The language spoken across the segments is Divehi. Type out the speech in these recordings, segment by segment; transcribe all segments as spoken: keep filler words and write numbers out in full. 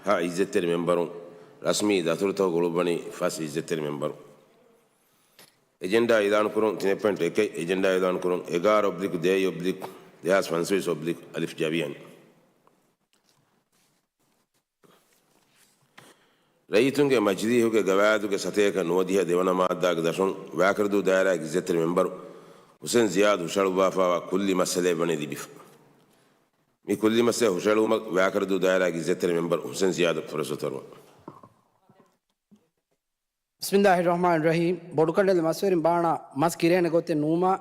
ހަ އިއްޒަތްތެރި މެމްބަރުން، ރަސްމީ ދަތުރުތަކުގަ އުޅުއްވަނީ ފަސް އިއްޒަތްތެރި މެމްބަރުން. އެޖެންޑާ އިލާނުކުރުން، ތިނެއް ޕޮއިންޓް އެކެއް، އެޖެންޑާ އިލާނުކުރުން، އެގާރަ އޮބްލިކް ދޭއް އޮބްލިކް ދެހާސް ފަންސަވީސް އޮބްލިކް އަލިފް ޖަވިޔަނި. ރައްޔިތުންގެ މަޖިލީހުގެ ގަވާއިދުގެ ސަތޭކަ ނުވަދިހަ ދެވަނަ މާއްދާގެ ދަށުން ވާކަރަދޫ ދާއިރާގެ އިއްޒަތްތެރި މެމްބަރު ހުސެން ޒިޔާދު ހުށަހަޅުއްވާފައިވާ ކުއްލި މައްސަލައެއް ވަނީ ލިބިފަ. މި ކުއްލި މައްސަލަ ހުށަހެޅުމަށް ވާކަރަދޫ ދާއިރާގެ އިއްޒަތްތެރި މެމްބަރު ހުސެން ޒިޔާދަށް ފުރަސްތު ތަރުވަން. ބިސްމިއްލާހިއްރަޙްމާނިއްރަޙީމް. ބޮޑުކަނޑެލި މަސްވެރިން ބާނާ މަސް ކިރޭނެ ގޮތެއް ނުވުމާ،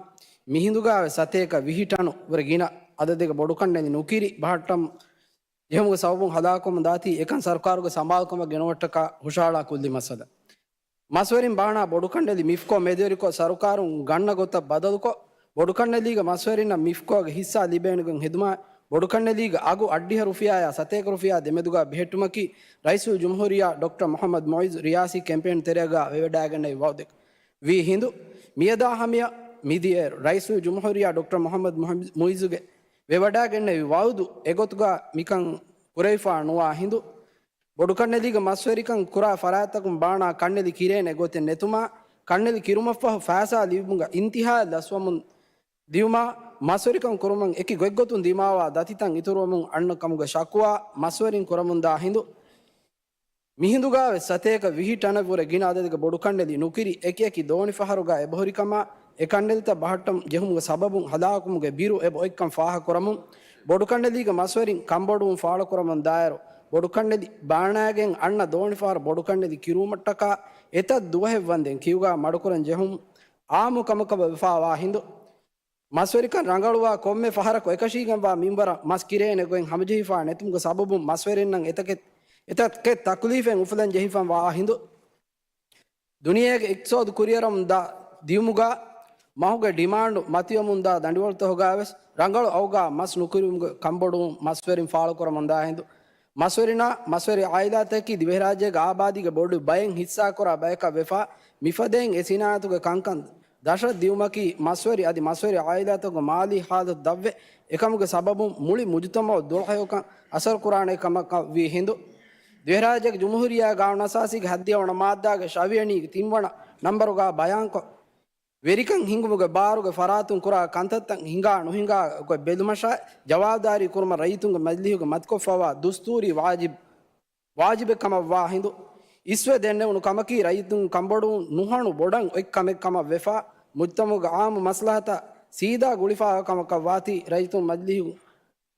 މިހިނދުގާވެސް ސަތޭކަ ވިހި ޓަނު ވުރެ ގިނަ އަދަދެއްގެ ބޮޑުކަނޑެލި ނުކިރި ބަހައްޓަން ޖެހުމުގެ ސަބަބުން ހަލާކުވަމުން ދާތީ، އެކަން ސަރުކާރުގެ ސަމާލުކަމަށް ގެނައުމަށްޓަކާ ހުށަހަޅާ ކުއްލި މައްސަލަ. މަސްވެރިން ބާނާ ބޮޑުކަނޑެލި މިފްކޯ މެދުވެރިކޮށް، ސަރުކާރުން ގަންނަ ގޮތަށް ބަދަލުކޮށް، ބޮޑުކަނޑެލީގެ މަސްވެރިންނަށް މިފްކޯގެ ހިއްސާ ލިބޭނެގޮތް ހެދުމާ، ބޮޑުކަނޑެލީގެ އަގު އަށްޑިހަ ރުފިޔާއާ ސަތޭކަ ރުފިޔާ ދެމެދުގާ ބެހެއްޓުމަކީ، ރައީސުލްޖުމްހޫރިއްޔާ ޑޮކްޓަރ މުޙައްމަދު މުޢިއްޒު ރިޔާސީ ކެމްޕޭން ތެރޭގާ ވެވަޑައިގެންނެވި ވައުދެއް ވީ ހިނދު، މިއަދާ ހަމަޔަށް މިދިޔައިރު ރައީސުލްޖުމްހޫރިއްޔާ ޑޮކްޓަރ މުޙައްމަދު މުޢިއްޒުގެ ވެވަޑައިގެންނެވި ވައުދު އެގޮތުގާ މިކަން ކުރެވިފާ ނުވާ ހިނދު، ބޮޑުކަންނެލީގެ މަސްވެރިކަން ކުރާ ފަރާތްތަކުން ބާނާ ކަންނެލި ކިރޭނެ ގޮތެއް ނެތުމާ، ކަންނެލި ކިރުމަށްފަހު ފައިސާ ލިބުމުގެ އިންތިހާއަށް ލަސްވަމުން ދިއުމާ، މަސްވެރިކަން ކުރުމަށް އެކި ގޮތްގޮތުން ދިމާވާ ދަތިތައް އިތުރުވަމުން އަންނަ ކަމުގެ ޝަކުވާ މަސްވެރިން ކުރަމުންދާ ހިނދު، މިހިނދުގާވެސް ސަތޭކަ ވިހި ޓަނަށްވުރެ ގިނަ އަދަދެއްގެ ބޮޑުކަންނެލި ނުކިރި އެކިއެކި ދޯނިފަހަރުގާ އެބަހުރިކަމާ، އެ ކަންނެލިތައް ބަހައްޓަން ޖެހުމުގެ ސަބަބުން ހަލާކުވުމުގެ ބިރު އެބަ އޮތްކަން ފާހަގަކުރަމުން، ބޮޑުކަންނެލީގެ މަސްވެރިން ކަންބޮޑުވުން ފާޅުކުރަމުންދާއިރު، ބޮޑުކަންނެލި ބާނާގެން އަންނަ ދޯނިފަހަރު ބޮޑުކަންނެލި ކިރުވުމަށްޓަކާ އެތައް ދުވަހެއް ވަންދެން ކިޔުގާ މަޑުކުރަން ޖެހުން އާއްމު ކަމަކަށް ވެފާވާ ހިނދު، މަސްވެރިކަން ރަނގަޅުވާ ކޮންމެ ފަހަރަކު އެކަށީގެންވާ މިންވަރަށް މަސް ކިރޭނެ ގޮތް ހަމަޖެހިފާ ނެތުމުގެ ސަބަބުން މަސްވެރިންނަށް އެތަކެއް، އެތަކެއް ތަކުލީފެއް އުފުލަން ޖެހިފަން ވާ ހިނދު، ދުނިޔޭގެ އިޤްތިޞާދު ކުރިއަރަމުން ދާ ދިޔުމުގާ މަހުގެ ޑިމާންޑު މަތިވަމުންދާ ދަނޑިވަޅުތަކުގާވެސް ރަނގަޅު އަގުގާ މަސް ނުކުރެވުމުގެ ކަންބޮޑުވުން މަސްވެރިން ފާޅުކުރަމުންދާ ހިނދު، މަސްވެރިންނާ މަސްވެރި ޢާއިލާތަކީ ދިވެހިރާއްޖޭގެ އާބާދީގެ ބޮޑު ބައެއް ހިއްސާކުރާ ބަޔަކަށް ވެފާ، މިފަދައިން އެ ސިނާއަތުގެ ކަންކަން ދަށަށް ދިއުމަކީ މަސްވެރި އަދި މަސްވެރި ޢާއިލާތަކުގެ މާލީ ޙާލަތު ދަށްވެ، އެކަމުގެ ސަބަބުން މުޅި މުޖުތަމަޢު ދުޅަހެޔޮކަން އަސަރުކުރާނެ ކަމަކަށް ވީ ހިނދު، ދިވެހިރާއްޖޭގެ ޖުމްހޫރިއްޔާ ގާނޫނުއަސާސީގެ ހަތްދިހަ ވަނަ މާއްދާގެ ށަވިޔަނީގެ ތިންވަނަ ނަންބަރުގާ ބަޔާންކޮށް، ވެރިކަން ހިންގުމުގެ ބާރުގެ ފަރާތުން ކުރާ ކަންތައްތައް ހިނގާ ނުހިނގާ ގޮތް ބެލުމަށާއި، ޖަވާބުދާރީ ކުރުމަށް ރައްޔިތުންގެ މަޖިލީހުގެ މަތިކޮށްފައިވާ ދުސްތޫރީ ވާޖިބު، ވާޖިބެއް ކަމަށް ވާ ހިނދު، އިސްވެ ދެންނެވުނު ކަމަކީ، ރައްޔިތުން ކަންބޮޑުވުން ނުހަނު ބޮޑަށް އޮތް ކަމެއް ކަމަށް ވެފާ، މުޖްތަމަޢުގެ ޢާއްމު މަސްލަހަތަށް ސީދާ ގުޅިފައިވާ ކަމަކަށް ވާތީ، ރައްޔިތުން މަޖިލީހު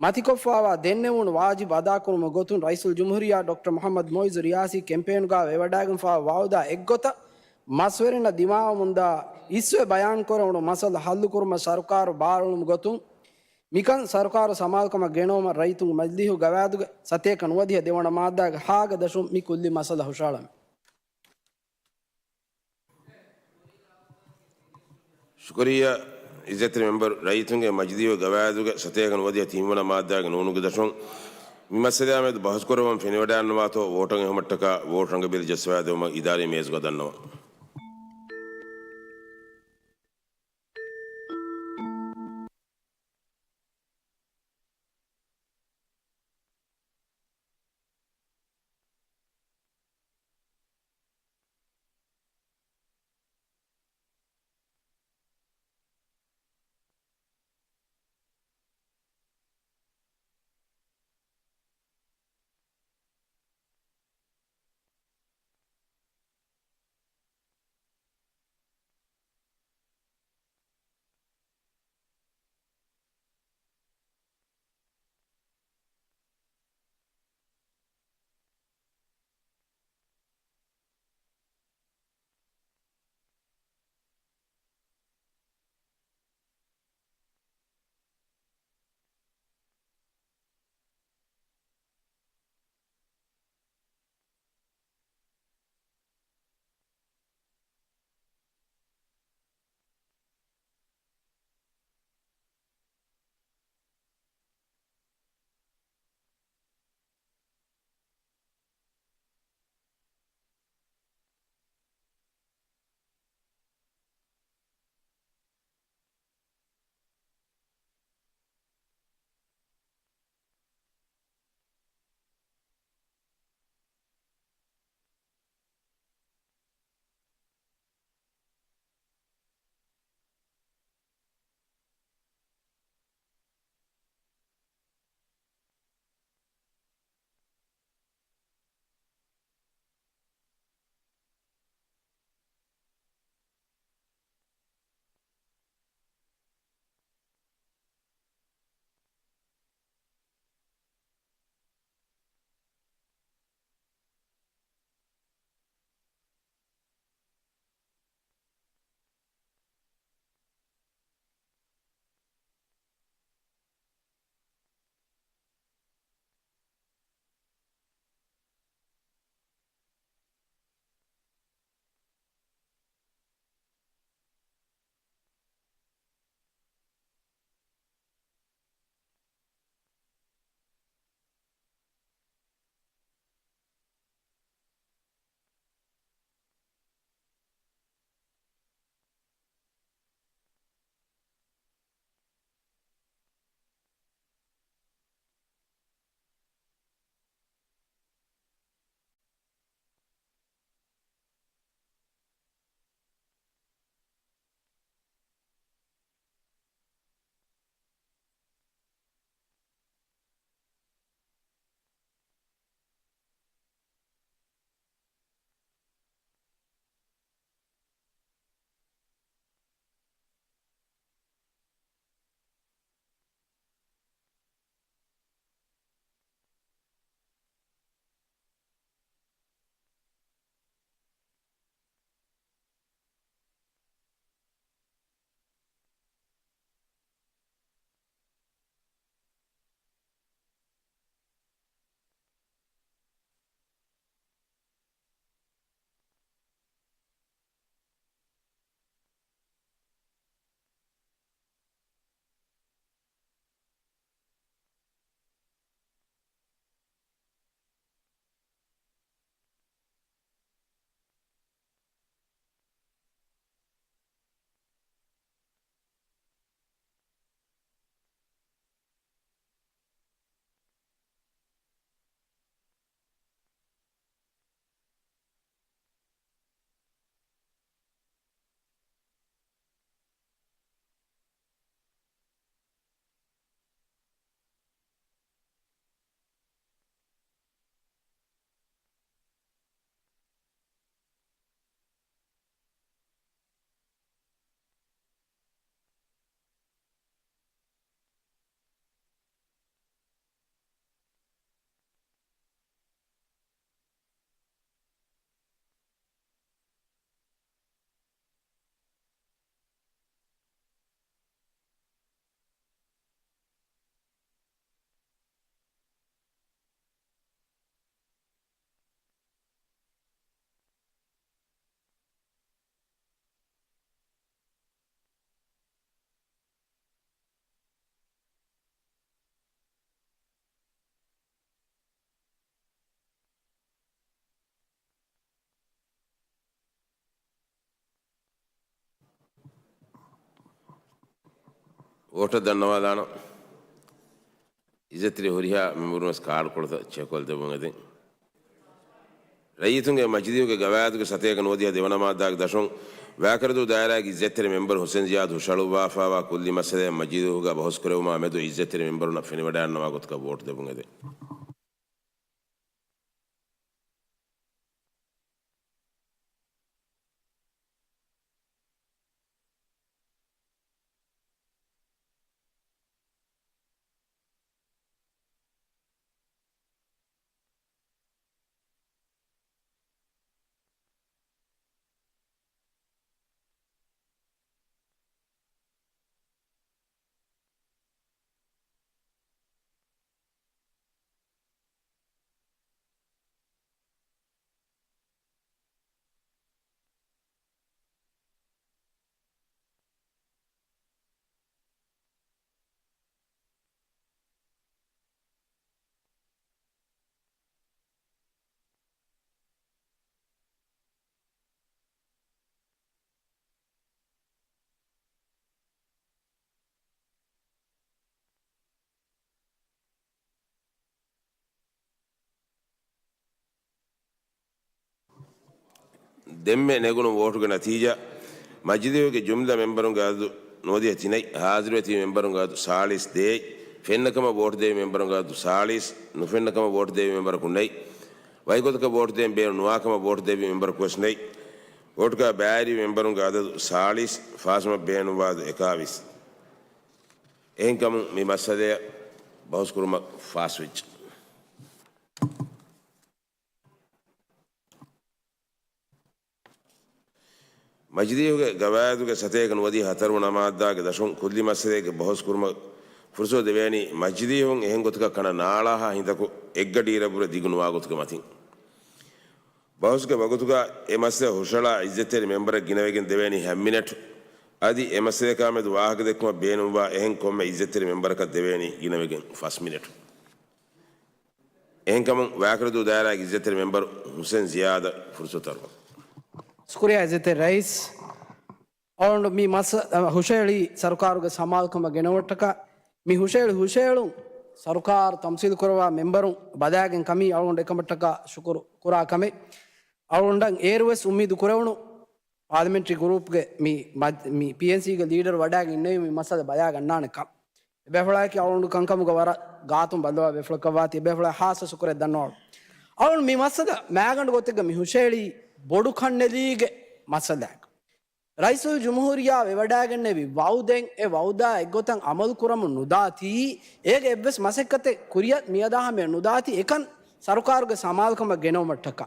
މަތިކޮށްފައިވާ ދެންނެވުނު ވާޖިބު އަދާކުރުމުގެ ގޮތުން، ރައީސުލްޖުމްހޫރިއްޔާ ޑޮކްޓަރ މުޙައްމަދު މުޢިއްޒު ރިޔާސީ ކެމްޕޭނުގާ ވެވަޑައިގެންފައިވާ ވައުދާ އެއްގޮތަށް، މަސްވެރިންނަށް ދިމާވަމުންދާ އިސްވެ ބަޔާންކުރެވުނު މައްސަލަ ހައްލުކުރުމަށް ސަރުކާރު ބާރުއެޅުމުގެ ގޮތުން، މިކަން ސަރުކާރު ސަމާލުކަމަށް ގެނައުމަށް ރައްޔިތުންގެ މަޖިލީހުގެ ގަވާއިދުގެ ސަތޭކަ ނުވަދިހަ ދެވަނަ މާއްދާގެ ހާގެ ދަށުން މި ކުއްލި މައްސަލަ ހުށަހަޅަމެ. ޝުކުރިއްޔާ އިއްޒަތްތެރި މެމްބަރު، ރައްޔިތުންގެ މަޖިލީހުގެ ގަވާއިދުގެ ސަތޭކަ ނުވަދިހަ ތިންވަނަ މާއްދާގެ ނޫނުގެ ދަށުން މި މައްސަލައާމެދު ބަހުސްކުރައްވަން ފެނިވަޑައިންނަވާތޯ ވޯޓަށް އެހުމަށްޓަކާ ވޯޓު ރަނގަބިލި ޖައްސަވާދެވުމަށް އިދާރީ މޭޒުގަ ދަންނަވަން. ވޯޓަށް ދަންނަވާލާނަން. އިއްޒަތްތެރި ހުރިހާ މެމްބަރުން ވެސް ކާޑުކޮޅުތައް ޗެކްކޮށްލަދެއްވުން އެދެން. ރައްޔިތުންގެ މަޖިލީހުގެ ގަވާއިދުގެ ސަތޭކަ ނުވަދިހަ ދެވަނަ މާއްދާގެ ދަށުން ވާކަރަދޫ ދާއިރާގެ އިއްޒަތްތެރި މެމްބަރު ހުސެން ޒިޔާދު ހުށަހަޅުއްވާފައިވާ ކުއްލި މައްސަލައެއް މަޖިލީހުގަ ބަހުސްކުރެވުމާ މެދު އިއްޒަތްތެރި މެމްބަރުންނަށް ފެނިވަޑައިގަންނަވާ ގޮތަކަށް ވޯޓު ދެއްވުން އެދެން. ދެންމެ ނެގުނު ވޯޓުގެ ނަތީޖާ، މަޖިލީހުގެ ޖުމްލަ މެމްބަރުންގެ އަދަދު ނުވަދިހަ ތިނެއް، ހާޒިރުވެތި މެމްބަރުންގެ އަދަދު ސާޅީސް ދޭއް، ފެންނަކަމަށް ވޯޓު ދެވި މެމްބަރުންގެ އަދަދު ސާޅީސް، ނުފެންނަކަމަށް ވޯޓު ދެވި މެމްބަރަކު ނެތް، ވައިގޮތަކަށް ވޯޓު ދޭން ބޭނުން ނުވާކަމަށް ވޯޓު ދެއްވި މެމްބަރަކު ވެސް ނެތް. ވޯޓުގަ ބައިވެރި މެމްބަރުންގެ އަދަދު ސާޅީސް، ފާސްވުމަށް ބޭނުންވާ އަދަދު އެކާވީސް. އެހެންކަމުން މި މައްސަލައަށް ބަހުސްކުރުމަށް ފާސްވެއްޖެ. މަޖިލީހުގެ ގަވާއިދުގެ ސަތޭކަ ނުވަދިހަ ހަތަރުވަނަ މާއްދާގެ ދަށުން ކުއްލި މައްސަލައެއްގެ ބަހުސް ކުރުމަށް ފުރުސަތު ދެވޭނީ މަޖިލީހުން އެހެން ގޮތަކަށް ކަނޑަ ނާޅާހާ ހިނދަކު އެއްގަޑިއިރަށްވުރެ ދިގު ނުވާ ގޮތުގެ މަތިން. ބަހުސްގެ ވަގުތުގަ އެ މައްސަލަ ހުށަހަޅާ އިއްޒަތްތެރި މެމްބަރަށް ގިނަވެގެން ދެވޭނީ ހަ މިނެޓު. އަދި އެ މައްސަލައަކާ މެދު ވާހަކަދެއްކުމަށް ބޭނުންވާ އެހެން ކޮންމެ އިއްޒަތްތެރި މެމްބަރަކަށް ދެވޭނީ ގިނަވެގެން ފަސް މިނެޓު. އެހެންކަމުން ވާކަރަދޫ ދާއިރާގެ އިއްޒަތްތެރި މެމްބަރު ހުސެން ޒިޔާދަށް ފުރުސަތު އަރުވަން. ޝުކުރިއްޔާ އިއްޒަތްތެރި ރައީސް. އަޅުގަނޑު މި މައްސަ-، އަ، ހުށަހެޅީ ސަރުކާރުގެ ސަމާލުކަމަށް ގެނައުމަށްޓަކާ، މި ހުށަހެޅި ހުށަހެޅުން ސަރުކާރު ތަމްސީލު ކުރައްވާ މެމްބަރުން ބަލާގެން ކަމީ އަޅުގަނޑު އެކަމަށްޓަކާ ޝުކުރު ކުރާ ކަމެއް. އަޅުގަނޑަށް އޭރުވެސް އުއްމީދު ކުރެވުނު ޕާލަމެންޓްރީ ގްރޫޕްގެ މި މަ-، މި ޕީއެންސީގެ ލީޑަރު ވަޑާގެން އިންނެވީ މި މައްސަލަ ބަލާގަންނާނެ ކަން. އެބޭފުޅާއަކީ އަޅުގަނޑު ކަންކަމުގަ ވަރަށް ގާތުން ބައްލަވާ ބޭފުޅަކަށް ވާތީ، އެބޭފުޅާ ހާއްސަ ޝުކުރެއް ދަންނަވަން. އަޅުގަނޑު މި މައްސަލަ މައިގަނޑު ގޮތެއްގަ މި ހުށަހެޅީ ބޮޑު ކަންނެލީގެ މައްސަލައަކަށް. ރައީސުލްޖުމްހޫރިއްޔާ ވެވަޑައިގެންނެވި ވައުދެއް، އެ ވައުދާ އެއްގޮތަށް އަމަލު ކުރަމުން ނުދާތީ، އޭގެ އެއްވެސް މަސައްކަތެއް ކުރިއަށް މިއަދާ ހަމަޔަށް ނުދާތީ، އެކަން ސަރުކާރުގެ ސަމާލުކަމަށް ގެނައުމަށްޓަކާ.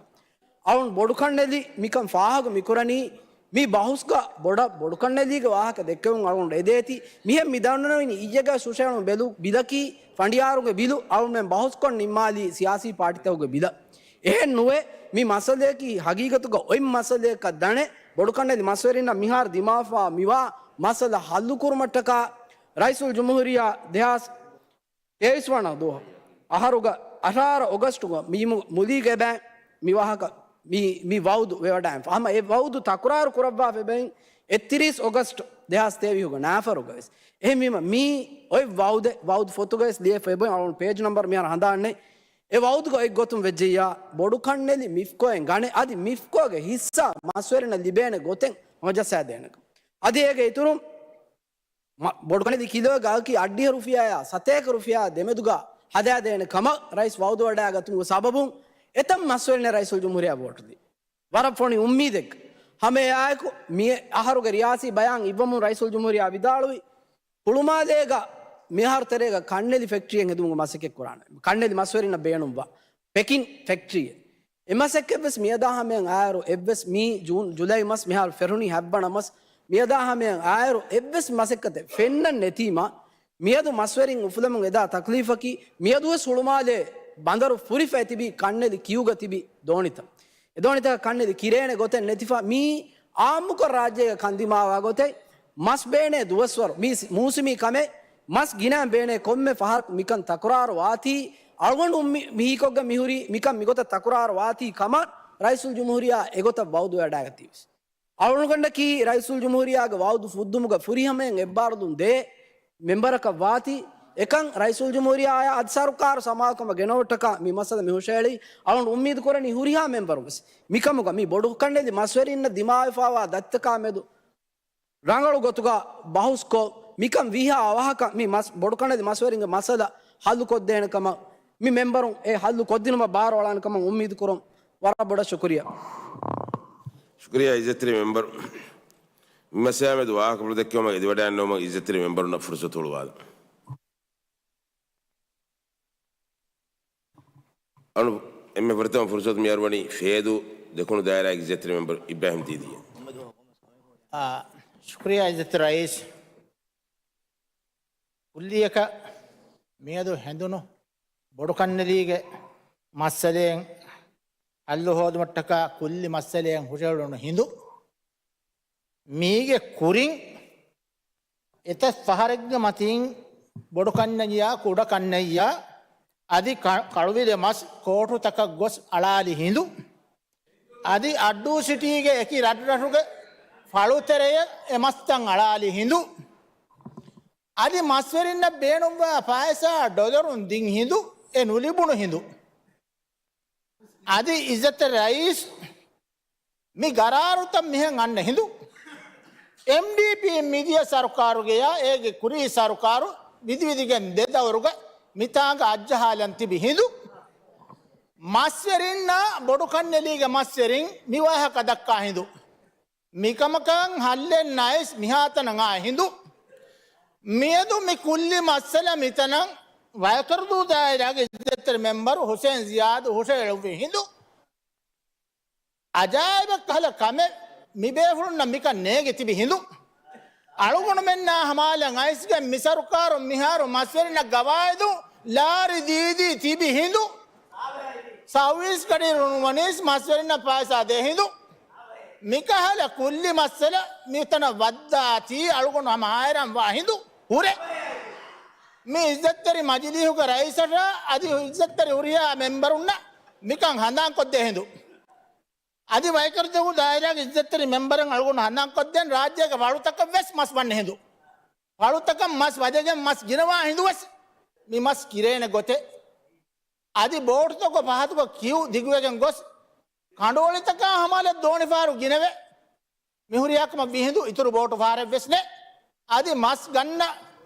އަޅުން ބޮޑު ކަންނެލި މިކަން ފާހަގަ މިކުރަނީ، މި ބަހުސްގަ ބޮޑަށް ބޮޑުކަންނެލީގެ ވާހަކަ ދެއްކެވުން އަޅުން އެދޭތީ، މިހެން މި ދަންނަވަނީ އިއްޔެގަ ހުށަހެޅުނު ބެލު ބިލަކީ ފަނޑިޔާރުގެ ބިލު އަޅުމެން ބަހުސްކޮށް ނިންމާލީ ސިޔާސީ ޕާޓީތަކުގެ ބިލަށް. އެހެން ނުވެ، މި މައްސަލަޔަކީ ހަގީގަތުގަ އޮތް މައްސަލަޔަކަށް ދަނެ، ބޮޑުކަންނެލި މަސްވެރިންނަށް މިހާރު ދިމާވެފަ މިވާ މައްސަލަ ހައްލު ކުރުމަށްޓަކާ ރައީސުލްޖުމްހޫރިއްޔާ ދެހާސް ތޭވީސް ވަނަ ދުވަހު އަހަރުގަ އަށާރަ އޮގަސްޓުގަ މި މު-، މުލީގެ ބައި މި ވާހަކަ މި، މި ވައުދު ވެވަޑައިން. ހަމަ އެ ވައުދު ތަކުރާރު ކުރައްވާފަ އެބައިން އެއްތިރީސް އޮގަސްޓް ދެހާސް ތޭވީހުގަ ނާފަރުގަވެސް. އެހެންވީމަ މީ އޮތް ވައުދެއް، ވައުދު ފޮތުގަވެސް ލިޔެފަ އެބައިން އަޅުން ޕޭޖް ނަމްބަރު މިހާރު ހަނދާންނެ. އެ ވައުދުގަ އޮތް ގޮތުން ވެއްޖެއްޔާ ބޮޑު ކަންނެލި މިފްކޯއިން ގަނެ އަދި މިފްކޯގެ ހިއްސާ މަސްވެރިންނަށް ލިބޭނެ ގޮތެއް ހަމަޖައްސާދޭނެކަން. އަދި އޭގެ އިތުރުން މަ-، ބޮޑުކަންނެލި ކިލޯގައި އަކީ އަށްޑިހަ ރުފިޔާއާ ސަތޭކަ ރުފިޔާ ދެމެދުގަ ހަދާދޭނެ ކަމަށް ރައީސް ވައުދު ވަޑައިގަތުމުގެ ސަބަބުން އެތައް މަސްވެރިންނެއް ރައީސުލްޖުމްހޫރިއްޔާ ވޯޓު ދީ. ވަރަށް ފޮނި އުއްމީދެއް. ހަމައެއާއެކު މި އަހަރުގެ ރިޔާސީ ބަޔާން އިއްވަމުން ރައީސުލްޖުމްހޫރިއްޔާ ވިދާޅުވި، ހުޅުމާލޭގަ މިހާރު ތެރޭގަ ކަންނެލި ފެކްޓްރީއެއް ހެދުމުގެ މަސައްކަތް ކުރާނެ. ކަންނެލި މަސްވެރިންނަށް ބޭނުންވާ ޕެކިން ފެކްޓްރީއެއް. އެ މަސައްކަތްވެސް މިއަދާ ހަމަޔަށް އާއިރު އެއްވެސް މީ ޖޫން، ޖުލައި މަސް މިހާރު ފެށުނީ ހަތްވަނަ މަސް. މިއަދާ ހަމަޔަށް އާއިރު އެއްވެސް މަސައްކަތެއް ފެންނަން ނެތީމަ، މިއަދު މަސްވެރިން އުފުލަމުން އެދާ ތަކްލީފަކީ، މިއަދުވެސް ހުޅުމާލޭ ބަނދަރު ފުރިފައި ތިބި ކަންނެލި ކިޔުގަ ތިބި ދޯނިތައް. އެ ދޯނިތަކަށް ކަންނެލި ކިރޭނެ ގޮތެއް ނެތިފަ، މީ އާއްމުކޮށް ރާއްޖޭގަ ކަންދިމާވާ ގޮތެއް. މަސް ބޭނޭ ދުވަސްވަރު، މީ ސި-، މޫސުމީ ކަމެއް. މަސް ގިނައިން ބޭނޭ ކޮންމެ ފަހަރަކު މިކަން ތަކުރާރު ވާތީ، އަޅުގަނޑު މި-، މިހީކޮށްގެން މިހުރީ މިކަން މިގޮތަށް ތަކުރާރު ވާތީ ކަމަށް ރައީސުލްޖުމްހޫރިއްޔާ އެގޮތަށް ވައުދު ވެވަޑައިގަތީވެސް. އަޅުގަނޑަކީ ރައީސުލްޖުމްހޫރިއްޔާގެ ވައުދު ފުއްދުމުގަ ފުރިހަމައިން އެއްބާރުލުން ދޭ މެމްބަރަކަށް ވާތީ، އެކަން ރައީސުލްޖުމްހޫރިއްޔާއާ އަދި ސަރުކާރު ސަމާލުކަމަށް ގެނައުއްޓަކާ މި މައްސަލަ މި ހުށައެޅީ. އަޅުން އުއްމީދު ކުރަނީ ހުރިހާ މެމްބަރުން ވެސް މިކަމުގަ މި ބޮޑުކަންނެލި މަސްވެރިންނަށް ދިމާވެފައިވާ ދަތިތަކާ މެދު ރަނގަޅު ގޮތުގަ ބަހުސްކޮށް، މިކަން ވީހާ އަވަހަކަށް މި މަސް-، ބޮޑުކަންނެލި މަސްވެރިންގެ މައްސަލަ ހައްލުކޮށްދޭނެ ކަމަށް މި މެމްބަރުން އެ ހައްލު ކޮށްދިނުމަށް ބާރުއަޅާނެ ކަމަށް އުއްމީދު ކުރަން. ވަރަށް ބޮޑަށް ޝުކުރިއްޔާ. ޝުކުރިއްޔާ އިއްޒަތްތެރި މެމްބަރު. މި މައްސަލައާ މެދު ވާހަކަފުޅު ދެއްކެވުމަށް އެދިވަޑައިގަންނަވުމަށް އިއްޒަތްތެރި މެމްބަރުންނަށް ފުރުސަތު ހުޅުވާލަން. އަޅު އެންމެ ފުރަތަމަ ފުރުސަތު މިއަރުވަނީ ފޭދޫ ދެކުނު ދާއިރާގެ އިއްޒަތްތެރި މެމްބަރު އިބްރާހިމް ދީދީއަށް. އާ، ޝުކުރިއްޔާ އިއްޒަތްތެރި ރައީސް. ކުއްލިއަކަށް މިއަދު ހެނދުނު ބޮޑުކަންނެލީގެ މައްސަލައިން ހައްލު ހޯދުމަށްޓަކާ ކުއްލި މައްސަލައިން ހުށައެޅުނު ހިނދު، މީގެ ކުރިން އެތައް ފަހަރެއްގެ މަތިން ބޮޑުކަންނައްޔާ ކުޑަކަންނައްޔާ އަދި ކަ-، ކަޅުވިލެ މަސް ކޯޓުތަކަށް ގޮސް އަޅާލި ހިނދު، އަދި އައްޑޫ ސިޓީގެ އެކި ރަށްރަށުގެ ފަޅުތެރެޔަށް އެ މަސްތައް އަޅާލި ހިނދު، އަދި މަސްވެރިންނަށް ބޭނުންވާ ފައިސާ ޑޮލަރުން ދިން ހިނދު އެ ނުލިބުނު ހިނދު، އަދި އިއްޒަތްތެރި ރައީސް މި ގަރާރުތައް މިހެން އަންނަ ހިނދު، އެމްޑީޕީ މިދިޔަ ސަރުކާރުގެޔާ އޭގެ ކުރީ ސަރުކާރު ވިދިވިދިގެން ދެ ދައުރުގަ މިތާނގަ އައްޖަހާލަން ތިބި ހިނދު، މަސްވެރިންނާ ބޮޑުކަންނެލީގެ މަސްވެރިން މި ވާހަކަ ދައްކާ ހިނދު، މިކަމަކަށް ހައްލެއް ނައިސް މިހާތަނަށް އާ ހިނދު، މިއަދު މި ކުއްލި މައްސަލަ މިތަނަށް ވައިކަރުދޫ ދާއިރާގެ އިއްޒަތްތެރި މެމްބަރު ހުސެން ޒިޔާދު ހުށައެޅުއްވި ހިނދު، އަޖާއިބެއްކަހަލަ ކަމެއް މިބޭފުޅުންނަށް މިކަން ނޭގެ ތިބި ހިނދު، އަޅުގަނޑުމެންނާ ހަމައަލަށް އައިސްގެން މި ސަރުކާރުން މިހާރު މަސްވެރިންނަށް ގަވާއިދު ލާރި ދީދީ ތިބި ހިނދު، ސައުވީސް ގަޑިއިރު ނުވަނީސް މަސްވެރިންނަށް ފައިސާ ދޭ ހިނދު، މިކަހަލަ ކުއްލި މައްސަލަ މިތަނަށް ވައްދާތީ އަޅުގަނޑު ހަމަ ހައިރާން ވާ ހިނދު ހުރޭ. މި އިއްޒަތްތެރި މަޖިލީހުގެ ރައީސަށާ އަދި އިއްޒަތްތެރި ހުރިހާ މެމްބަރުންނަށް މިކަން ހަނދާންކޮށްދޭ ހިނދު. އަދި ވައިކަރުދޫ ދާއިރާގެ އިއްޒަތްތެރި މެމްބަރުން އަޅުގަނޑު ހަނދާންކޮށްދޭން ރާއްޖޭގެ ފަޅުތަކަށް ވެސް މަސް ވަންނެ ހިނދު. ފަޅުތަކަށް މަސް ވަދެގެން މަސް ގިނަވާ ހިނދު ވެސް މި މަސް ކިރޭނެ ގޮތެއް. އަދި ބޯޓުތަކުގެ ފަހަތުގަ ކިއު ދިގުވެގެން ގޮސް ކަނޑުއޮޅިތަކާ ހަމަލަށް ދޯނިފަހަރު ގިނަވެ މިހުރިހާ ކަމަށް ވީ ހިނދު އިތުރު ބޯޓު ފަހަރެއް ވެސް ނެތް. އަދި މަސް ގަންނަ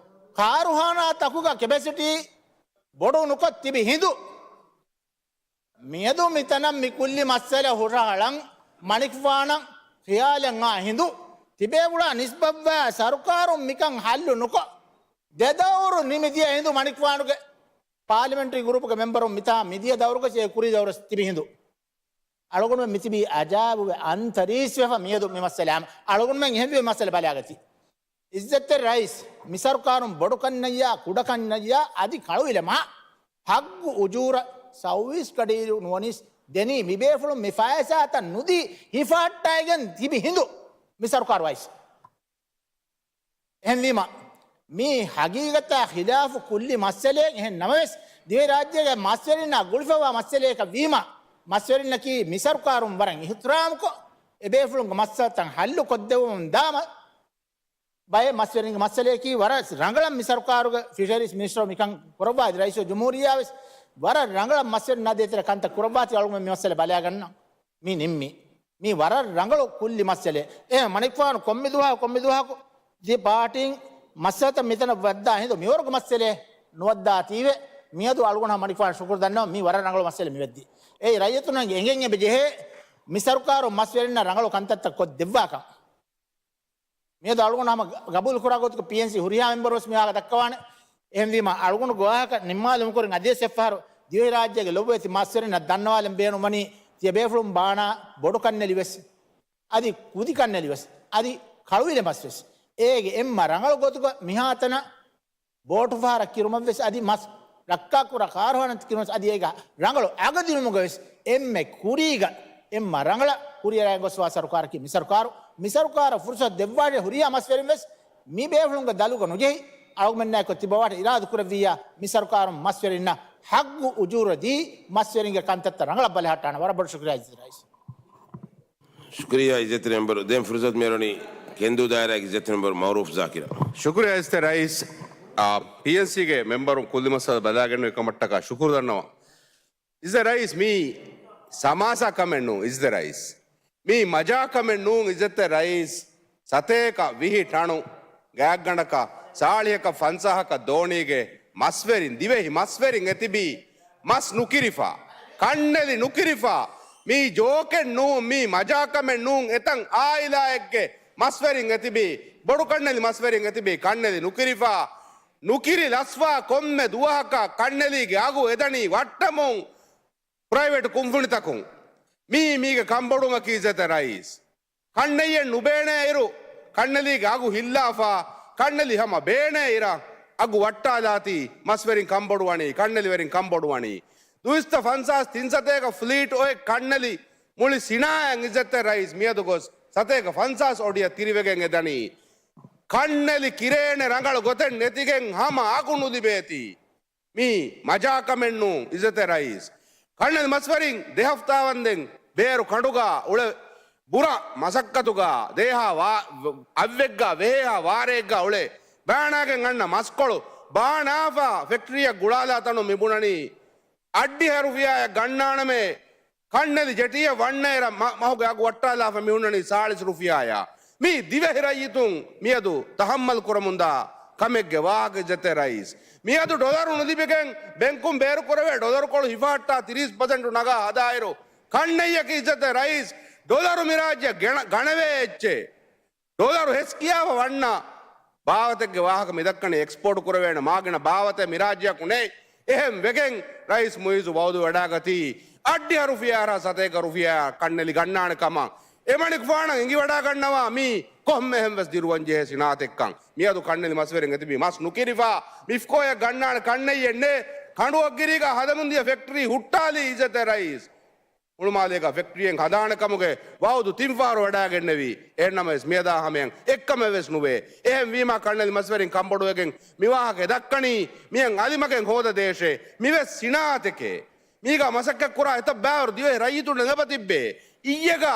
ކާރުހާނާ ތަކުގަ ކެޕެސިޓީ ބޮޑު ނުކޮށް ތިބި ހިނދު. މިއަދު މިތަނަށް މި ކުއްލި މައްސަލަ ހުށަހަޅަން މަނިކުފާނަށް ޚިޔާލެއް އާ ހިނދު، ތިބޭފުޅާ ނިސްބަތްވާ ސަރުކާރުން މިކަން ހައްލު ނުކޮށް، ދެ ދައުރު ނިމި ދިޔަ ހިނދު މަނިކުފާނުގެ ޕާލިމެންޓްރީ ގުރޫޕުގެ މެމްބަރުން މިތާ މިދިޔަ ދައުރުގަ އެ ކުރީ ދައުރަށް ތިބި ހިނދު. އަޅުގަނޑުމެން މިތިބީ އަޖާއިބުވެ އަންތަރީސްވެފަ މިއަދު މި މައްސަލައާ. އަޅުގަނޑުމެން އެހެންވީ މައްސަލަ ބަލާގަތީ. އިއްޒަތްތެރި ރައީސް، މި ސަރުކާރުން ބޮޑުކަންނައްޔާ ކުޑަކަންނައްޔާ އަދި ކަޅުއިލަމާ ހައްގު އުޖޫރަ ސައުވީސް ގަޑިއިރު ނުވަނީސް ދެނީ މިބޭފުޅުން މި ފައިސާތައް ނުދީ ހިފަހައްޓައިގެން ތިބި ހިނދު މި ސަރުކާރު އައިސް. އެހެންވީމަ، މީ ހަގީގަތާ ޚިލާފު ކުއްލި މައްސަލައެއް. އެހެން ނަމަވެސް، ދިވެހިރާއްޖޭގެ މަސްވެރިންނާ ގުޅިފައިވާ މައްސަލަޔަކަށް ވީމަ، މަސްވެރިންނަކީ މި ސަރުކާރުން ވަރަށް އިޙްތިރާމްކޮށް، އެބޭފުޅުންގެ މައްސަލަތައް ހައްލު ކޮށްދެއްވަމުން ދާމަ، ބައެއް މަސްވެރިންގެ މައްސަލަޔަކީ ވަރަށް ރަނގަޅަށް މި ސަރުކާރުގެ ފިޝަރީސް މިނިސްޓަރު މިކަން ކުރައްވާ އަދި ރައީސުލްޖުމްހޫރިއްޔާ ވެސް ވަރަށް ރަނގަޅަށް މަސްވެރިންނާ ދޭތެރޭ ކަންތައް ކުރައްވާތީ އަޅުގަނޑު މި މައްސަލަ ބަލާގަންނަން. މި ނިންމީ. މީ ވަރަށް ރަނގަޅު ކުއްލި މައްސަލައެއް. އެ މަނިކުފާނު ކޮންމެ ދުވަހަކު، ކޮންމެ ދުވަހަކު ދި ޕާޓީން މައްސަލަތައް މިތަނަށް ވައްދާ ހިނދު މިވަރުގެ މައްސަލައެއް ނުވައްދާތީވެ. މިއަދު އަޅުގަނޑު މަނިކުފާނަށް ޝުކުރު ދަންނަވަން މީ ވަރަށް ރަނގަޅު މައްސަލައެއް މިވެއްދީ. އެއީ ރައްޔިތުންނަށް އެނގެން އެބަ ޖެހޭ މި ސަރުކާރުން މަސްވެރިންނަށް ރަނގަޅު ކަންތައްތައް ކޮށްދެއްވާކަން. މިއަދު އަޅުގަނޑު ހަމަ ގަބޫލު ކުރާ ގޮތުގަ ޕީއެންސީ ހުރިހާ މެމްބަރު ވެސް މި ވާހަކަ ދައްކަވާނެ. އެހެންވީމަ، އަޅުގަނޑުގެ ވާހަކަ ނިންމާލުމުގެ ކުރިން އަދިވެސް އެއްފަހަރު ދިވެހިރާއްޖޭގެ ލޮބުވެތި މަސްވެރިންނަށް ދަންނަވާލަން ބޭނުންވަނީ، ތިޔަބޭފުޅުން ބާނާ ބޮޑު ކަންނެލި ވެސް، އަދި ކުދި ކަންނެލި ވެސް، އަދި ކަޅުއިލެ މަސް ވެސް، އޭގެ އެންމެ ރަނގަޅު ގޮތުގަ މިހާތަނަށް ބޯޓު ފަހަރަށް ކިރުމަށް ވެސް، އަދި މަސް ރައްކާކުރާ ކާރުހާނަތައް ކިރުމަށް، އަދި އޭގަ ރަނގަޅު އަގު ދިނުމުގަ ވެސް އެންމެ ކުރީގަ އެންމެ ރަނގަޅަށް ކުރިއަރައިގެން ގޮސްފަވާ ސަރުކާރަކީ މި ސަރުކާރު. މި ސަރުކާރަށް ފުރުސަތު ދެއްވާށޭ، ހުރިހާ މަސްވެރިން ވެސް މި ބޭފުޅުންގެ ދަލުގަ ނުޖެހި، އަޅުގަނޑުމެންނާއެކު ތިބަވާޓަށް އިރާދަ ކުރެއްވިއްޔާ، މި ސަރުކާރުން މަސްވެރިންނަށް ހައްގު އުޖޫރަ ދީ، މަސްވެރިންގެ ކަންތައްތައް ރަނގަޅަށް ބަލަހައްޓާނެ. ވަރަށް ބޮޑަށް ޝުކުރިއްޔާ އިއްޒަތްތެރި ރައީސް. ޝުކުރިއްޔާ އިއްޒަތްތެރި މެމްބަރު. ދެން ފުރުސަތު މިއަރުވަނީ ކެންދޫ ދާއިރާގެ އިއްޒަތްތެރި މެމްބަރު މައުރޫފް ޒާކިރަށް. ޝުކުރިއްޔާ އިއްޒަތްތެރި ރައީސް. ޕީއެންސީގެ މެމްބަރުން ކުއްލި މައްސަލަ ބަލާގެންނެވި ކަމަށްޓަކާ ޝުކުރު ދަންނަވަން. އިޒް ރައީސް، މީ ސަމާސާ ކަމެއް ނޫން. އިޒް ރައީސް، މީ މަޖާ ކަމެއް ނޫން. އިޒް ރައީސް، ސަތޭކަ ވިހި ޓަނު ގާތްގަނޑަކަށް ސާޅީހަކަށް ފަންސާހަކަށް ދޯނީގެ މަސްވެރިން، ދިވެހި މަސްވެރިން އެތިބީ މަސް ނުކިރިފަ، ކަންނެލި ނުކިރިފަ. މީ ޖޯކެއް ނޫން، މީ މަޖާކަމެއް ނޫން. އެތަން އާއިލާއެއްގެ މަސްވެރިން އެތިބީ، ބޮޑު ކަންނެލި މަސްވެރިން އެތިބީ ކަންނެލި ނުކިރިފަ. ނުކިރި ލަސްވާ ކޮންމެ ދުވަހަކަށް ކަންނެލީގެ އަގު އެދަނީ ވައްޓަމުން ޕްރައިވެޓް ކުންފުނިތަކުން. މީ މީގެ ކަންބޮޑުވުމަކީ އިއްޒަތްތެރި ރައީސް. ކަންނެއްޔެއް ނުބޭނޭ އިރު، ކަންނެލީގެ އަގު ހިއްލާފަ، ކަންނެލި ހަމަ ބޭނޭ އިރަށް އަގު ވައްޓާލާތީ، މަސްވެރިން ކަންބޮޑުވަނީ، ކަންނެލިވެރިން ކަންބޮޑުވަނީ. ދުއިސައްތަ ފަންސާސް ތިން ސަތޭކަ ފްލީޓް އޮތް ކަންނެލި މުޅި ސިނާއަތް އިއްޒަތްތެރި ރައީސް މިއަދު ގޮސް ސަތޭކަ ފަންސާސް އޮޑިއަށް ތިރިވެގެން އެދަނީ. ކަންނެލި ކިރޭނެ ރަނގަޅު ގޮތެއް ނެތިގެން ހަމަ އަގު ނުލިބޭތީ. މީ މަޖާކަމެއް ނޫން އިއްޒަތްތެރި ރައީސް. ކަންނެލި މަސްވެރިން ދެ ހަފްތާވަންދެން ބޭރު ކަނޑުގަ އުޅެ ބުރަ މަސައްކަތުގަ ދޭހާ ވާ-، އައްވެއްގަ ވެހޭހާ ވާރޭއްގަ އުޅެ ބާނާގެން އަންނަ މަސްކޮޅު ބާނާފަ ފެކްޓްރީއަށް ގުޅާލާ ތަނުން މި ބުނަނީ އައްޑިހަ ރުފިޔާއަށް ގަންނާނަމޭ. ކަންނެލި ޖެޓީއަށް ވަންނައިރަށް މަ-، މަހުގެ އަގު ވައްޓާލާފަ މި ހުންނަނީ ސާޅީސް ރުފިޔާއާ. މީ ދިވެހި ރައްޔިތުން މިއަދު ތަހައްމަލް ކުރަމުންދާ ކަމެއްގެ ވާހަކަ އިއްޒަތްތެރި ރައީސް. މިއަދު ޑޮލަރު ނުލިބިގެން ބެންކުން ބޭރުކުރެވޭ ޑޮލަރުކޮޅު ހިފަހައްޓާ ތިރީސް ޕަސެންޓު ނަގާ ހަދާއިރު، ކަންނެއްޔަކީ އިއްޒަތްތެރި ރައީސް ޑޮލަރު މި ރާއްޖެ ގެނަ-، ގަނެވޭ އެއްޗެއް. ޑޮލަރު ހެސްކިޔާފަ ވަންނަ ބާވަތެއްގެ ވާހަކަ މި ދައްކަނީ. އެކްސްޕޯޓް ކުރެވޭނެ މާގިނަ ބާވަތެއް މި ރާއްޖެއަކު ނެތް. އެހެން ވެގެން ރައީސް މުއިއްޒު ވައުދު ވެޑާގަތީ އައްޑިހަ ރުފިޔާއާ ސަތޭކަ ރުފިޔާއާ ކަންނެލި ގަންނާނެ ކަމަށް. އެމަނިކުފާނަށް އެނގިވަޑާގަންނަވާ މީ ކޮންމެހެން ވެސް ދިރުވަންޖެހޭ ސިނާއަތެއްކަން. މިއަދު ކަންނެލި މަސްވެރިން އެތިބީ މަސް ނުކިރިފަ، މިފްކޯއަށް ގަންނާނެ ކަންނެއްޔެއް ނެތް. ކަނޑުއަށް ގިރީގަ ހަދަމުންދިޔަ ފެކްޓްރީ ހުއްޓާލީ އިއްޒަތްތެރި ރައީސް. ހުޅުމާލޭގަ ފެކްޓްރީއެއް ހަދާނެ ކަމުގެ ވައުދު ތިން ފަހަރު ވަޑާގެންނެވީ. އެހެންނަމަވެސް މިއަދާ ހަމަޔަށް އެއްކަމެއް ވެސް ނުވޭ. އެހެންވީމާ ކަންނެލި މަސްވެރިން ކަންބޮޑުވެގެން މި ވާހަކަ ދައްކަނީ. މިއަށް އަލިމަގެން ހޯދަދޭށޭ. މިވެސް ސިނާއަތެކޭ. މީގަ މަސައްކަތްކުރާ އެތައް ބައިވަރު ދިވެހި ރައްޔިތުންނަށް އެބަ ތިއްބޭ. އިއްޔެގަ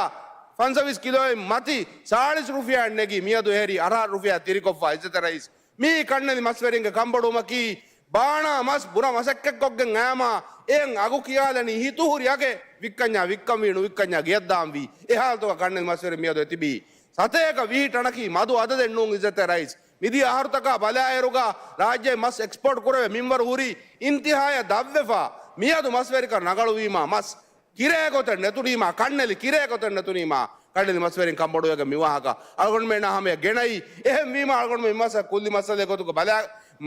ފަންސަވީސް ކިލޯއިން މަތި ސާޅީސް ރުފިޔާއެއް ނެގި މިއަދު އެހެރީ އަށާރަ ރުފިޔާ ތިރިކޮށްފަ އިއްޒަތްތެރި ރައީސް. މީ ކަންނެލި މަސްވެރިންގެ ކަންބޮޑުވުމަކީ ބާނާ މަސް ބުރަ މަސައްކަތްކޮށްގެން އައިމާ އެއަށް އަގު ކިޔާލަނީ ހިތުހުރި އަގެއް. ވިއްކަންޏާ ވިއްކަންވީ، ނުވިއްކަންޏާ ގެއަށްދާންވީ. އެ ހާލަތުގަ ކަންނެލި މަސްވެރިން މިއަދު އެތިބީ ސަތޭކަ ވިހި ޓަނަކީ މަދު އަދަދެއް ނޫން އިއްޒަތްތެރި ރައީސް. މިދިޔަ އަހަރުތަކާ ބަލާއިރުގަ ރާއްޖެ މަސް އެކްސްޕޯޓް ކުރެވޭ މިންވަރު ހުރީ އިންތިހާޔަށް ދަށްވެފަ. މިއަދު މަސްވެރިކަން ރަނގަޅުވީމާ މަސް ކިރޭ ގޮތެއް ނެތުނީމާ، ކަންނެލި ކިރޭ ގޮތެއް ނެތުނީމާ، ކަންނެލި މަސްވެރިން ކަންބޮޑުވެގެން މި ވާހަކަ އަޅުގަނޑުމެންނާ ހަމަޔަށް ގެނައީ. އެހެންވީމާ އަޅުގަނޑުމެން މި މައްސަލަ ކުއްލި މައްސަލައެއް ގޮތުގަ ބަލާ،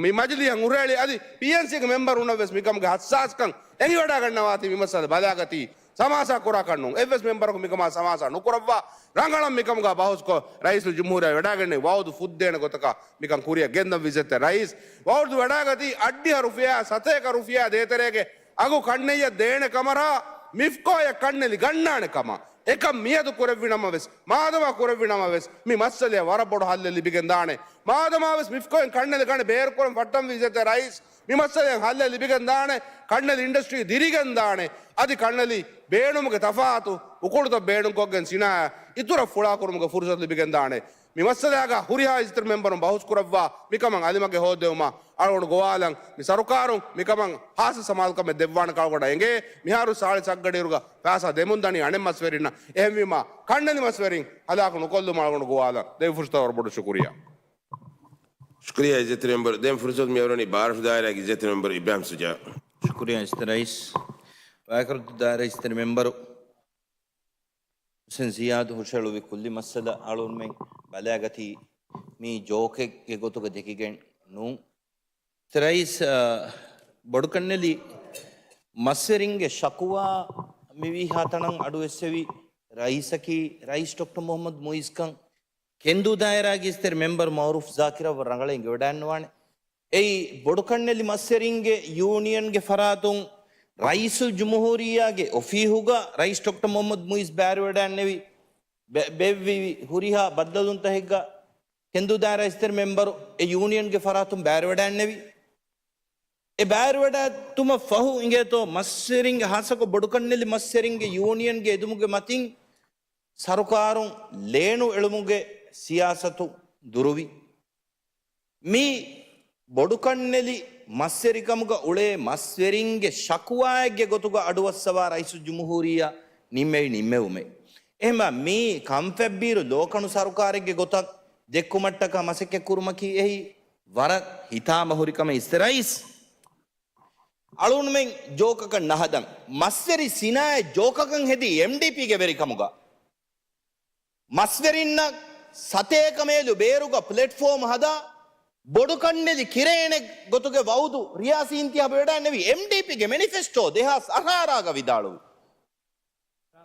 މި މަޖިލީހަށް ހުށަހެޅި އަދި ޕީއެންސީގެ މެމްބަރުންނަށް ވެސް މިކަމުގެ ހައްސާސްކަން އެނގިވަޑާގަންނަވާތީ މި މައްސަލަ ބަލާގަތީ. ސަމާސާ ކުރާކަށް ނޫން. އެއްވެސް މެމްބަރަކު މިކަމާ ސަމާސާ ނުކުރައްވާ. ރަނގަޅަށް މިކަމުގަ ބަހުސްކޮށް، ރައީސުލްޖުމްހޫރިއްޔާ ވެޑާގެންނެވި ވައުދު ފުއްދޭނެ ގޮތަކަށް މިކަން ކުރިއަށް ގެންދަން އިއްޒަތްތެރި ރައީސް. ވައުދު ވެޑާގަތީ އައްޑިހަ ރުފިޔާ ސަތޭކަ ރުފިޔާ ދޭތެރޭގެ އަގު ކަންނެއްޔަށް ދޭނެ ކަމަށް މިފްކޯއަށް ކަންނެލި ގަންނާނެ ކަމަށް. އެކަން މިއަދު ކުރެއްވި ނަމަވެސް، މާދަމާ ކުރެއްވި ނަމަވެސް، މި މައްސަލައަށް ވަރަށް ބޮޑު ހައްލެއް ލިބިގެން ދާނެ. މާދަމާވެސް މިފްކޯއިން ކަންނެލި ގަނެ ބޭރުކުރަން ފައްޓަންވީ އިއްޒަތްތެރި ރައީސް. މި މައްސަލައަށް ހައްލެއް ލިބިގެން ދާނެ. ކަންނެލި އިންޑަސްޓްރީ ދިރިގެން ދާނެ. އަދި ކަންނެލި ބޭނުމުގެ ތަފާތު އުކުޅުތައް ބޭނުންކޮށްގެން ސިނާއަތް އިތުރަށް ފުޅާކުރުމުގެ ފުރުސަތު ލިބިގެން ދާނެ. މި މައްސަލާގަ ހުރިހާ އިއްޒަތްތެރި މެމްބަރުން ބަހުސް ކުރައްވާ މިކަމަށް އަލިމަގެއް ހޯއްދެވުމަށް އަޅުގަނޑު ގޮވާލަން. މި ސަރުކާރުން މިކަމަށް ހާއްސަ ސަމާލުކަމެއް ދެއްވާނެ ކަމަށް އަޅުގަނޑަށް އެނގޭ. މިހާރު ސާޅީސް އަށްގަޑިއިރުގަ ފައިސާ ދެމުން ދަނީ އަނެއް މަސްވެރިންނަށް. އެހެންވީމާ ކަންނެލި މަސްވެރިން ހަލާކު ނުކޮށްލުމަށް އަޅުގަނޑު ގޮވާލަން. ދެން ފުރުސަތަށް ވަރަށް ބޮޑަށް ޝުކުރިއްޔާ. ޝުކުރިއްޔާ އިއްޒަތްތެރި މެމްބަރު. ދެން ފުރުސަތު މިއަރުވަނީ ބާރަށު ދާއިރާގެ އިއްޒަތްތެރި މެމްބަރު އިބްރާހިމް ޝުޖާ. ޝުކުރިއްޔާ އިއްޒަތްތެރި ރައީސް. ވާކަރު ދާއިރާ އިއްޒަތްތެރި މެމްބަރު ހުސެން ޒިޔާދު ހުށަހެޅުއްވި ކުއްލި މައްސަލަ އަޅުގަނޑުމެން ބަލާގަތީ މީ ޖޯކެއްގެ ގޮތުގަ ދެކިގެން ނޫން. އިއްޒަތްތެރި ރައީސް، އަ، ބޮޑުކަންނެލި މަސްވެރިންގެ ޝަކުވާ މިވީހާ ތަނަށް އަޑުއެއްސެވި ރައީސަކީ ރައީސް ޑޮކްޓަރ މުހައްމަދު މުއިޒްކަން ކެންދޫ ދާއިރާގެ އިއްޒަތްތެރި މެމްބަރު މައުރޫފް ޒާކިރަށް ވަރަށް ރަނގަޅަށް އެނގިވަޑައިގަންނަވާނެ. އެއީ، ބޮޑުކަންނެލި މަސްވެރިންގެ ޔޫނިއަންގެ ފަރާތުން ރައީސުލްޖުމްހޫރިއްޔާގެ އޮފީހުގަ ރައީސް ޑޮކްޓަރ މުހައްމަދު މުއިޒް ބައިވެރިވެވަޑައިގެންނެވި، ބެ-، ބޭއްވި ހުރިހާ ބައްދަލުވުންތަކެއްގަ ކެންދޫ ދާއިރާ އިއްޒަތްތެރި މެމްބަރު އެ ޔޫނިއަންގެ ފަރާތުން ބައިވެރިވެވަޑައިގެންނެވި. އެ ބައިވެރިވެވަޑައިގަތުމަށް ފަހު އިނގޭތޯ މަސްވެރިންގެ ހާއްސަކޮށް ބޮޑުކަންނެލި މަސްވެރިންގެ ޔޫނިއަންގެ އެދުމުގެ މަތިން ސަރުކާރުން ލޭނު އެޅުމުގެ ސިޔާސަތު ދުރުވި. މި ބޮޑުކަންނެލި މަސްވެރިކަމުގަ އުޅޭ މަސްވެރިންގެ ޝަކުވާއެއްގެ ގޮތުގަ އަޑުއައްސަވާ ރައީސުލްޖުމްހޫރިއްޔާ ނިންމެވި ނިންމެވުމެއް. އެހެންވާ މި ކަންފަތްބީރު ލޯކަނު ސަރުކާރެއްގެ ގޮތަށް ދެއްކުމަށްޓަކާ މަސައްކަތް ކުރުމަކީ އެހީ ވަރަށް ހިތާމަހުރި ކަމެއް އިސްތެ ރައީސް. އަޅުގަނޑުމެން ޖޯކަކަށް ނަހަދަން. މަސްވެރި ސިނާއަތް ޖޯކަކަށް ހެދީ އެމްޑީޕީގެ ވެރިކަމުގަ. މަސްވެރިންނަށް ސަތޭކަ މޭލު ބޭރުގަ ޕްލެޓްފޯމް ހަދާ، ބޮޑުކަންނެލި ކިރޭނެ ގޮތުގެ ވައުދު ރިޔާސީ އިންތިހާބު ވެޑާންނެވީ އެމްޑީޕީގެ މެނިފެސްޓޯ ދެހާސް އަށާރައިގަ ވިދާޅުވި.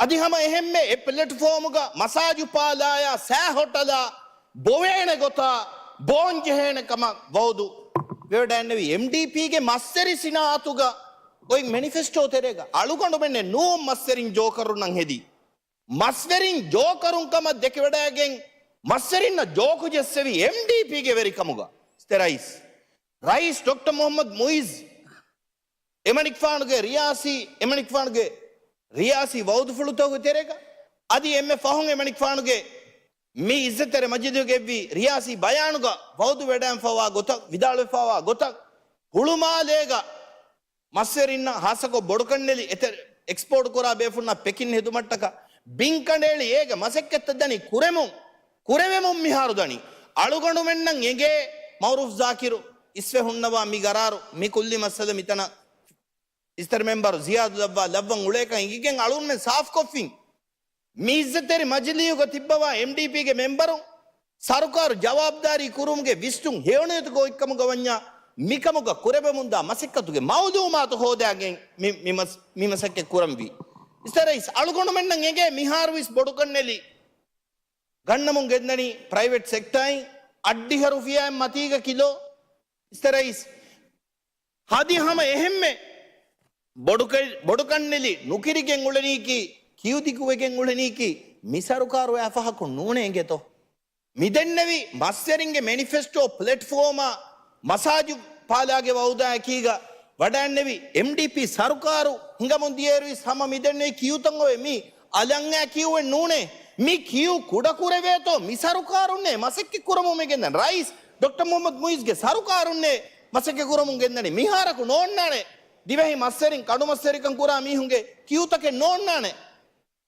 އަދި ހަމަ އެހެންމެ އެ ޕްލެޓްފޯމުގަ މަސާޖު ޕާލާޔާ ސާ ހޮޓަލާ ބޮވޭނެ ގޮތާ ބޯން ޖެހޭނެ ކަމަށް ވައުދު ވެވަޑައިންނެވި އެމްޑީޕީގެ މަސްވެރި ސިނާއަތުގަ އޮތް މެނިފެސްޓޯ ތެރޭގަ އަޅުގަނޑުމެންނެއް ނޫން މަސްވެރިން ޖޯކަރުންނަށް ހެދީ. މަސްވެރިން ޖޯކަރުން ކަމަށް ދެކެވަޑައިގެން މަސްވެރިންނަށް ޖޯކު ޖެއްސެވި އެމްޑީޕީގެ ވެރިކަމުގަ. އިސްތެ ރައީސް. ރައީސް ޑޮކްޓަރ މުހައްމަދު މުއިއްޒު އެމަނިކުފާނުގެ ރިޔާސީ، އެމަނިކުފާނުގެ ރިޔާސީ ވައުދުފުޅުތަކުގެ ތެރޭގަ، އަދި އެންމެ ފަހުން އެމަނިކުފާނުގެ މި އިއްޒަތްތެރި މަޖިލީހުގެ އެއްވި ރިޔާސީ ބަޔާނުގަ ވައުދު ވެޑާންފަވާ ގޮތަށް، ވިދާޅުވެފަވާ ގޮތަށް، ހުޅުމާލޭގަ މަސްވެރިންނަށް ހާއްސަކޮށް ބޮޑުކަންނެލި އެތެރެ އެކްސްޕޯޓް ކުރާ ބޭފުންނަށް ޕެކިން ހެދުމަށްޓަކާ ބިން ކަނޑައެޅި އޭގެ މަސައްކަތްތައް ދަނީ ކުރެމުން، ކުރެވެމުން މިހާރު ދަނީ. އަޅުގަނޑުމެންނަށް އެނގޭ މައުރޫފް ޒާކިރު އިސްވެ ހުންނަވާ މި ގަރާރު، މި ކުއްލި މައްސަލަ މިތަނަށް އިސްތަރި މެމްބަރު ޒިޔާދު ލައްވާ ލައްވަން އުޅޭކަން އެނގިގެން އަޅުގަނޑުމެން ސާފްކޮށްފިން. މި އިއްޒަތްތެރި މަޖިލީހުގަ ތިއްބަވާ އެމްޑީޕީގެ މެމްބަރުން ސަރުކާރު ޖަވާބުދާރީ ކުރުމުގެ ވިސްނުން ހެޔޮނިޔަތުގަ އޮތްކަމުގަ ވަންޏާ މިކަމުގަ ކުރެވެމުންދާ މަސައްކަތުގެ މައުލޫމާތު ހޯދާގެން މި، މި މަސް، މި މަސައްކަތް ކުރަންވީ. އިސްތެ ރައީސް، އަޅުގަނޑުމެންނަށް އެނގޭ މިހާރުވެސް ބޮޑުކަންނެލި ގަންނަމުން ގެންދަނީ ޕްރައިވެޓް ސެކްޓާއިން އަށްޑިހަ ރުފިޔާއިން މަތީގަ ކިލޯ. އިސްތެ ރައީސް، އަދި ހަމަ އެހެންމެ ބޮޑުކަ-، ބޮޑުކަންނެލި ނުކިރިގެން އުޅެނީކީ، ކިޔޫ ދިގުވެގެން އުޅެނީކީ، މި ސަރުކާރު އެއާ ފަހަކުން ނޫނޭ އިނގޭތޯ؟ މިދެންނެވި މަސްވެރިންގެ މެނިފެސްޓޯ ޕްލެޓްފޯމާ މަސާޖު ޕާލާގެ ވައުދާއެކީގަ ވަޑައިންނެވި އެމްޑީޕީ ސަރުކާރު ހިނގަމުން ދިޔައިރުވެސް ހަމަ މިދެންނެވި ކިޔޫތައް އޮވެ މީ އަލަންއާ ކިޔޫއެއް ނޫނޭ. މި ކިޔޫ ކުޑަކުރެވޭތޯ މި ސަރުކާރުންނޭ މަސައްކަތް ކުރަމުން މިގެންދަން. ރައީސް ޑޮކްޓަރ މުހައްމަދު މުއިއްޒުގެ ސަރުކާރުންނޭ މަސައްކަތް ކުރަމުން ގެންދަނީ. މިހާރަކު ނޯންނާނެ ދިވެހި މަސްވެރިން ކަނޑުމަސްވެރިކަން ކުރާ މީހުންގެ ކިޔޫތަކެއް ނޯންނާނެ.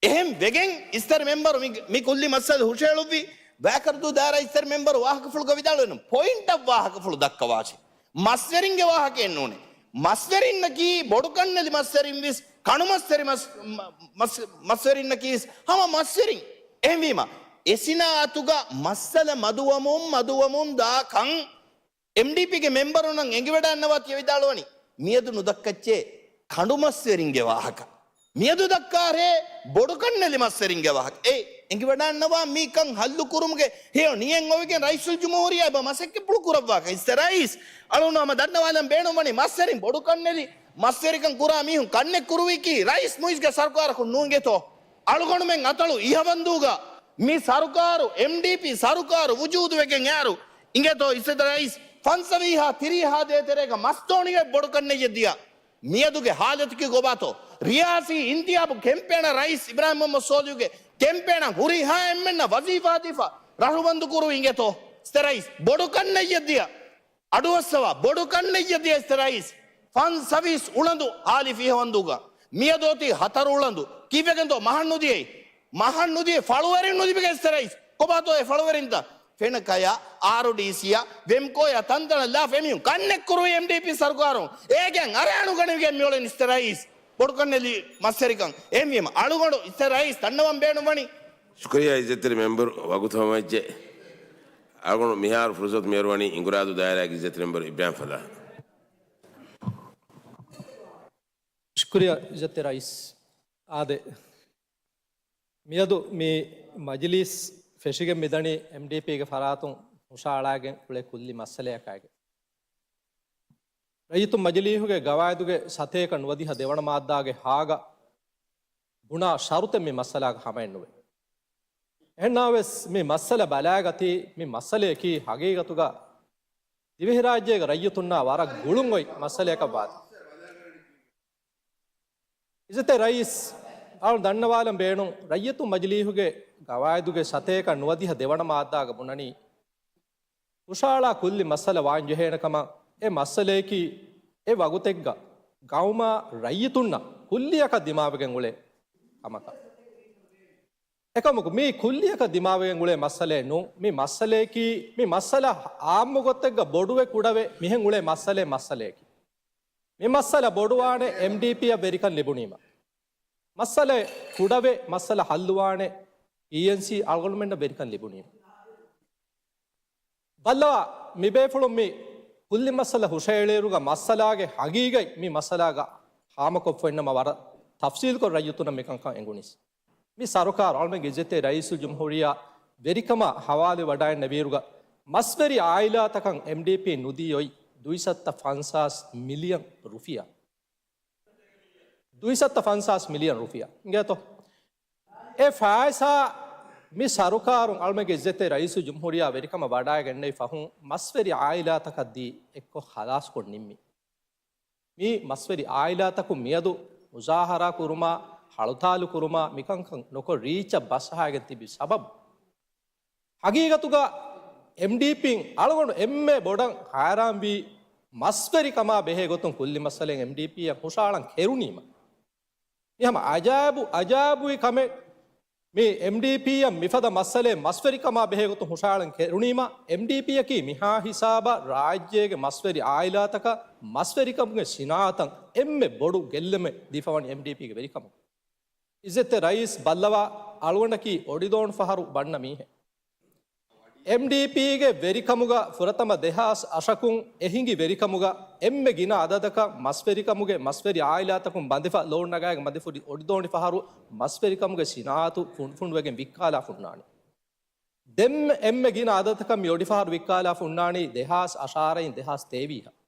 އެހެން ވެގެން އިސްތަރި މެމްބަރު މި، މި ކުއްލި މައްސަލަ ހުށައެޅުއްވި ވައިކަރަދޫ ދާއިރާ އިސްތަރި މެމްބަރު ވާހަކަފުޅުގަ ވިދާޅުވެން ޕޮއިންޓަށް ވާހަކަފުޅު ދައްކަވާށި. މަސްވެރިންގެ ވާހަކައެއް ނޫނޭ. މަސްވެރިންނަކީ ބޮޑުކަންނެލި މަސްވެރިން ވެސް ކަނޑުމަސްވެރި މަސް، މަ، މަސް، މަސްވެރިންނަކީ ވެސް ހަމަ މަސްވެރިން. އެހެންވީމަ، އެ ސިނާއަތުގަ މައްސަލަ މަދުވަމުން، މަދުވަމުން ދާ ކަން އެމްޑީޕީގެ މެމްބަރުންނަށް އެނގިވަޑައިންނަވާ ތިޔަ ވިދާޅުވަނީ، މިއަދު ނުދައްކައްޗޭ ކަނޑުމަސްވެރިންގެ ވާހަކަ. މިއަދު ދައްކާހޭ ބޮޑުކަންނެލި މަސްވެރިންގެ ވާހަކަ. އޭ، އެނގިވަޑައިންނަވާ މި ކަން ހައްލު ކުރުމުގެ ހެޔޮ ނިޔަތް އޮވެގެން ރައީސުލްޖުމްހޫރިއްޔާ އެބަ މަސައްކަތްޕުޅު ކުރައްވާކަށް. އިސްތެ ރައީސް، އަޅުގަނޑު ހަމަ ދަންނަވާލަން ބޭނުންވަނީ މަސްވެރިން ބޮޑުކަންނެލި މަސްވެރިކަން ކުރާ މީހުން ކަންނެއް ކުރުވީކީ ރައީސް މުއިއްޒުގެ ސަރުކާރަކުން ނޫން އިނގޭތޯ؟ އަޅުގަނޑުމެން އަތޮޅު އިހަވަންދޫގަ މި ސަރުކާރު، އެމްޑީޕީ ސަރުކާރު ވުޖޫދުވެގެން އޭރު އިނގޭތޯ އިސްތެ ރައީސް، ފަންސަވީހާ ތިރީހާ ދޭތެރޭގަ މަސްދޯނިގަ ބޮޑުކަންނެއްޔެއް ދިޔަ. މިއަދުގެ ހާލަތަކީ ކޮބާތޯ؟ ރިޔާސީ އިންތިހާބު ކެމްޕޭނަށް ރައީސް އިބްރާހިމް މުހައްމަދު ސޯލިހުގެ ކެމްޕޭނަށް ހުރިހާ އެންމެންނަށް ވަޒީފާ ދީފަ ރަހުމަންދު ކުރުވި އިނގޭތޯ އިސްތެ ރައީސް؟ ބޮޑުކަންނެއްޔެއް ދިޔަ. އަޑުއައްސަވާ ބޮޑު ކަންނެއްޔެއް ދިޔަ އިސްތެ ރައީސް. ފަންސަވީސް އުޅަނދު ހާލި ފިހަވަންދޫގަ މިއަދު އޮތީ ހަތަރު އުޅަނދު. ކީއްވެގެންތޯ މަހަށް ނުދިޔައީ؟ މަހަށް ނުދިޔަ ފަޅުވެރިން ނުލިބިގެން އިސްތެ ރައީސް. ކޮބާތޯ އެ ފަޅުވެރިންތައް؟ ފެނަކަޔަށް، އާރުޑީސީއަށް، ވެމްކޯއަށް ތަންތަނަށް ލާފަ އެމީހުން ކަންނެއް ކުރުވި އެމްޑީޕީ ސަރުކާރުން. އޭގެން އަރާނުގަނެވިގެން މިއުޅެނީ އިސްތެ ރައީސް. ބޮޑުކަންނެލި މަސްވެރިކަން. އެހެންވީމަ އަޅުގަނޑު އިސްތެ ރައީސް ދަންނަވަން ބޭނުންވަނީ. ޝުކުރިއްޔާ އިއްޒަތްތެރި މެމްބަރު ވަގުތު ހަމަވެއްޖެ. އަޅުގަނޑު މިހާރު ފުރުސަތު މިއަރުވަނީ އިނގުރާދޫ ދާއިރާގެ އިއްޒަތްތެރި މެމްބަރު އިބްރާހިމް ފަލާހް. ޝުކުރިއްޔާ އިއްޒަތްތެރި ރައީސް. އާދެ، މިއަދު މި މަޖިލީސް ފެށިގެން މިދަނީ އެމްޑީޕީގެ ފަރާތުން ހުށައަޅާގެން އުޅޭ ކުއްލި މައްސަލަޔަކާގެ. ރައްޔިތުން މަޖިލީހުގެ ގަވާއިދުގެ ސަތޭކަ ނުވަދިހަ ދެވަނަ މާއްދާގެ ހާގަ ބުނާ ޝަރުތެއް މި މައްސަލާގަ ހަމައެއްނުވޭ. އެހެންނާވެސް މި މައްސަލަ ބަލާގަތީ މި މައްސަލަޔަކީ ހަގީގަތުގަ ދިވެހިރާއްޖޭގެ ރައްޔިތުންނާ ވަރަށް ގުޅުން އޮތް މައްސަލަޔަކަށް ވާތީ. އިއްޒަތްތެރި ރައީސް، އަޅު ދަންނަވާލަން ބޭނުން، ރައްޔިތުން މަޖިލީހުގެ ގަވާއިދުގެ ސަތޭކަ ނުވަދިހަ ދެވަނަ މާއްދާގަ ބުނަނީ، ހުށައަޅާ ކުއްލި މައްސަލަ ވާން ޖެހޭނެ ކަމަށް އެ މައްސަލަޔަކީ އެ ވަގުތެއްގަ ގައުމާ ރައްޔިތުންނަށް ކުއްލިއަކަށް ދިމާވެގެން އުޅޭ ކަމަކަށް. އެކަމަކު، މި ކުއްލިއަކަށް ދިމާވެގެން އުޅޭ މައްސަލައެއް ނޫން. މި މައްސަލަޔަކީ، މި މައްސަލަ އާއްމު ގޮތެއްގަ ބޮޑުވެ ކުޑަވެ މިހެން އުޅޭ މައްސަލައެއް، މައްސަލަޔަކީ. މި މައްސަލަ ބޮޑުވާނެ އެމްޑީޕީއަށް ވެރިކަން ލިބުނީމަ. މައްސަލަ ކުޑަވެ މައްސަލަ ހައްލުވާނެ ޕީއެންސީ އަޅުގަނޑުމެންނަށް ވެރިކަން ލިބުނީމަ. ބައްލަވާ، މިބޭފުޅުން މި ކުއްލި މައްސަލަ ހުށައެޅޭއިރުގަ މައްސަލާގެ ހަގީގަތް މި މައްސަލާގަ ހާމަކޮށްފައިންނަމަ ވަރަށް ތަފްސީލްކޮށް ރައްޔިތުންނަށް މިކަންކަން އެނގުނީސް. މި ސަރުކާރު، އަޅުމެންގެ އިއްޒަތްތެރި ރައީސުލްޖުމްހޫރިއްޔާ ވެރިކަމާ ހަވާލުވެވަޑައިންނެވިއިރުގަ މަސްވެރި އާއިލާތަކަށް އެމްޑީޕީ ނުދީ އޮތް ދުއިސައްތަ ފަންސާސް މިލިއަން ރުފިޔާ. ދުއިސައްތަ ފަންސާސް މިލިއަން ރުފިޔާ. އިނގޭތޯ؟ އެ ފައިސާ މި ސަރުކާރުން އަޅުމެންގެ އިއްޒަތްތެރި ރައީސުލްޖުމްހޫރިއްޔާ ވެރިކަމަށް ވަޑައިގެންނެވި ފަހުން މަސްވެރި އާއިލާތަކަށް ދީ އެއްކޮށް ހަލާސްކޮށް ނިންމި. މި މަސްވެރި އާއިލާތަކުން މިއަދު މުޒާހަރާ ކުރުމާ، ހަޅުތާލު ކުރުމާ، މިކަންކަން ނުކޮށް ރީއްޗަށް ބަސްހާގެން ތިބި ސަބަބު، ހަގީގަތުގަ އެމްޑީޕީން އަޅުގަނޑު އެންމެ ބޮޑަށް ހައިރާންވީ މަސްވެރިކަމާ ބެހޭ ގޮތުން ކުއްލި މައްސަލައެއް އެމްޑީޕީއަށް ހުށައަޅަން ކެރުނީމަ. މި ހަމަ އަޖާއިބު، އަޖާއިބުވި ކަމެއް. މި އެމްޑީޕީއަށް މިފަދަ މައްސަލައެއް މަސްވެރިކަމާ ބެހޭ ގޮތުން ހުށައަޅަން ކެރުނީމަ، އެމްޑީޕީއަކީ މިހާ ހިސާބަށް ރާއްޖޭގެ މަސްވެރި އާއިލާތަކަށް މަސްވެރިކަމުގެ ސިނާއަތަށް އެންމެ ބޮޑު ގެއްލުމެއް ދީފަވަނީ އެމްޑީޕީގެ ވެރިކަމުން. އިއްޒަތްތެރި ރައީސް ބައްލަވާ، އަޅުގަނޑަކީ އޮޑިދޯން ފަހަރު ބަންނަ މީހެއް. އެމްޑީޕީގެ ވެރިކަމުގަ ފުރަތަމަ ދެހާސް އަށަކުން އެ ހިނގި ވެރިކަމުގަ އެންމެ ގިނަ އަދަދަކަށް މަސްވެރިކަމުގެ މަސްވެރި އާއިލާތަކުން ބަނދެފަ ލޯން ނަގާގެ މަދެފުށި އޮޑިދޯނި ފަހަރު މަސްވެރިކަމުގެ ސިނާއަތު ފުނޑުފުނޑުވެގެން ވިއްކާލާފަ ހުންނާނީ. ދެން އެންމެ ގިނަ އަދަދަކަށް މި އޮޑިފަހަރު ވިއްކާލާފަ ހުންނާނީ ދެހާސް އަށާރައިން ދެހާސް ތޭވީހަށް.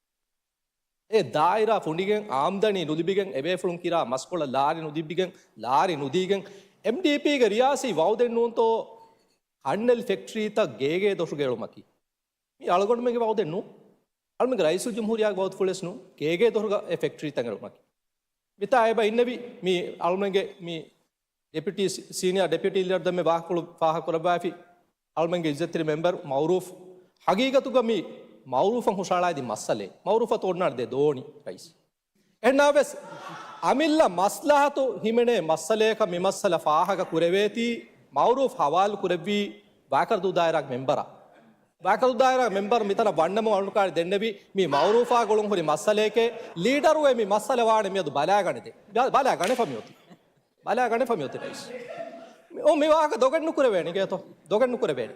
އެ ދާއިރާ ފުނޑިގެން، އާމްދަނީ ނުލިބިގެން، އެބޭފުޅުން ކިރާ މަސްކޮޅަށް ލާރި ނުލިބިގެން، ލާރި ނުދީގެން، އެމްޑީޕީގެ ރިޔާސީ ވައުދެއް ނޫންތޯ ކަންނެލި ފެކްޓްރީތައް ގޭގޭ ދޮށުގަ އެޅުމަކީ. މީ އަޅުގަނޑުމެންގެ ވައުދެއް ނޫން. އަޅުމެންގެ ރައީސުލްޖުމްހޫރިއްޔާގެ ވައުދުފުޅެއް ނޫން. ގޭގޭ ދޮށުގަ އެ ފެކްޓްރީތައް އެޅުމަކީ. މިތާ އެބަ އިންނެވި މި އަޅުމެންގެ މި ޑެޕިއުޓީ ސީ-، ސީނިއާ ޑެޕިއުޓީ ލީޑަރ ދެންމެ ވާހަކަފުޅު ފާހަގަކުރައްވާފި އަޅުމެންގެ އިއްޒަތްތެރި މެމްބަރު މައުރޫފް. ހަގީގަތުގަ މި މައުރޫފަށް ހުށައަޅާދި މައްސަލައެއް. މައުރޫފަށް އޮންނާނެ ދެ ދޯނި ރައީސް. އެހެންނާވެސް، އަމިއްލަ މަސްލަހަތު ހިމެނޭ މައްސަލަޔަކަށް މި މައްސަލަ ފާހަގަ ކުރެވޭތީ، މައުރޫފް ހަވާލު ކުރެއްވީ ވާކަރުދޫ ދާއިރާގެ މެމްބަރާ. ވާކަރުދޫ ދާއިރާގެ މެމްބަރު މިތަނަށް ވަންނަމުން އަޅުން ކާރި ދެންނެވީ، މި މައުރޫފާ ގުޅުން ހުރި މައްސަލަޔެކޭ، ލީޑަރުވެ މި މައްސަލަ ވާނެ މިއަދު ބަލާގަނެދޭ. ބަ-، ބަލާގަނެފަ މިއޮތީ. ބަލާގަނެފަ މިއޮތީ ރައީސް. މި-، އޮ، މި ވާހަކަ ދޮގެއް ނުކުރެވޭނެ ގޭތޯ؟ ދޮގެއް ނުކުރެވޭނެ.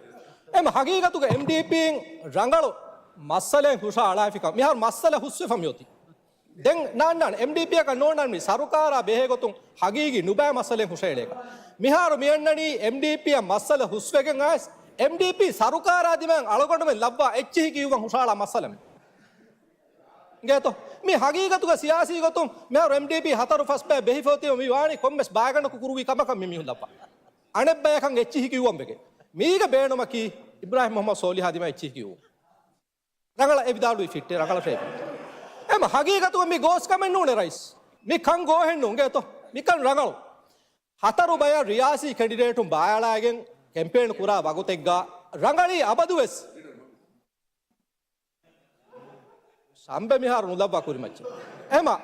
އެމަ ހަގީގަތުގަ އެމްޑީޕީން ރަނގަޅު މައްސަލައެއް ހުށަ އަޅާފިކަން. މިހާރު މައްސަލަ ހުސްވެފަ މިއޮތީ. ދެން ނާންނާނެ، އެމްޑީޕީއަކަށް ނޯންނާން މި ސަރުކާރާ ބެހޭގޮތުން ހަގީގީ ނުބައި މައްސަލައެއް ހުށައެޅޭކަށް. މިހާރު މިއަންނަނީ އެމްޑީޕީއަށް މައްސަލަ ހުސްވެގެން އައިސް، އެމްޑީޕީ ސަރުކާރާ ދިމާއިން އަޅުގަނޑުމެން ލައްވާ އެއްޗިހި ކިޔުވަން ހުށައަޅާ މައްސަލަ މި. އިނގޭތޯ؟ މި ހަގީގަތުގަ ސިޔާސީ ގޮތުން މިހާރު އެމްޑީޕީ ހަތަރު ފަސް ބައެއް ބެހިފަ އޮތީމަ މި ވާނީ ކޮންމެސް ބައިގަނޑަކު ކުރުވި ކަމަކަށް މި މީހުން ލައްވާ. އަނެއްބަޔަކަށް އެއްޗިހި ކިޔުވަން ވެގެން. މީގެ ބޭނުމަކީ އިބްރާހިމް މުހައްމަދު ސޯލިހާ ދިމާ އެއްޗިހި ކިޔުވުން. ރަނގަޅަށް އެ ވިދާޅުވި ފިއްޓެއް ރަނގަޅަށް ފޭބި. އެމަ ހަގީގަތުގަ މި ގޯސް ކަމެއް ނޫނޭ ރައީސް. މި ކަން ގޯހެއް ނޫން ގޭތޯ. މިކަން ރަނގަޅު. ހަތަރު ބަޔަށް ރިޔާސީ ކެނޑިޑޭޓުން ބާއަޅާގެން ކެމްޕޭން ކުރާ ވަގުތެއްގަ ރަނގަޅީ އަބަދުވެސް. ސަމްބެ މިހާރު ނުލައްވާ ކުރިމައްޗެއް. އެމަ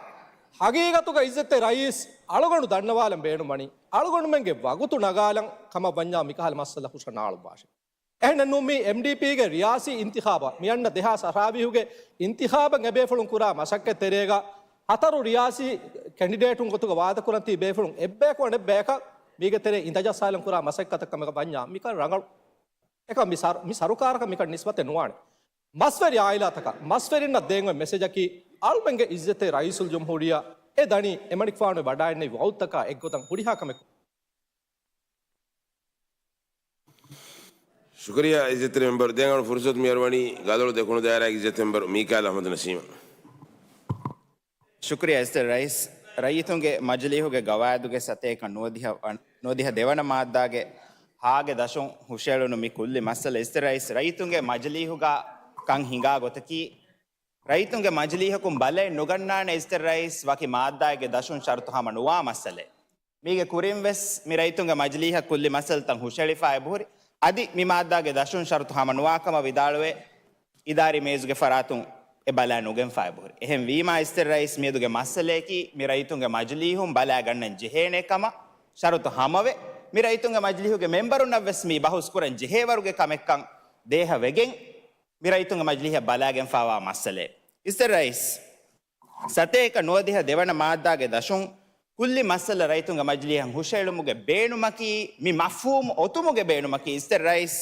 ހަގީގަތުގަ އިއްޒަތްތެރި ރައީސް އަޅުގަނޑު ދަންނަވާލަން ބޭނުންވަނީ، އަޅުގަނޑުމެންގެ ވަގުތު ނަގާލަން ކަމަށް ވަންޏާ މިކަހަލަ މައްސަލަ ހުށަ ނާޅުއްވާށެ. އެހެންނެއްނޫން މި އެމްޑީޕީގެ ރިޔާސީ އިންތިޚާބަށް މި އަންނަ ދެހާސް އަށާވީހުގެ އިންތިޚާބަށް އެބޭފުޅުން ކުރާ މަސައްކަތް ތެރޭގަ ހަތަރު ރިޔާސީ ކެނޑިޑޭޓުން ގޮތުގަ ވާދަކުރަން ތިބި ބޭފުޅުން އެއްބަޔަކު އަނެއްބަޔަކަށް މީގެ ތެރޭ އިނދަޖައްސާލަން ކުރާ މަސައްކަތަށް ކަމަކަށް ވަންޏާ މިކަން ރަނގަޅު. އެކަމް މި ސަރު-، މި ސަރުކާރަކަށް މިކަން ނިސްބަތެއް ނުވާނެ. މަސްވެރި އާއިލާތަކަށް މަސްވެރިންނަށް ދޭން އޮތް މެސެޖަކީ އަޅުމެންގެ އިއްޒަތްތެރި ރައީސުލްޖުމްހޫރިއްޔާ އެ ދަނީ އެމަނިކުފާނު ވަޑައިންނެވި ވައުދުތަކާ އެއްގޮތަށް ހުރިހާ ކަމެއް. ޝުކުރިއްޔާ އިއްޒަތްތެރި މެމްބަރު. ދެން އަޅު ފުރުސަތު މިއަރުވަނީ ގަލޮޅު ދެކުނު ދާއިރާގެ އިއްޒަތްތެރި މެމްބަރު މީކާއިލް އަޙްމަދު ނަސީމަށް. ޝުކުރިއްޔާ އިއްޒަތްތެރި ރައީސް. ރައްޔިތުންގެ މަޖިލީހުގެ ގަވާއިދުގެ ސަތޭކަ ނުވަދިހަ ވަނަ-، ނުވަދިހަ ދެވަނަ މާއްދާގެ ހާގެ ދަށުން ހުށައެޅުނު މި ކުއްލި މައްސަލަ އިއްޒަތްތެރި ރައީސް، ރައްޔިތުންގެ މަޖިލީހުގަ ކަން ހިނގާ ގޮތަކީ، ރައްޔިތުންގެ މަޖިލީހަކުން ބަލައެއް ނުގަންނާނެ އިއްޒަތްތެރި ރައީސް ވަކި މާއްދާއެއްގެ ދަށުން ޝަރުތު ހަމަ ނުވާ މައްސަލައެއް. މީގެ ކުރިން ވެސް މި ރައްޔިތުންގެ މަޖިލީހަށް ކުއްލި މައްސަލަތައް ހުށައެޅިފަ އެބަހުރި. އަދި މި މާއްދާގެ ދަށުން ޝަރުތު ހަމަ ނުވާ ކަމަށް ވިދާޅުވެ، އިދާރީ މޭޒުގެ ފަރާތުން އެ ބަލާ ނުގެންފާ އެބަހުރި. އެހެން ވީމާ އިސްތެ ރައީސް، މިއަދުގެ މައްސަލަޔަކީ މި ރައްޔިތުންގެ މަޖިލީހުން ބަލާ ގަންނަން ޖެހޭނެ ކަމަށް ޝަރުތު ހަމަވެ، މި ރައްޔިތުންގެ މަޖިލީހުގެ މެމްބަރުންނަށްވެސް މީ ބަހުސް ކުރަން ޖެހޭވަރުގެ ކަމެއްކަން ދޭހަވެގެން، މި ރައްޔިތުންގެ މަޖިލީހަށް ބަލާގެންފާވާ މައްސަލައެއް. އިސްތެ ރައީސް، ސަތޭކަ ނުވަދިހަ ދެވަނަ މާއްދާގެ ދަށުން ކުއްލި މައްސަލަ ރައްޔިތުންގެ މަޖިލީހަށް ހުށައެޅުމުގެ ބޭނުމަކީ، މި މަފްހޫމު އޮތުމުގެ ބޭނުމަކީ، އިސްތެ ރައީސް،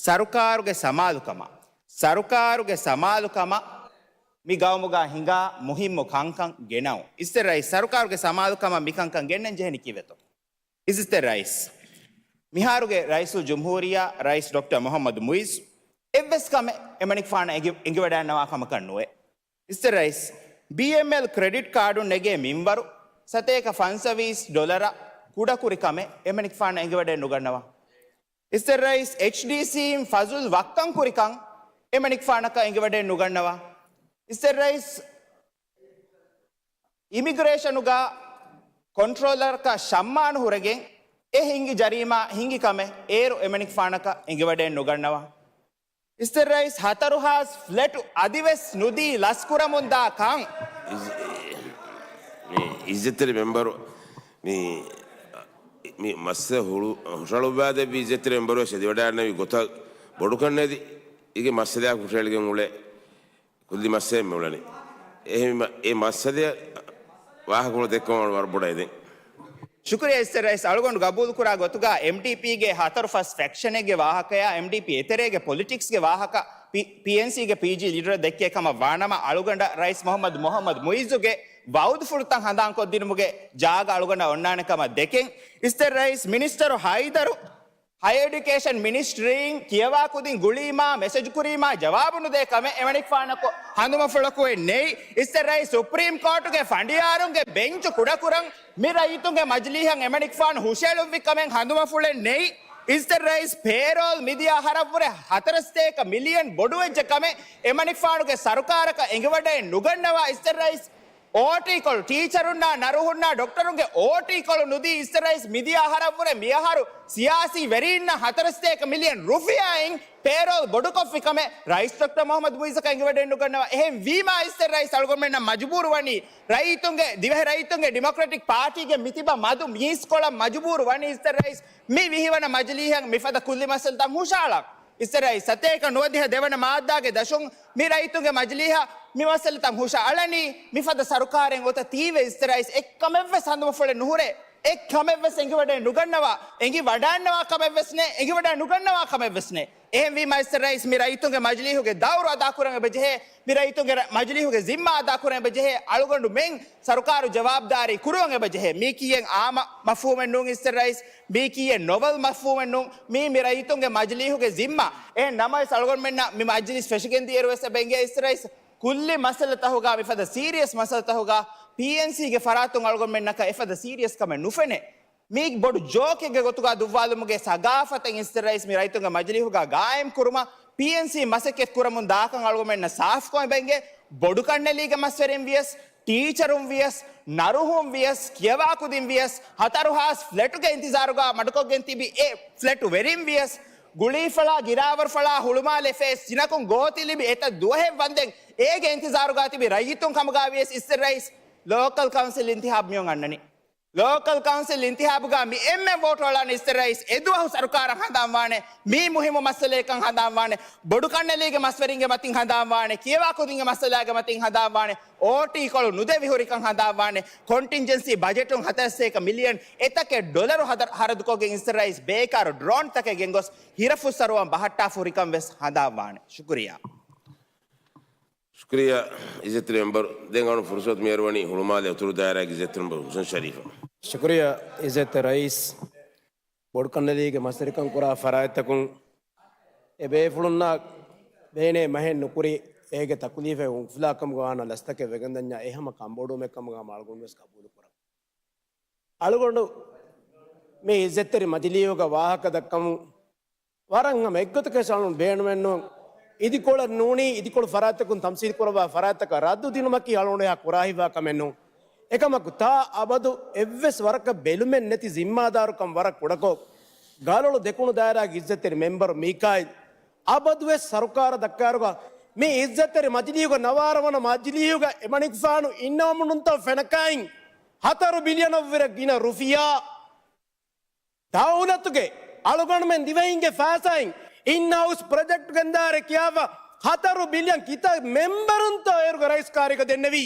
ސަރުކާރުގެ ސަމާލުކަމަށް، ސަރުކާރުގެ ސަމާލުކަމަށް މި ގައުމުގަ ހިނގާ މުހިއްމު ކަންކަން ގެނައުން. އިސްތެ ރައީސް، ސަރުކާރުގެ ސަމާލުކަމަށް މިކަންކަން ގެންނަން ޖެހެނީ ކީއްވެތޯ؟ އިސްތެ ރައީސް، މިހާރުގެ ރައީސުލްޖުމްހޫރިއްޔާ ރައީސް ޑޮކްޓަރ މުޙައްމަދު މުޢިއްޒު އެއްވެސް ކަމެއް އެމަނިކުފާނަށް އެނގި-، އެނގިވަޑައިންނަވާ ކަމަކަށް ނުވޭ. އިސްތެ ރައީސް، ބީއެމްއެލް ކްރެޑިޓް ކާޑުން ނެގޭ މިންވަރު، ސަތޭކަ ފަންސަވީސް ޑޮލަރަށް ކުޑަކުރި ކަމެއް އެމަނިކުފާނަށް އެނގިވަޑައެއް ނުގަންނަވާ. އިސްތެ ރައީސް، އެޗްޑީސީއިން ފަޒުލް ވައްކަން ކުރިކަން އެމަނިކުފާނަކަށް އެނގިވަޑައެއް ނުގަންނަވާ. އިސްތެ ރައީސް، އިމިގްރޭޝަނުގަ ކޮންޓްރޯލަރަކަށް ޝައްމާނު ހުރެގެން އެ ހިނގި ޖަރީމާ ހިނގި ކަމެއް އޭރު އެމަނިކުފާނަކަށް އެނގިވަޑައެއް ނުގަންނަވާ. އިސްތެ ރައީސް، ހަތަރު ހާސް ފްލެޓު އަދިވެސް ނުދީ ލަސްކުރަމުންދާ ކަން. އިސް-، މި އިއްޒަތްތެރި މެމްބަރު، މި، މި މައްސަލަ ހުޅު-، ހުށަހަޅުއްވާދެއްވި އިއްޒަތްތެރި މެމްބަރު ވެސް އެދިވަޑައިގަންނަވީ ގޮތަށް ބޮޑުކަންނޭދި، އޭގެ މައްސަލައާ ހުށަހެޅިގެން އުޅޭ ކުއްލި މައްސަލައެއް މިއުޅެނީ. އެހެންވީމަ، އެ މައްސަލައަށް ވާހަކަފުޅު ދެއްކުމަށް ވަރަށް ބޮޑަށް އެދެން. ޝުކުރިއްޔާ އިސްތެ ރައީސް، އަޅުގަނޑު ގަބޫލުކުރާ ގޮތުގަ އެމްޑީޕީގެ ހަތަރު ފަސް ފެކްޝަނެއްގެ ވާހަކަޔާ އެމްޑީޕީ އެތެރޭގެ ޕޮލިޓިކްސްގެ ވާހަކަ ޕީ-، ޕީއެންސީގެ ޕީޖީ ލީޑަރ ދެއްކޭ ކަމަށް ވާނަމަ، އަޅުގަނޑަށް ރައީސް މުޙައްމަދު މުޙައްމަދު މުޢިއްޒުގެ ވައުދުފުޅުތައް ހަނދާންކޮށްދިނުމުގެ ޖާގަ އަޅުގަނޑަށް އޮންނާނެ ކަމަށް ދެކެން، އިސްތެ ރައީސް މިނިސްޓަރު ހައިދަރު ހަޔަރ އެޑިއުކޭޝަން މިނިސްޓްރީން ކިޔަވާ ކުދިން ގުޅީމާ މެސެޖް ކުރީމާ ޖަވާބު ނުދޭ ކަމެއް އެމަނިކުފާނަކު ހަނދުމަފުޅަކުއެއް ނެތް. އިސްތެ ރައީސް، ސުޕްރީމް ކޯޓުގެ ފަނޑިޔާރުންގެ ބެންޗު ކުޑަކުރަން މި ރައްޔިތުންގެ މަޖިލީހަށް އެމަނިކުފާނު ހުށައެޅުއްވި ކަމެއް ހަނދުމަފުޅެއް ނެތް. އިސްތެ ރައީސް، ޕޭރޯލް މިދިޔަ އަހަރަށްވުރެ ހަތަރެއް ސަތޭކަ މިލިއަން ބޮޑުވެއްޖެ ކަމެއް އެމަނިކުފާނުގެ ސަރުކާރަކަށް އެނގިވަޑައެއް ނުގަންނަވާ. އިސްތެ ރައީސް، އޯޓީކޮޅު، ޓީޗަރުންނާ ނަރުހުންނާ ޑޮކްޓަރުންގެ އޯޓީކޮޅު ނުދީ އިސްތެ ރައީސް، މިދިޔަ އަހަރަށްވުރެ މިއަހަރު ސިޔާސީ ވެރީންނަށް ހަތަރެއް ސަތޭކަ މިލިއަން ރުފިޔާއިން ޕޭރޯލް ބޮޑުކޮށްފި ކަމެއް ރައީސް ޑޮކްޓަރ މުޙައްމަދު މުޢިއްޒަކަށް އެނގިވަޑައެއް ނުގަންނަވާ. އެހެން ވީމާ އިސްތެ ރައީސް، އަޅުގަނޑުމެންނަށް މަޖުބޫރު ވަނީ ރައްޔިތުންގެ، ދިވެހި ރައްޔިތުންގެ ޑިމޮކްރެޓިކް ޕާޓީގެ މިތިބަ މަދު މީސްކޮޅަށް މަޖުބޫރު ވަނީ އިސްތެ ރައީސް، މި ވިހިވަނަ މަޖިލީހަށް މިފަދަ ކުއްލި މައްސަލަތައް ހުށައަޅަން. އިސްތެ ރައީސް، ސަތޭކަ ނުވަދިހަ ދެވަނަ މާއްދާގެ ދަށުން މި ރައްޔިތުންގެ މަޖިލީހަށް މި މައްސަލަތައް ހުށައަޅަނީ މިފަދަ ސަރުކާރެއް އޮތަ ތީވެ އިސްތެ ރައީސް، އެއްކަމެއްވެސް ހަނދުމަފުޅެއް ނުހުރޭ، އެއްކަމެއްވެސް އެނގިވަޑައެއް ނުގަންނަވާ، އެނގިވަޑައިންނަވާ ކަމެއްވެސް ނެތް، އެނގިވަޑައި ނުގަންނަވާ ކަމެއްވެސް ނެތް. އެހެންވީމާ އިސްތެ ރައީސް، މި ރައްޔިތުންގެ މަޖިލީހުގެ ދައުރު އަދާކުރަން އެބަޖެހޭ، މި ރައްޔިތުންގެ ރަ-، މަޖިލީހުގެ ޒިންމާ އަދާކުރަން އެބަޖެހޭ، އަޅުގަނޑުމެން ސަރުކާރު ޖަވާބުދާރީ ކުރުވަން އެބަޖެހޭ. މީކީއެއް އާންމު މަފްހޫމެއް ނޫން އިސްތެ ރައީސް، މީކީއެއް ނޮވެލް މަފްހޫމެއް ނޫން. މީ މި ރައްޔިތުންގެ މަޖިލީހުގެ ޒިންމާ. އެހެން ނަމަވެސް އަޅުގަނޑުމެންނަށް މި މަޖިލީސް ފެށިގެން ދިޔައިރުވެސް އެބަ އެނގޭ އިސްތެ ރައީސް، ކުއްލި މައްސަލަތަހުގަ، މިފަދަ ސީރިއަސް މައްސަލަތަހުގަ ޕީއެންސީގެ ފަރާތުން އަޅުގަނޑުމެންނަކަށް އެފަދަ ސީރިއަސް ކަމެއް ނުފެނޭ. މީ ބޮޑު ޖޯކެއްގެ ގޮތުގަ ދުއްވާލުމުގެ ސަގާފަތެއް އިސްތެ ރައީސް މި ރައްޔިތުންގެ މަޖިލީހުގަ ގާއިމް ކުރުމަށް ޕީއެންސީ މަސައްކަތް ކުރަމުން ދާކަން އަޅުގަނޑުމެންނަށް ސާފުކޮށް އެބަ އެނގޭ. ބޮޑު ކަންނެލީގެ މަސްވެރިން ވިޔަސް، ޓީޗަރުން ވިޔަސް، ނަރުހުން ވިޔަސް، ކިޔަވާ ކުދިން ވިޔަސް، ހަތަރު ހާސް ފްލެޓުގެ އިންތިޒާރުގަ މަޑުކޮށްގެން ތިބި އެ ފްލެޓު ވެރިން ވިޔަސް، ގުޅީފަޅާ، ގިރާވަރުފަޅާ، ހުޅުމާލެ ފޭސް ތިނަކުން ގޯތި ލިބި އެތައް ދުވަހެއް ވަންދެން އޭގެ އިންތިޒާރުގަ ތިބި ރައްޔިތުން ކަމުގަ ވިޔަސް އިސްތެ ރައީސް، ލޯކަލް ކައުންސިލް އިންތިހާބު މިއޮން އަންނަނީ. ލޯކަލް ކައުންސިލް އިންތިހާބުގަ މި އެންމެ ވޯޓު އަޅާނެ އިސްތެ ރައީސް، އެދުވަހު ސަރުކާރަށް ހަނދާންވާނެ، މީ މުހިއްމު މައްސަލައެއްކަން ހަނދާންވާނެ، ބޮޑު ކަންނެލީގެ މަސްވެރިންގެ މަތިން ހަނދާންވާނެ، ކިޔަވާ ކުދިންގެ މައްސަލާގެ މަތިން ހަނދާންވާނެ، އޯޓީކޮޅު ނުދެވި ހުރިކަން ހަނދާންވާނެ، ކޮންޓިންޖެންސީ ބަޖެޓުން ހަތަރެއް ސަތޭކަ މިލިއަން އެތަކެއް ޑޮލަރު ހަދަ-، ހަރަދުކޮށްގެން އިސްތެ ރައީސް ބޭކާރު ޑްރޯންތަކެއް ގެންގޮސް ހިރަފުއްސަރުވަން ބަހައްޓާފަ ހުރިކަން ވެސް ހަނދާންވާނެ. ޝުކުރިއްޔާ. ޝުކުރިއްޔާ އިއްޒަތްތެރި މެމްބަރު. ދެން އަޅުން ފުރުސަތު މިއަރުވަނީ ހުޅުމާލެ އުތުރު ދާއިރާގެ އިއްޒަތްތެރި މެމްބަރު ހުސެން ޝަރީފަށް. ޝުކުރިއްޔާ އިއްޒަތްތެރި ރައީސް. ބޮޑުކަންނެލީގެ މަސްވެރިކަން ކުރާ ފަރާތްތަކުން އެ ބޭފުޅުންނާ ބޭނޭ މަހެއް ނުކުރި، އޭގެ ތަކުލީފެއް އުފުލާކަމުގަ ވާނަ ލަސްތަކެއް ވެގެންދަންޏާ އެ ހަމަ ކަންބޮޑުވުމެއްކަމުގަ ހަމަ އަޅުގަނޑު ވެސް ގަބޫލުކުރަން. އަޅުގަނޑު މި އިއްޒަތްތެރި މަޖިލީހުގަ ވާހަކަ ދައްކަމުން ވަރަށް ހަމަ އެއްގޮތަކަށް އަޅުން ބޭނުމެއް ނޫން. އިދިކޮޅަށް ނޫނީ، އިދިކޮޅު ފަރާތްތަކުން ތަމްސީލް ކުރައްވާ ފަރާތްތަކަށް ރައްދު ދިނުމަކީ އަޅުގަނޑު އެހާ ކުރާހިތްވާ ކަމެއް ނޫން. އެކަމަކު ތާ އަބަދު އެއްވެސް ވަރަކަށް ބެލުމެއް ނެތި ޒިންމާދާރުކަން ވަރަށް ކުޑަކޮށް، ގަލޮޅު ދެކުނު ދާއިރާގެ އިއްޒަތްތެރި މެމްބަރު މީކާއިލް އަބަދުވެސް ސަރުކާރަށް ދައްކާއިރުގަ މި އިއްޒަތްތެރި މަޖިލީހުގަ ނަވާރަ ވަނަ މަޖިލީހުގަ އެމަނިކުފާނު އިންނަވަމުންތޯ ފެނަކައިން ހަތަރު ބިލިއަނަށްވުރެ ގިނަ ރުފިޔާ ދައުލަތުގެ އަޅުގަނޑުމެން ދިވެހިންގެ ފައިސާއިން އިން ހައުސް ޕްރޮޖެކްޓް ގެންދާރެ ކިޔާފަ ހަތަރު ބިލިއަން ކިތައް މެމްބަރުންތޯ އޭރުގެ ރައީސް ކާރީގަ ދެންނެވީ؟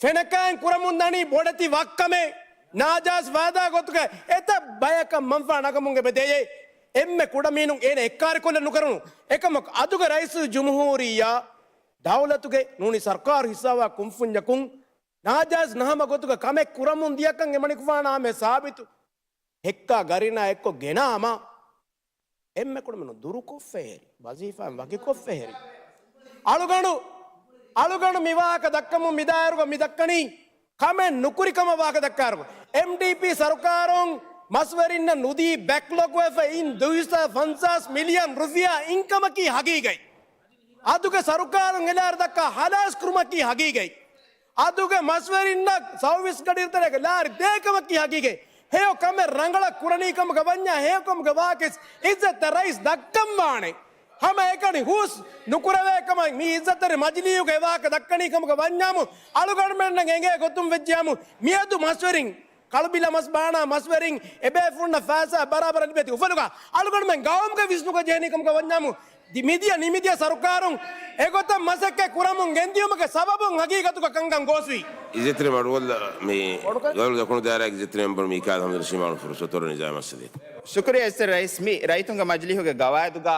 ފެނަކައިން ކުރަމުން ދަނީ ބޮޑެތި ވައްކަމެއް. ނާޖާއިޒް ފައިދާ ގޮތުގަ އެތައް ބަޔަކަށް މަންފާ ނަގަމުން އެބަ ދެޔޭ. އެންމެ ކުޑަމީނުން އޭނަ އެއްކާރިކޮށްލަ ނުކެރުނު. އެކަމަކު އަދުގެ ރައީސުލް ޖުމްހޫރިއްޔާ ދައުލަތުގެ ނޫނީ ސަރުކާރު ހިއްސާވާ ކުންފުންޏަކުން ނާޖާއިޒް ނަހަމަ ގޮތުގަ ކަމެއް ކުރަމުން ދިޔަކަން އެމަނިކުފާނާ މެ ސާބިތު ހެއްކާ ގަރީނާ އެއްކޮށް ގެނާމަ، އެންމެ ކުޑަމިނު ދުރުކޮށްފައިހެރި، ވަޒީފާއިން ވަކިކޮށްފައިހެރި. އަޅުގަނޑު، އަޅުގަނޑު މި ވާހަކަ ދައްކަމުން މިދާއިރުގަ މި ދައްކަނީ ކަމެއް ނުކުރި ކަމަށް ވާހަކަ ދައްކާއިރުގަ. އެމްޑީޕީ ސަރުކާރުން މަސްވެރިންނަށް ނުދީ ބެކްލޮގް ވެފަ އިން ދުއިސައްތަ ފަންސާސް މިލިއަން ރުފިޔާ އިންކަމަކީ ހަގީގަތް. އަދުގެ ސަރުކާރުން އެ ލާރި ދައްކާ ހަލާސް ކުރުމަކީ ހަގީގަތް. އަދުގެ މަސްވެރިންނަށް ސައުވީސް ގަޑިއިރުތަނެއްގެ ލާރި ދޭކަމަކީ ހަގީގަތް. ހެޔޮ ކަމެއް ރަނގަޅަށް ކުރަނީ ކަމުގަ ވަންޏާ، ހެޔޮ ކަމުގެ ވާހަކަ އިއްޒަތްތެރި ރައީސް ދައްކަން ވާނެ. ހަމައެކަނި ހޫސް ނުކުރެވޭ ކަމަށް މި އިއްޒަތްތެރި މަޖިލީހުގެ ވާހަކަ ދައްކަނީ ކަމުގަ ވަންޏާމު، އަޅުގަނޑުމެންނަށް އެނގޭ ގޮތުން ވެއްޖިޔާމު، މިއަދު މަސްވެރިން ކަޅުބިލަ މަސް ބާނާ މަސްވެރިން އެބޭފުޅުންނަށް ފައިސާ ބަރާބަރަށް ލިބޭތީ އުފަލުގަ އަޅުގަނޑުމެން ގައުމުގެ ވިސްނުގަ ޖެހެނީ ކަމުގަ ވަންޏާމު، ދި-، މިދިޔަ ނިމިދިޔަ ސަރުކާރުން އެގޮތަށް މަސައްކަތް ކުރަމުން ގެންދިޔުމުގެ ސަބަބުން ހަގީގަތުގަ ކަންކަން ގޯސްވީ. އިއްޒަތްތެރި މަޑުވައްލަ މި ދޮލު ދޮކުނު ދާއިރާގެ އިއްޒަތްތެރި މެމްބަރު މީކާލް ހަމްދަ ރަޝީމާނު ފުރުސަތު ނިޒާމް އަސްލީ. ޝުކުރިއްޔާ އިއްޒަތްތެރި ރައީސް، މި ރައްޔިތުންގެ މަޖިލީހުގެ ގަވާއިދުގަ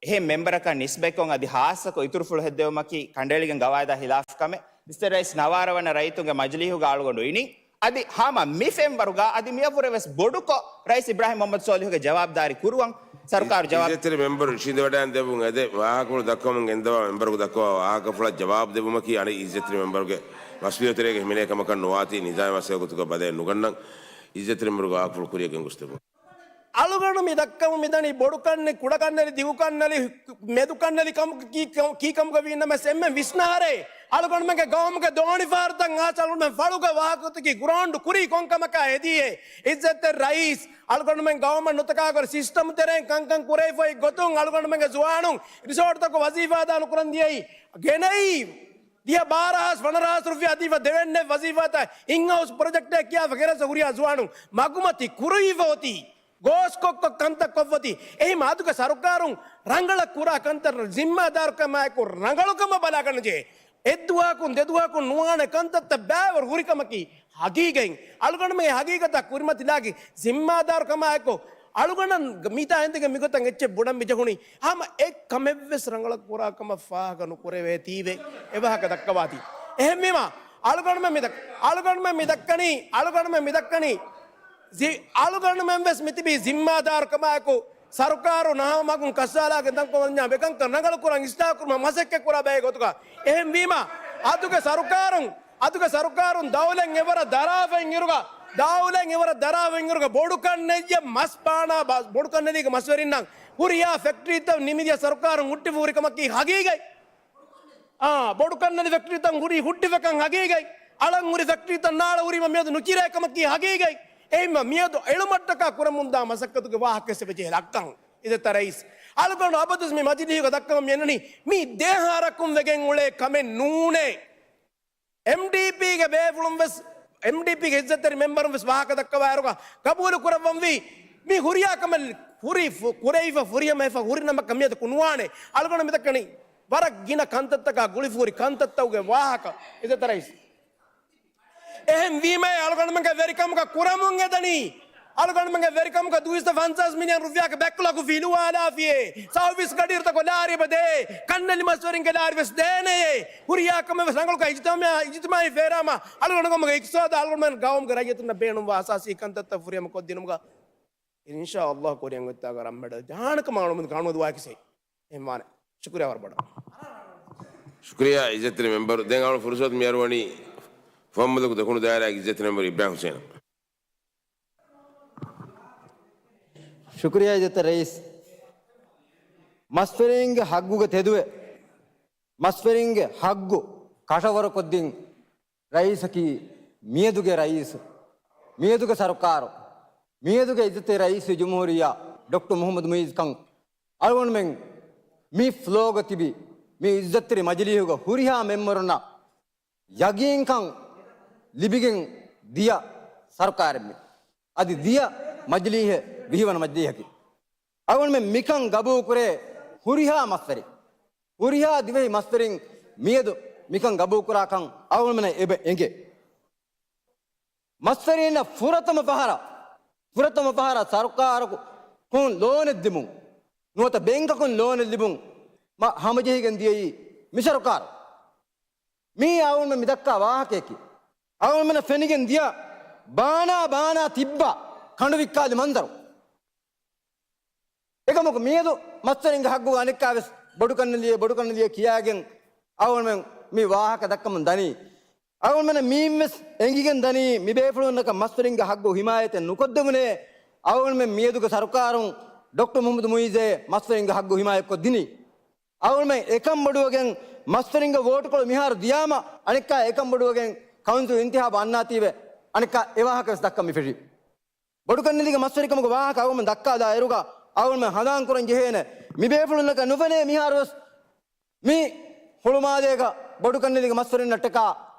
އެހެން މެމްބަރަކަށް ނިސްބަތްކޮށް އަދި ހާއްސަކޮށް އިތުރުފުޅު ހެއްދެވުމަކީ ކަނޑައެޅިގެން ގަވާއިދާ ހިލާފު ކަމެއް. އިއްޒަތްތެރި ރައީސް ނަވާރަ ވަނަ ރައްޔިތުންގެ މަޖިލީހުގަ އަޅުގަނޑު އިނީ. އަދި ހަމަ މި ފެންވަރުގަ އަދި މިއަށްވުރެ ވެސް ބޮޑުކޮށް ރައީސް އިބްރާހިމް މުހައްމަދު ސޯލިހުގެ ޖަވާބުދާރީ ކުރުވަން ސަރުކާރު ޖަވާބު. އިއްޒަތްތެރި މެމްބަރު އިށީނދެވަޑައިގެން ދެއްވުން އެދެ ވާހަކަފުޅު ދައްކަމުން ގެންދަވާ މެމްބަރަކު ދައްކަވާ ވާހަކަފުޅަށް ޖަވާބު ދެއްވުމަކީ އަނެއް އިއްޒަތްތެރި މެމްބަރުގެ މަސްއޫލިއްޔަތުތެރޭގަ ހިމެނޭ ކަމަކަށް ނުވާތީ ނިޒާމީ މައްސަލަ ގޮތުގަ ބަލައެއް ނުގަންނަން. އިއްޒަތްތެރި މެމްބަރުގެ ވާހަކަފުޅު ކުރިއަށް ގެންގޮސްދެއްވުން. އަޅުގަނޑު މި ދައްކަމުން މިދަނީ ބޮޑު ކަންނެ، ކުޑަ ކަންނެލި، ދިގު ކަންނެލި، މެދު ކަންނެލި ކަމު ކީ، ކީ ކަމުގަ ވީނަމަސް އެންމެން ވިސްނާރޭ. އަޅުގަނޑުމެންގެ ގައުމުގެ ދޯނިފަހަރުތައް އާސަ އަޅުގަނޑުމެން ފަޅުގަ ވާހަކަ ގޮތަކީ ގްރައުންޑް ކުރީ ކޮންކަމަކާ ހެދީއޭ. އިއްޒަތްތެރި ރައީސް، އަޅުގަނޑުމެން ގައުމަށް ނުތަކާކުރެ ސިސްޓަމް ތެރެއިން ކަންކަން ކުރެވިފައި ގޮތުން އަޅުގަނޑުމެންގެ ޒުވާނުން ރިސޯޓްތަކު ވަޒީފާ އަދާ ނުކުރަން ދިޔައީ. ގެނައީ ދިހަ ބާރަ ހާސް ވަނަ ރާސް ރުފިޔާ ދީފަ ދެވެންނެ ވަޒީފާތައް އިން ހައުސް ޕްރޮޖެކްޓެއް ކިޔާފަ ގެނެސް ހުރިހާ ޒުވާނުން މަގުމަތި ކުރުވިފަ އޮތީ. ގޯސްކޮށްކޮށް ކަންތައް ކޮށްފަތި. އެހިމަ އަދުގެ ސަރުކާރުން ރަނގަޅަށް ކުރާ ކަންތައް ޒިންމާދާރުކަމާއެކު ރަނގަޅުކަމަށް ބަލާގަންނަޖެހޭ. އެއްދުވަހަކުން ދެދުވަހަކުން ނުވާނެ ކަންތައްތައް ބައިވަރު ހުރިކަމަކީ ހަގީގަތް. އަޅުގަނޑުމެން ހަގީގަތާ ކުރިމަތިލާގި ޒިންމާދާރުކަމާއެކު އަޅުގަނޑަށް މިތާ އިނދެގެން މިގޮތަށް އެއްޗެއް ބުނަން މިޖެހުނީ. ހަމަ އެއް ކަމެއްވެސް ރަނގަޅަށް ކުރާ ކަމަށް ފާހަގަ ނުކުރެވޭތީވެ އެވާހަކަ ދައްކަވާތީ. އެހެންވީމަ އަޅުގަނޑުމެން މި ދައް-، އަޅުގަނޑުމެން މި ދައްކަނީ، އަޅުގަނޑުމެން މި ދައްކަނީ ޒި-، އަޅުގަނޑުމެން ވެސް މިތިބީ ޒިންމާދާރުކަމާއެކު ސަރުކާރު ނަހަމަގުން ކައްސާލާގެން ދަންކޮށް ވަންޏާ ބެކަންކަން ރަނގަޅު ކުރަން އިސްލާހު ކުރުމަށް މަސައްކަތް ކުރާ ބައެއް ގޮތުގަ. އެހެންވީމަ އަދުގެ ސަރުކާރުން، އަދުގެ ސަރުކާރުން ދައުލަތް އެވަރަށް ދަރާފައިން އިރުގަ، ދައުލަތް އެވަރަށް ދަރާފައިން އިރުގަ ބޮޑުކަން ނެއްޔެ މަސް ބާނާ ބަ-، ބޮޑުކަން ނެލީގެ މަސްވެރިންނަށް ހުރިހާ ފެކްޓްރީތައް ނިމިދިޔަ ސަރުކާރުން ހުއްޓިފަ ހުރި ކަމަކީ ހަގީގަތް. އާ، ބޮޑު ކަންނެލި ފެކްޓްރީތައް ހުރީ ހުއްޓިފަކަން ހަގީގަތް. އަޅަން ހުރި ފެކްޓްރީތައް ނާޅަ ހުރީމަ މިއަދު ނުކިރޭ ކަމަކީ ހަގީގަތް. އެހެންމަ މިއަދު އެޅުމަށްޓަކާ ކުރަމުންދާ މަސައްކަތުގެ ވާހަކަ އެއްސެވި ޖެހޭ ލައްކަން. އިއްޒަތްތެރި ރައީސް، އަޅުގަނޑު އަބަދުވެސް މި މަޖިލީހުގަ ދައްކަމުން މިއަންނަނީ މީ ދެއަހަރަކުން ވެގެން އުޅޭ ކަމެއް ނޫނޭ. އެމްޑީޕީގެ ބޭފުޅުން ވެސް، އެމްޑީޕީގެ އިއްޒަތްތެރި މެމްބަރުން ވެސް ވާހަކަ ދައްކަވާއިރުގަ ގަބޫލު ކުރައްވަންވީ މި ހުރިހާ ކަމެއް ހުރި ފު-، ކުރެވިފަ ފުރިހަމަވެފަ ހުރި ނަމަކަށް މިއަދަކު ނުވާނެ. އަޅުގަނޑު މިދައްކަނީ ވަރަށް ގިނަ ކަންތައްތަކާ ގުޅިފަހުރި ކަންތައްތަކުގެ ވާހަކަ އިއްޒަތްތެރި ރައީސް. އެހެން ވީމައޭ އަޅުގަނޑުމެންގެ ވެރިކަމުގަ ކުރަމުން އެދަނީ. އަޅުގަނޑުމެންގެ ވެރިކަމުގަ ދުއިސައްތަ ފަންސާސް މިލިއަން ރުފިޔާގެ ބެކްލޮގު ފިލުވާލާފިޔޭ. ސައުވީސް ގަޑިއިރުތަކު ލާރި އެބަ ދޭ. ކަންނެލި މަސްވެރިންގެ ލާރި ވެސް ދޭނެޔޭ. ހުރިހާ ކަމެއް ވެސް ރަނގަޅުކޮށް އިޖްތިމާ-، އިޖްތިމާއީ ފޭރާމަ އަޅުގަނޑު ގައުމުގެ އިޤްތިޞާދަށް އަޅުގަނޑުމެން ގައުމުގެ ރައްޔިތުންނަށް ބޭނުންވާ އަސާސީ ކަންތައްތައް ފުރިހަމަ ކޮށްދިނުމުގަ އިންޝާﷲ ކުރިއަށް އޮތްތާގަ ރަންމެޑަލް ޖަހާނެ ކަމަށް އަޅުގަނޑު ގަނުމަތި ވާކިސޭ. އެހެންވާނެ. ޝުކުރިއްޔާ ވަރަށް ބޮޑަށް. ޝުކުރިއްޔާ އިއްޒަތްތެރި މެމްބަރު. ދެން އަޅު ފުރުސަތު މިއަރުވަނީ ފުވައްމުލަކު ދޮކުނު ދާއިރާގެ އިއްޒަތްތެރި މެމްބަރު އިބްރާހިމް ހުސެނަށް. ޝުކުރިއްޔާ އިއްޒަތްތެރި ރައީސް. މަސްވެރިންގެ ހައްގުގެ ތެދުވެ، މަސްވެރިންގެ ހައްގު ކަށަވަރުކޮށްދިން ރައީސަކީ މިއަދުގެ ރައީސު، މިއަދުގެ ސަރުކާރު، މިއަދުގެ އިއްޒަތްތެރި ރައީސު ޖުމްހޫރިއްޔާ ޑޮކްޓަރ މުޙައްމަދު މުޢިއްޒު ކަން. އަޅުގަނޑުމެން މި ފްލޯގަ ތިބި މި އިއްޒަތްތެރި މަޖިލީހުގަ ހުރިހާ މެމްބަރުންނަށް ޔަގީންކަން ލިބިގެން ދިޔަ ސަރުކާރެއްމެ. އަދި ދިޔަ މަޖިލީހެއް ވިހިވަނަ މަޖިލީހަކީ. އަޅުގަނޑުމެން މިކަން ގަބޫލުކުރޭ ހުރިހާ މަސްވެރިން، ހުރިހާ ދިވެހި މަސްވެރިން މިއަދު މިކަން ގަބޫލުކުރާކަން އަޅުގަނޑުމެންނަށް އެބަ އެނގޭ. މަސްވެރިންނަށް ފުރަތަމަ ފަހަރަށް، ފުރަތަމަ ފަހަރަށް ސަރުކާރަކުން ލޯނެއް ދިމުން، ނުވަތަ ބޭންކަކުން ލޯނެއް ލިބުން މަ-، ހަމަޖެހިގެން ދިޔައީ މި ސަރުކާރު. މީ އަޅުގަނޑުމެން މި ދައްކާ ވާހަކަޔަކީ. އަޅުގަނޑުމެންނަށް ފެނިގެން ދިޔަ ބާނާ ބާނާ ތިއްބާ ކަނޑު ވިއްކާލި މަންޒަރު. އެކަމަކު މިއަދު މަސްވެރިންގެ ހައްގުގަ އަނެއްކާވެސް ބޮޑުކަންނެލިއޭ، ބޮޑުކަންނެލިއޭ ކިޔާގެން އަޅުގަނޑުމެން މި ވާހަކަ ދައްކަމުން ދަނީ. އަޅުގަނޑުމެންނަށް މިއިންވެސް އެނގިގެން ދަނީ މި ބޭފުޅުންނަކަށް މަސްވެރިންގެ ހައްގު ހިމާޔަތެއް ނުކޮށްދެވުނޭ. އަޅުގަނޑުމެން މިއަދުގެ ސަރުކާރުން ޑޮކްޓަރ މުހައްމަދު މުއިއްޒޭ މަސްވެރިންގެ ހައްގު ހިމާޔަތްކޮށްދިނީ. އަޅުގަނޑުމެން އެކަން ބޮޑުވެގެން މަސްވެރިންގެ ވޯޓުކޮޅު މިހާރު ދިޔާމަ އަނެއްކާ އެކަން ބޮޑުވެގެން ކައުންސިލް އިންތިހާބު އަންނާތީވެ އަނެއްކާ އެ ވާހަކަވެސް ދައްކަން މި ފެށީ. ބޮޑުކަންނެލިގެ މަސްވެރިކަމުގެ ވާހަކަ އަޅުގަނޑުމެން ދައްކާލާ އިރުގަ އަޅުގަނޑުމެން ހަނދާން ކުރަން ޖެހޭނެ. މި ބޭފުޅުންނަކަށް ނުފެނޭ މިހާރުވެސް މި ހުޅުމާލޭގަ ބޮޑުކަންނެލިގެ މަސްވެރިންނަށްޓަކާ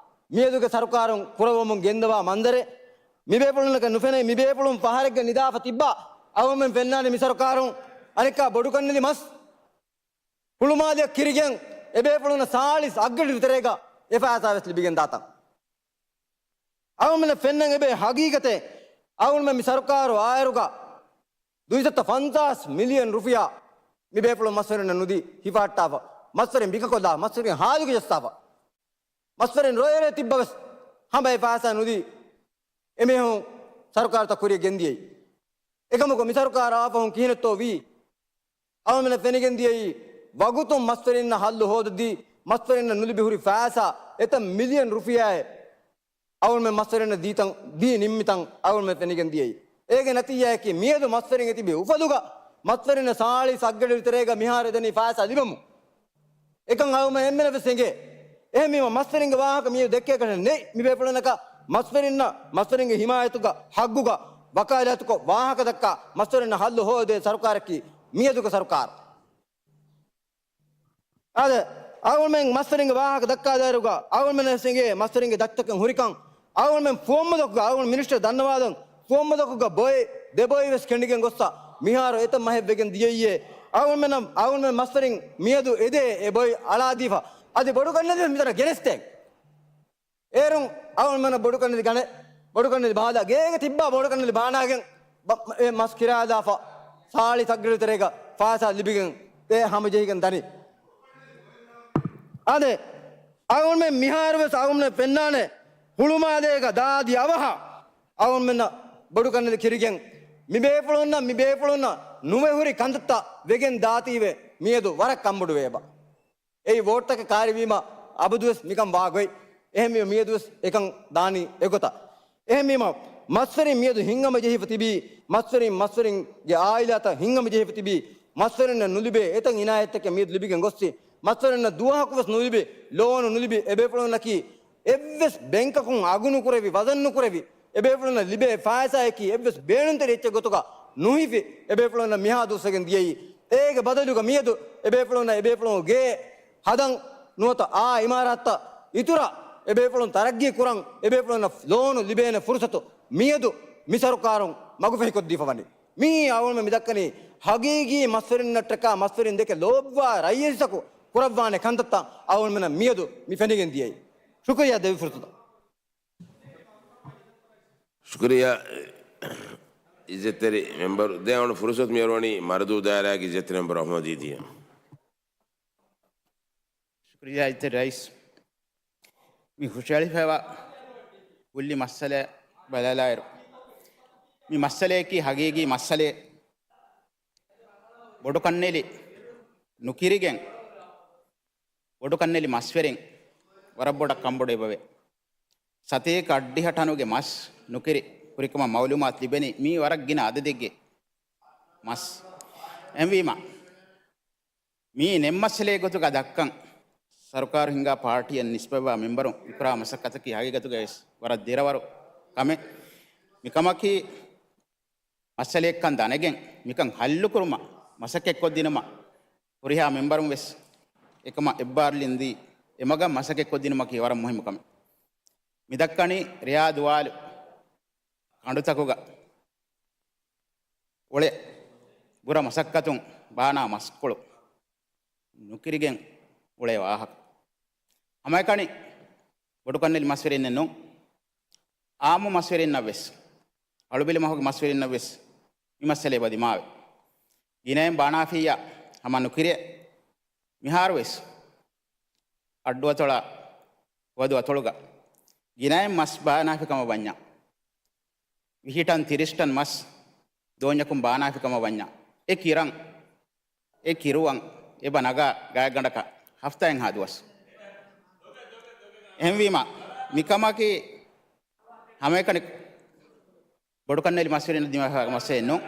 މިއަދުގެ ސަރުކާރުން ކުރައްވަމުން ގެންދަވާ މަންޒަރެއް. މި ބޭފުޅުންނަކަށް ނުފެނޭ. މި ބޭފުޅުން ފަހަރެއްގަ ނިދާފަ ތިއްބާ އަޅުގަނޑުމެން ފެންނާނެ މި ސަރުކާރުން އަނެއްކާ ބޮޑުކަންނެލި މަސް ހުޅުމާލެއަށް ކިރިގެން އެބޭފުޅުންނަށް ސާޅީސް އަށްގަޑި ތެރޭގަ އެ ފައިސާވެސް ލިބިގެން ދާތަން. އަޅުގަނޑުމެންނަށް ފެންނަން އެބޭ ހަގީގަތެއް އަޅުގަނޑުމެން މި ސަރުކާރު އާއިރުގަ ދުއިސައްތަ ފަންސާސް މިލިއަން ރުފިޔާ މި ބޭފުޅުން މަސްވެރިންނަށް ނުދީ ހިފަހައްޓާފަ، މަސްވެރިން ބިކަކޮށްލާ، މަސްވެރިން ހާލުގަ ޖައްސާފަ، މަސްވެރިން ރޮއެރޭ ތިއްބަވެސް ހަމަ އެ ފައިސާ ނުދީ އެމީހުން ސަރުކާރުތައް ކުރިޔަށް ގެންދިޔައީ. އެކަމަކު މި ސަރުކާރު އާފަހުން ކިހިނެއްތޯ ވީ؟ އަޅުގަނޑުމެންނަށް ފެނިގެން ދިޔައީ ވަގުތުން މަސްވެރިންނަށް ހައްލު ހޯދަދީ، މަސްވެރިންނަށް ނުލިބި ހުރި ފައިސާ އެތައް މިލިއަން ރުފިޔާއެއް އަޅުގަނޑުމެން މަސްވެރިންނަށް ދީތަން، ދީ ނިންމިތަން އަޅުގަނޑުމެން ފެނިގެން ދިޔައީ. އޭގެ ނަތީޖާއަކީ މިއަދު މަސްވެރިން އެތިބި އުފަލުގަ މަސްވެރިންނަށް ސާޅީސް އަށްގަޑި ތެރޭގަ މިހާރު އެދެނީ ފައިސާ ލިބަމުން. އެކަން އަޅުގަނޑުމެން އެންމެނަށް ވެސް އެނގޭ. އެހެންވީމަ މަސްވެރިންގެ ވާހަކަ މިއަދު ދެއްކޭކަށެއް ނެތް. މި ބޭފުޅުންނަކަށް މަސްވެރިންނަށް މަސްވެރިންގެ ހިމާޔަތުގަ ހައްގުގަ ވަކާލާތުކޮށް ވާހަކަ ދައްކާ މަސްވެރިންނަށް ހައްލު ހޯދޭ ސަރުކާރަކީ މިއަދުގެ ސަރުކާރު. އާދެ، އަޅުގަނޑުމެން މަސްވެރިންގެ ވާހަކަ ދައްކާލާއިރުގަ އަޅުގަނޑުމެންނަށް ވެސް އެނގޭ މަސްވެރިންގެ ދަތިތަކެއް ހުރިކަން. އަޅުގަނޑުމެން ފުވައްމުލަކުގަ، އަޅުގަނޑު މިނިސްޓަރ ދަންނަވާލަން، ފުވައްމުލަކުގަ ބޮއެ ދެބޮއެވެސް ކެނޑިގެން ގޮއްސަ މިހާރު އެތައް މަހެއް ވެގެން ދިޔައީއޭ. އަޅުގަނޑުމެން، އަޅުގަނޑުމެން މަސްވެރިން މިއަދު އެދޭ އެ ބޮއެ އަޅާދީފަ. އަދި ބޮޑު ކަންނެލި މިތަނަށް ގެނެސްދޭން. އޭރުން އަޅުގަނޑުމެންނަށް ބޮޑުކަންނެލި ގަނެ، ބޮޑުކަންނެލި ބާލާ ގޭގެ ތިއްބާ ބޮޑުކަންނެލި ބާނާގެން ބަ-، އެ މަސް ކިރާލާފަ، ސާޅީސް އަށްގަޑި ތެރޭގަ ފައިސާ ލިބިގެން ދޭ ހަމަޖެހިގެން ދަނީ. އާދެ، އަޅުގަނޑުމެން މިހާރުވެސް އަޅުގަނޑުމެން ފެންނާނެ ހުޅުމާލޭގަ ދާދި އަވަހަށް އަޅުގަނޑުމެންނަށް ބޮޑުކަންނެލި ކިރިގެން މި ބޭފުޅުންނަށް، މި ބޭފުޅުންނަށް ނުވެ ހުރި ކަންތައްތައް ވެގެން ދާތީވެ މިއަދު ވަރަށް ކަންބޮޑުވޭ އެބަ. އެއީ ވޯޓްތަކެއް ކާރިވީމަ އަބަދުވެސް މިކަން ވާގޮތް. އެހެންވީމަ މިއަދުވެސް އެކަން ދާނީ އެގޮތަށް. އެހެންވީމަ މަސްވެރިން މިއަދު ހިތްހަމަޖެހިފަ ތިބީ، މަސްވެރިން، މަސްވެރިންގެ އާއިލާތައް ހިތްހަމަޖެހިފަ ތިބީ، މަސްވެރިންނަށް ނުލިބޭ އެތައް އިނާޔަތްތަކެއް މިއަދު ލިބިގެން ގޮއްސި، މަސްވެރިންނަށް ދުވަހަކުވެސް ނުލިބި، ލޯނު ނުލިބި، އެބޭފުޅުންނަކީ އެއްވެސް ބޭންކަކުން އަގު ނުކުރެވި، ވަޒަން ނުކުރެވި، އެބޭފުޅުންނަށް ލިބޭ ފައިސާއަކީ އެއްވެސް ބޭނުންތެރި އެއްޗެއް ގޮތުގަ ނުހިފި، އެބޭފުޅުންނަށް މިހާ ދުއްސަގެން ދިޔައީ. އޭގެ ބަދަލުގަ މިއަދު އެބޭފުޅުންނަށް އެބޭފުޅުން ގޭ ހަދަން ނުވަތަ އާ އިމާރާތްތައް އިތުރަށް އެބޭފުޅުން ތަރައްގީ ކުރަން، އެބޭފުޅުންނަށް ލޯނު ލިބޭނެ ފުރުސަތު މިއަދު މި ސަރުކާރުން މަގުފަހިކޮށްދީފަ ވަނީ. މިއީ އަޅުގަނޑުމެން މިދައްކަނީ ހަގީގީ މަސްވެރިންނަށްޓަކާ މަސްވެރިން ދެކެ ލޯބިވާ ރައްޔިތަކު ކުރައްވާނެ ކަންތައްތައް އަޅުގަނޑުމެންނަށް މިއަދު މި ފެނިގެން ދިޔައީ. ޝުކުރިއްޔާ ދެވި ފުރުސަތަށް. ޝުކުރިއްޔާ އިއްޒަތްތެރި މެމްބަރު. ދެން އަޅުގަނޑު ފުރުސަތު މިއަރުވަނީ މަރަދޫ ދާއިރާގެ އިއްޒަތްތެރި މެމްބަރު އަޙްމަދު ދީދީއަށް. ޝުކުރިއްޔާ އިއްޒަތްތެރި ރައީސް. މި ހުށަހެޅިފައިވާ ކުއްލި މައްސަލަ ބަލާލާއިރު، މި މައްސަލަޔަކީ ހަގީގީ މައްސަލައެއް. ބޮޑުކަންނެލި ނުކިރިގެން، ބޮޑުކަންނެލި މަސްވެރިން ވަރަށް ބޮޑަށް ކަންބޮޑު އެބަވޭ. ސަތޭކަ އަށްޑިހަ ޓަނުގެ މަސް ނުކިރި ހުރިކަމަށް މައުލޫމާތު ލިބެނީ މީ ވަރަށް ގިނަ އަދަދެއްގެ މަސް. އެހެންވީމަ، މީ ނެތް މައްސަލައެއް ގޮތުގަ ދައްކަން ސަރުކާރު ހިންގާ ޕާޓީއަށް ނިސްބަތްވާ މެމްބަރުން އިކުރާ މަސައްކަތަކީ ހަގީގަތުގައިވެސް ވަރަށް ދިރަވަރު ކަމެއް. މިކަމަކީ މައްސަލައެއްކަން ދަނެގެން މިކަން ހައްލުކުރުމަށް މަސައްކަތްކޮށްދިނުމަށް ހުރިހާ މެމްބަރުން ވެސް އެކަމަށް އެއްބާރުލިން ދީ އެމަގަށް މަސައްކަތްކޮށްދިނުމަކީ ވަރަށް މުހިއްމު ކަމެއް. މި ދައްކަނީ ރިޔާދު ވާލު ކަނޑުތަކުގަ އުޅެ ބުރަ މަސައްކަތުން ބާނާ މަސްކޮޅު ނުކިރިގެން އުޅޭ ވާހަކަ. ހަމައެކަނި ބޮޑުކަންނެލި މަސްވެރިންނެއް ނޫން. އާއްމު މަސްވެރިންނަށް ވެސް، އަޅުބިލި މަހުގެ މަސްވެރިންނަށް ވެސް މި މައްސަލައެއް އެބަ ދިމާވޭ. ގިނައިން ބާނާފިއްޔާ ހަމަ ނުކިރޭ. މިހާރު ވެސް އައްޑު އަތޮޅާ ވަދު އަތޮޅުގަ ގިނައިން މަސް ބާނާފި ކަމަށް ވަންޏާ، ވިހި ޓަން ތިރީސް ޓަން މަސް ދޯންޏަކުން ބާނާފި ކަމަށް ވަންޏާ، އެ ކިރަން، އެ ކިރުވަން އެބަ ނަގާ ގާތްގަނޑަކަށް ހަފްތާއެއްހާ ދުވަސް. އެހެންވީމަ، މިކަމަކީ ހަމައެކަނި ބޮޑުކަންނެލި މަސްވެރިން ދިމާވާ މައްސަލައެއް ނޫން.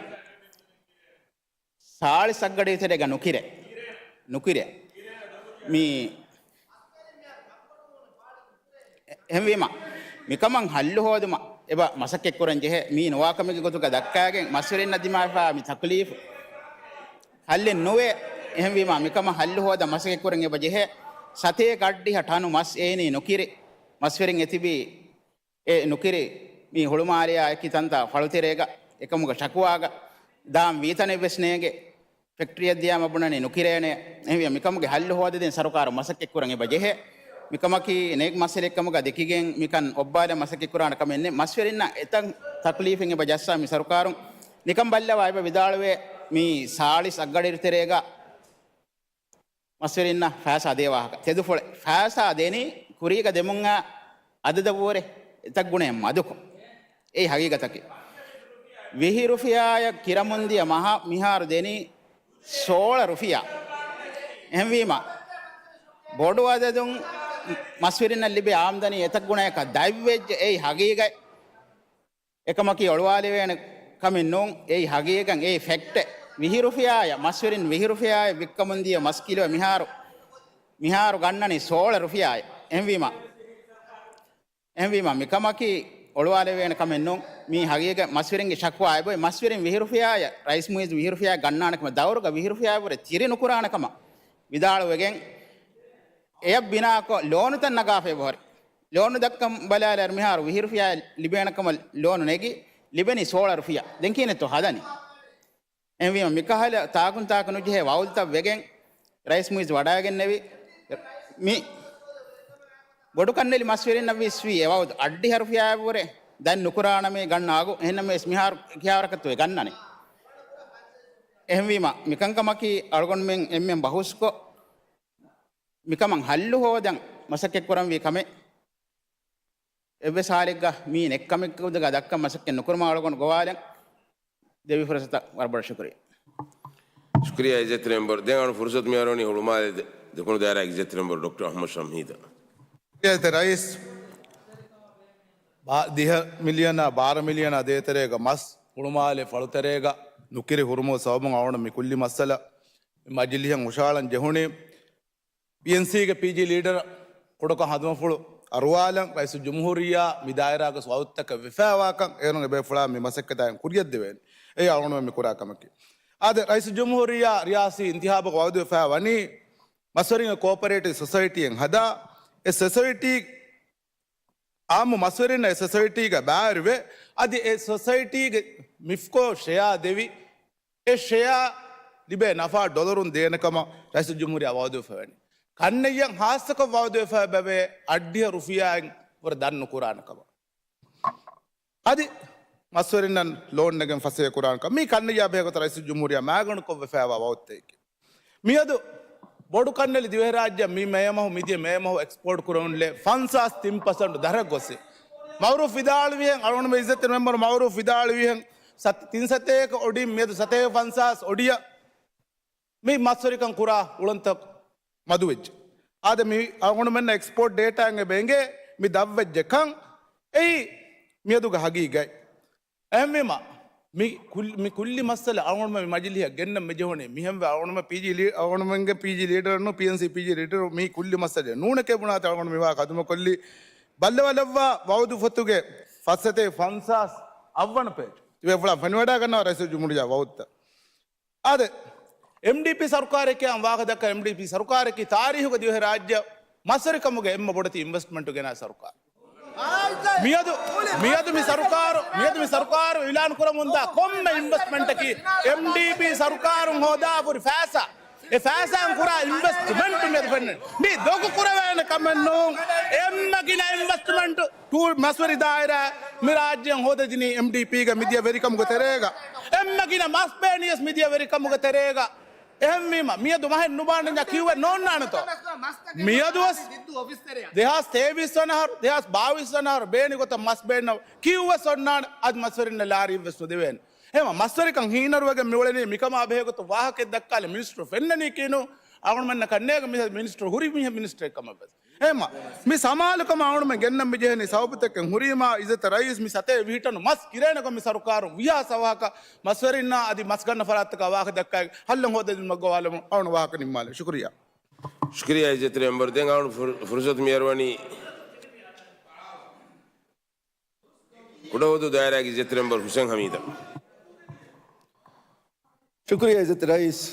ސާޅީސް އަށްގަޑި ތެރޭގަ ނުކިރޭ. ނުކިރޭ. މި އެހެންވީމަ، މިކަމަށް ހައްލު ހޯދުމަށް އެބަ މަސައްކަތްކުރަން ޖެހޭ. މީ ނުވާކަމެއްގެ ގޮތުގަ ދައްކާގެން މަސްވެރިންނަށް ދިމާވެފާ މި ތަކުލީފު ހައްލެއް ނުވޭ. އެހެންވީމަ، މިކަމަށް ހައްލު ހޯދަން މަސައްކަތްކުރަން އެބަ ޖެހޭ. ސަތޭކަ އަށްޑިހަ ޓަނު މަސް އޭނީ ނުކިރި. މަސްވެރިން އެތިބީ އެ ނުކިރި މި ހުޅުމާލެއާ އެކި ތަންތާ ފަޅުތެރޭގަ އެކަމުގެ ޝަކުވާގަ ދާން ވީތަނެއްވެސް ނޭނގެ. ފެކްޓްރީއަށް ދިޔާމަ ބުނަނީ ނުކިރޭނެ. އެހެންވިޔަ މިކަމުގެ ހައްލު ހޯދަދޭން ސަރުކާރު މަސައްކަތްކުރަން އެބަ ޖެހޭ. މިކަމަކީ ނޭނގި މައްސަލައެއްކަމުގަ ދެކިގެން މިކަން އޮއްބާލަން މަސައްކަތްކުރާނެ ކަމެއް ނެތް. މަސްވެރިންނަށް އެތައް ތަކްލީފެއް އެބަ ޖައްސާ މި ސަރުކާރުން. ނިކަން ބައްލަވާ އެބަ ވިދާޅުވޭ މި ސާޅީސް އަށްގަޑި ތެރޭގަ މަސްވެރިންނަށް ފައިސާ ދޭ ވާހަކަ. ތެދުފުޅެއް ފައިސާ ދެނީ ކުރީގަ ދެމުން އާ އަދަދަށްވުރެ އެތައް ގުނައެއް މަދުކޮށް. އެއީ ހަގީގަތަކީ. ވިހި ރުފިޔާއަށް ކިރަމުން ދިޔަ މަހަށް މިހާރު ދެނީ ސޯޅަ ރުފިޔާ. އެހެންވީމަ، ބޮޑު އަދަދުން މަސްވެރިންނަށް ލިބޭ އާމްދަނީ އެތައް ގުނަޔަކަށް ދަތްވެއްޖެ. އެއީ ހަގީގަތް. އެކަމަކީ އޮޅުވާލެވޭނެ ކަމެއް ނޫން. އެއީ ހަގީގަތް، އެއީ ފެކްޓެއް. ވިހި ރުފިޔާއަށް، މަސްވެރިން ވިހި ރުފިޔާއަށް ވިއްކަމުން ދިޔަ މަސް ކިލޯ މިހާރު، މިހާރު ގަންނަނީ ސޯޅަ ރުފިޔާއެއް. އެހެންވީމަ، އެހެންވީމަ، މިކަމަކީ އޮޅުވާލެވޭނެ ކަމެއް ނޫން. މީ ހަގީގަތް. މަސްވެރިންގެ ޝަކުވާ އެބޮތް. މަސްވެރިން ވިހި ރުފިޔާއަށް ރައީސް މުއިއްޒު ވިހި ރުފިޔާއަށް ގަންނާނެ ކަމަށް، ދައުރުގަ ވިހި ރުފިޔާއަށްވުރެ ތިރި ނުކުރާނެ ކަމަށް ވިދާޅުވެގެން، އެޔަށް ބިނާކޮށް ލޯނުތައް ނަގާފަ އެބަހުރި. ލޯނު ދައްކަން ބަލާލާއިރު މިހާރު ވިހި ރުފިޔާ ލިބޭނެ ކަމަށް ލޯނު ނެގި، ލިބެނީ ސޯޅަ ރުފިޔާ. ދެން ކިހިނެއްތޯ ހަދަނީ؟ އެހެންވީމަ، މިކަހަލަ ތާކުން ތާކު ނުޖެހޭ ވައުދުތައް ވެގެން ރައީސް މުއިއްޒު ވަޑައިގެންނެވި. މި ބޮޑުކަންނެލި މަސްވެރިންނަށްވީސް ވީ އެ ވައުދު. އަށްޑިހަ ރުފިޔާއަށްވުރެ ދަތް ނުކުރާނަމޭ ގަންނަ އަގު. އެހެންނަމަވެސް މިހާރު ކިހާވަރަކަށްތޯ އެ ގަންނަނީ؟ އެހެންވީމަ، މިކަންކަމަކީ އަޅުގަނޑުމެން އެންމެން ބަހުސްކޮށް، މިކަމަށް ހައްލު ހޯދަން މަސައްކަތްކުރަންވީ ކަމެއް. އެއްވެސް ހާލެއްގަ މީ ނެތްކަމެއްގެ ގޮތުގަ ދައްކަން މަސައްކަތް ނުކުރުމަށް އަޅުގަނޑު ގޮވާލަން. ދެވި ފުރުސަތަށް ވަރަށް ބޮޑަށް ޝުކުރިއްޔާ. ޝުކުރިއްޔާ އިއްޒަތްތެރި މެމްބަރު. ދެން އަޅު ފުރުސަތު މިއަރުވަނީ ހުޅުމާލެ ދެ-، ދެކުނު ދާއިރާގެ އިއްޒަތްތެރި މެމްބަރު ޑޮކްޓަރ އަޙްމަދު ޝަމްހީދަށް. އިއްޒަތްތެރި ރައީސް، ބާ-، ދިހަ މިލިއަނާ ބާރަ މިލިއަނާ ދޭތެރޭގަ މަސް ހުޅުމާލެ ފަޅުތެރޭގަ ނުކިރި ހުރުމުގެ ސަބަބުން އަޅުގަނޑު މި ކުއްލި މައްސަލަ މަޖިލީހަށް ހުށަހަޅަން ޖެހުނީ. ޕީއެންސީގެ ޕީޖީ ލީޑަރ ކުޑަކޮށް ހަނދުމަފުޅު އަރުވާލަން، ރައީސުލްޖުމްހޫރިއްޔާ މި ދާއިރާގަސް ވައުދުތަކެއް ވެފައިވާކަން، އޭރުން އެބޭފުޅާ މި މަސައްކަތާއިން ކުރިއަށްދެވޭނެ. އެއީ އަޅުގަނޑުމެން މި ކުރާ ކަމަކީ. އާދެ، ރައީސުލްޖުމްހޫރިއްޔާ ރިޔާސީ އިންތިހާބުގަ ވައުދުވެފައި ވަނީ މަސްވެރިންގެ ކޯޕަރޭޓިވް ސޮސައިޓީއެއް ހަދާ، އެ ސޮސައިޓީ އާއްމު މަސްވެރިންނަށް އެ ސޮސައިޓީގަ ބައިވެރިވެ، އަދި އެ ސޮސައިޓީގެ މިފްކޯ ޝެއާ ދެވި، އެ ޝެއާ ލިބޭ ނަފާ ޑޮލަރުން ދޭނެ ކަމަށް ރައީސުލްޖުމްހޫރިއްޔާ ވައުދުވެފަވަނީ. ކަންނެއްޔަށް ހާއްސަކޮށް ވައުދުވެފަ ބެވޭ އަށްޑިހަ ރުފިޔާއިން ވުރެ ދަން ނުކުރާނެ ކަމަށް. އަދި މަސްވެރިންނަށް ލޯން ނެގެން ފަސޭހަ ކުރާނެ ކަމަށް. މީ ކަންނެއްޔާ ބެހޭގޮތަށް ރައީސުލްޖުމްހޫރިއްޔާ މައިގަނޑުކޮށް ވެފައިވާ ވައުދުތަކެއް. މިއަދު ބޮޑު ކަންނެލި ދިވެހިރާއްޖެ މި މޭ މަހު، މިދިޔަ މޭ މަހު އެކްސްޕޯޓް ކުރަމުން ލެއްވި ފަންސާސް ތިން ޕަސެންޓް ދަށަށް ގޮސް، މައުރޫފް ވިދާޅުވިހެން، އަޅުގަނޑުމެން އިއްޒަތްތެރި މެމްބަރު މައުރޫފް ވިދާޅުވިހެން، ސަތް، ތިން ސަތޭކަ އޮޑިން މިއަދު ސަތޭކަ ފަންސާސް އޮޑިއަށް މި މަސްވެރިކަން ކުރާ އުޅަނދުތައް މަދުވެއްޖެ. އާދެ، މި އަޅުގަނޑުމެންނަށް އެކްސްޕޯޓް ޑޭޓާއިން އެބަ އެނގޭ މި ދަށްވެއްޖެ ކަން. އެއީ މިއަދުގެ ހަގީގަތް. އެހެންވީމަ، މި ކުއް-، މި ކުއްލި މައްސަލަ އަޅުގަނޑުމެން މި މަޖިލީހަށް ގެންނަން މި ޖެހުނީ. މިހެންވެ އަޅުގަނޑުމެން ޕީޖީ ލީ-، އަޅުގަނޑުމެންގެ ޕީޖީ ލީޑަރުން، ޕީއެންސީ ޕީޖީ ލީޑަރު މީ ކުއްލި މައްސަލަ ނޫނެކޭ ބުނާތީ އަޅުގަނޑު މިވާ ކަދުމަކޮށްލީ. ބައްލަވާލައްވާ ވައުދު ފޮތުގެ ފަސްސަތޭކަ ފަންސާސް އަށްވަނަ ޕޭޖް. ތިބޭފުޅާ ފެނިވަޑައިގަންނަވާ ރައީސުލްޖުމްހޫރިއްޔާ ވައުދުތައް. އާދެ، އެމްޑީޕީ ސަރުކާރެއް ކިޔާ ވާހަކަ ދައްކާ އެމްޑީޕީ ސަރުކާރަކީ ތާރީހުގަ ދިވެހިރާއްޖެ މަސްވެރިކަމުގެ އެންމެ ބޮޑެތި އިންވެސްޓްމަންޓު ގެނައި ސަރުކާރު. މިއަދު، މިއަދު މި ސަރުކާރު، މިއަދު މި ސަރުކާރު އިލާން ކުރަމުންދާ ކޮންމެ އިންވެސްޓްމަންޓަކީ އެމްޑީޕީ ސަރުކާރުން ހޯދާފަ ހުރި ފައިސާ. އެ ފައިސާއިން ކުރާ އިންވެސްޓްމަންޓު މިއަދު ފެންނަނީ. މި ދޮގު ކުރެވޭނެ ކަމެއް ނޫން. އެންމެ ގިނަ އިންވެސްޓްމަންޓު ޓޫ މަސްވެރި ދާއިރާ މި ރާއްޖެއަށް ހޯދަދިނީ އެމްޑީޕީގެ މިދިޔަ ވެރިކަމުގެ ތެރޭގަ. އެންމެ ގިނަ މަސް ބޭނިޔަސް މިދިޔަ ވެރިކަމުގެ ތެރޭގަ. އެހެންވީމަ، މިއަދު މަހެއް ނުބާންނަ ކިއުވެ ނޯންނާނެތޯ؟ މިއަދުވެސް ދެހާސް ތޭވީސް ވަނަ އަހަރު، ދެހާސް ބާވީސް ވަނަ އަހަރު ބޭނި ގޮތަށް މަސް ބޭންނަ ކިއުވެސް އޮންނާނެ. އަދި މަސްވެރިންނަށް ލާރިއެއްވެސް ނުދެވޭނެ. އެހެން މަސްވެރިކަން ހީނަރުވެގެން މިއުޅެނީ މިކަމާ ބެހޭގޮތުން ވާހަކައެއް ދައްކާލެ މިނިސްޓަރު ފެންނަނީކީނު އަޅުގަނޑުމެންނަށް ކަންނޭގެ މި މިނިސްޓަރު ހުރި މީހެއް މިނިސްޓަރެއް ކަމަށްވެސް. އެހެންމަ މި ސަމާލުކަމަށް އަޅުގަނޑުމެން ގެންނަން މި ޖެހެނީ ސަބަބުތަކެއް ހުރީމާ އިއްޒަތް ރައީސް މި ސަތޭކަ ވިހި ޓަނު މަސް ކިރޭނެ ގޮތް މި ސަރުކާރުން ވީހާވެސް އަވަހަކަށް މަސްވެރިންނާ އަދި މަސްގަންނަ ފަރާތްތަކާ ވާހަކަ ދައްކާ ހައްލަށް ހޯދަދިނުމަށް ގޮވާލަމުން އަޅުގަނޑު ވާހަކަ ނިންމާލެ. ޝުކުރިއްޔާ. ޝުކުރިއްޔާ އިއްޒަތްތެރި މެމްބަރު. ދެން އަޅުގަނޑު ފުރު-، ފުރުސަތު މި އަރުވަނީ ކުޑަހުދޫ ދާއިރާގެ އިއްޒަތްތެރި މެމްބަރު ހުސެން ހަމީދަށް. ޝުކުރިއްޔާ އިއްޒަތްތެރި ރައީސް.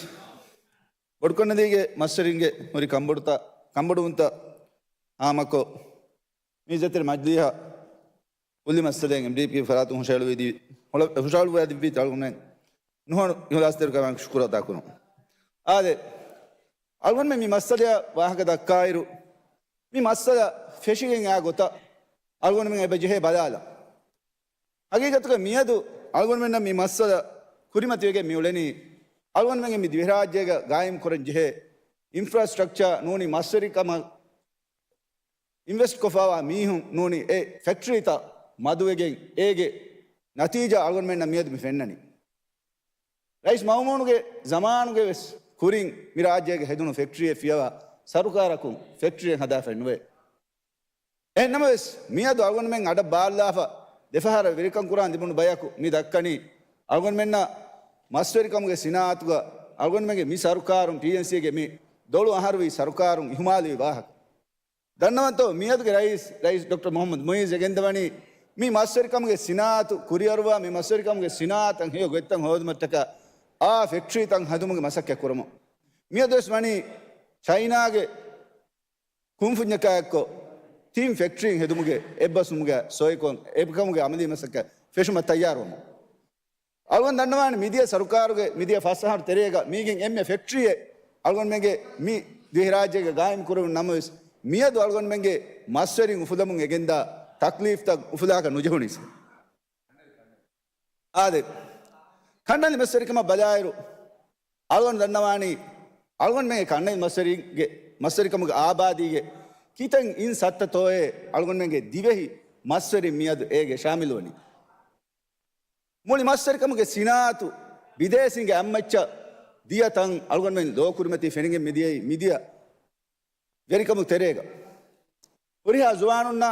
ބޮޑުކޮށް ނަދީގެ މަސްވެރިންގެ ހުރި ކަންބޮޑުތައް، ކަންބޮޑުވުންތައް ހާމަކޮށް، މި އިއްޒަތްތެރި މަޖިލީހަށް ކުއްލި މައްސަލައިން އެމްޑީޕީ ފަރާތުން ހުށަހެޅުވި ދި-، ހުޅަ-، ހުށަހެޅުވައިދެއްވީ އަޅުގަނޑުމެން ނުހަނު އިހުލާސްތެރިކަމާއެކު ޝުކުރު އަދާކުރަން. އާދެ، އަޅުގަނޑުމެން މި މައްސަލަޔަށް ވާހަކަ ދައްކާއިރު، މި މައްސަލަ ފެށިގެން އާ ގޮތަށް އަޅުގަނޑުމެން އެބަ ޖެހޭ ބަލާލަން. ހަގީގަތުގަ މިއަދު އަޅުގަނޑުމެންނަށް މި މައްސަލަ ކުރިމަތިވެގެން މި އުޅެނީ، އަޅުގަނޑުމެންގެ މި ދިވެހިރާއްޖޭގަ ގާއިމް ކުރަން ޖެހޭ އިންފްރާސްޓްރަކްޗާ ނޫނީ މަސްވެރިކަމަށް އިންވެސްޓް ކޮށްފައިވާ މީހުން ނޫނީ އެ ފެކްޓްރީތައް މަދުވެގެން އޭގެ ނަތީޖާ އަޅުގަނޑުމެންނަށް މިއަދު މި ފެންނަނީ. ރައީސް މައުމޫނުގެ ޒަމާނުގެ ވެސް ކުރިން މި ރާއްޖޭގަ ހެދުނު ފެކްޓްރީއެއް ފިޔަވާ ސަރުކާރަކުން ފެކްޓްރީއެއް ހަދާފައެއް ނުވޭ. އެހެންނަމަވެސް، މިއަދު އަޅުގަނޑުމެން އަޑަށް ބާއްލާފަ ދެފަހަރަށް ވެރިކަން ކުރާން ލިބުނު ބަޔަކު މި ދައްކަނީ، އަޅުގަނޑުމެންނަށް މަސްވެރިކަމުގެ ސިނާއަތުގަ އަޅުގަނޑުމެންގެ މި ސަރުކާރުން، ޓީއެންސީގެ މި ދޮޅު އަހަރުވީ ސަރުކާރުން އިހުމާލުވި ވާހަކަ. ދަންނަވަންތޯ، މިއަދުގެ ރައީސް، ރައީސް ޑޮކްޓަރ މުޙައްމަދު މުޢިއްޒު ގެންދަވަނީ، މި މަސްވެރިކަމުގެ ސިނާއަތު ކުރިއަރުވާ، މި މަސްވެރިކަމުގެ ސިނާއަތަށް ހެޔޮ ގޮތްތައް ހޯދުމަށްޓަކާ އާ ފެކްޓްރީތައް ހަދުމުގެ މަސައްކަތް ކުރުމަށް. މިއަދުވެސް ވަނީ ޗައިނާގެ ކުންފުންޏަކާއެއްކޮށް، ތިން ފެކްޓްރީން ހެދުމުގެ އެއްބަސްވުމުގެ ސޮއިކޮން އެކަމުގެ އަމަލީ މަސައްކަތް ފެށުމަށް ތައްޔާރުވަމުން. އަޅުގަނޑު ދަންނަވާނެ މިދިޔަ ސަރުކާރުގެ މިދިޔަ ފަސް އަހަރު ތެރޭގަ މީގެން އެންމެ ފެކްޓްރީއެއް އަޅުގަނޑުމެންގެ މި ދިވެހިރާއްޖޭގަ ގާއިމް ކުރެވުނު ނަމަވެސް، މިއަދު އަޅުގަނޑުމެންގެ މަސްވެރިން އުފުލަމުން އެގެންދާ ތަކްލީފްތައް އުފުލާކަށް ނުޖެހުނީސް. އާދެ، ކަނޑަނި މަސްވެރިކަމަށް ބަލާއިރު، އަޅުގަނޑު ދަންނަވާނީ، އަޅުގަނޑުމެންގެ ކަނޑަނި މަސްވެރިންގެ މަސްވެރިކަމުގެ އާބާދީގެ ކިތަން އިން ސައްތަ ތޯއޭ އަޅުގަނޑުމެންގެ ދިވެހި މަސްވެރިން މިއަދު އޭގެ ޝާމިލުވަނީ. މުޅި މަސްވެރިކަމުގެ ސިނާއަތު ބިދޭސީންގެ އަތްމައްޗަށް ދިޔަ ތަން އަޅުގަނޑުމެން ލޯ ކުރިމަތީ ފެނިގެން މިދިޔައީ މިދިޔަ ވެރިކަމު ތެރޭގަ. ހުރިހާ ޒުވާނުންނާ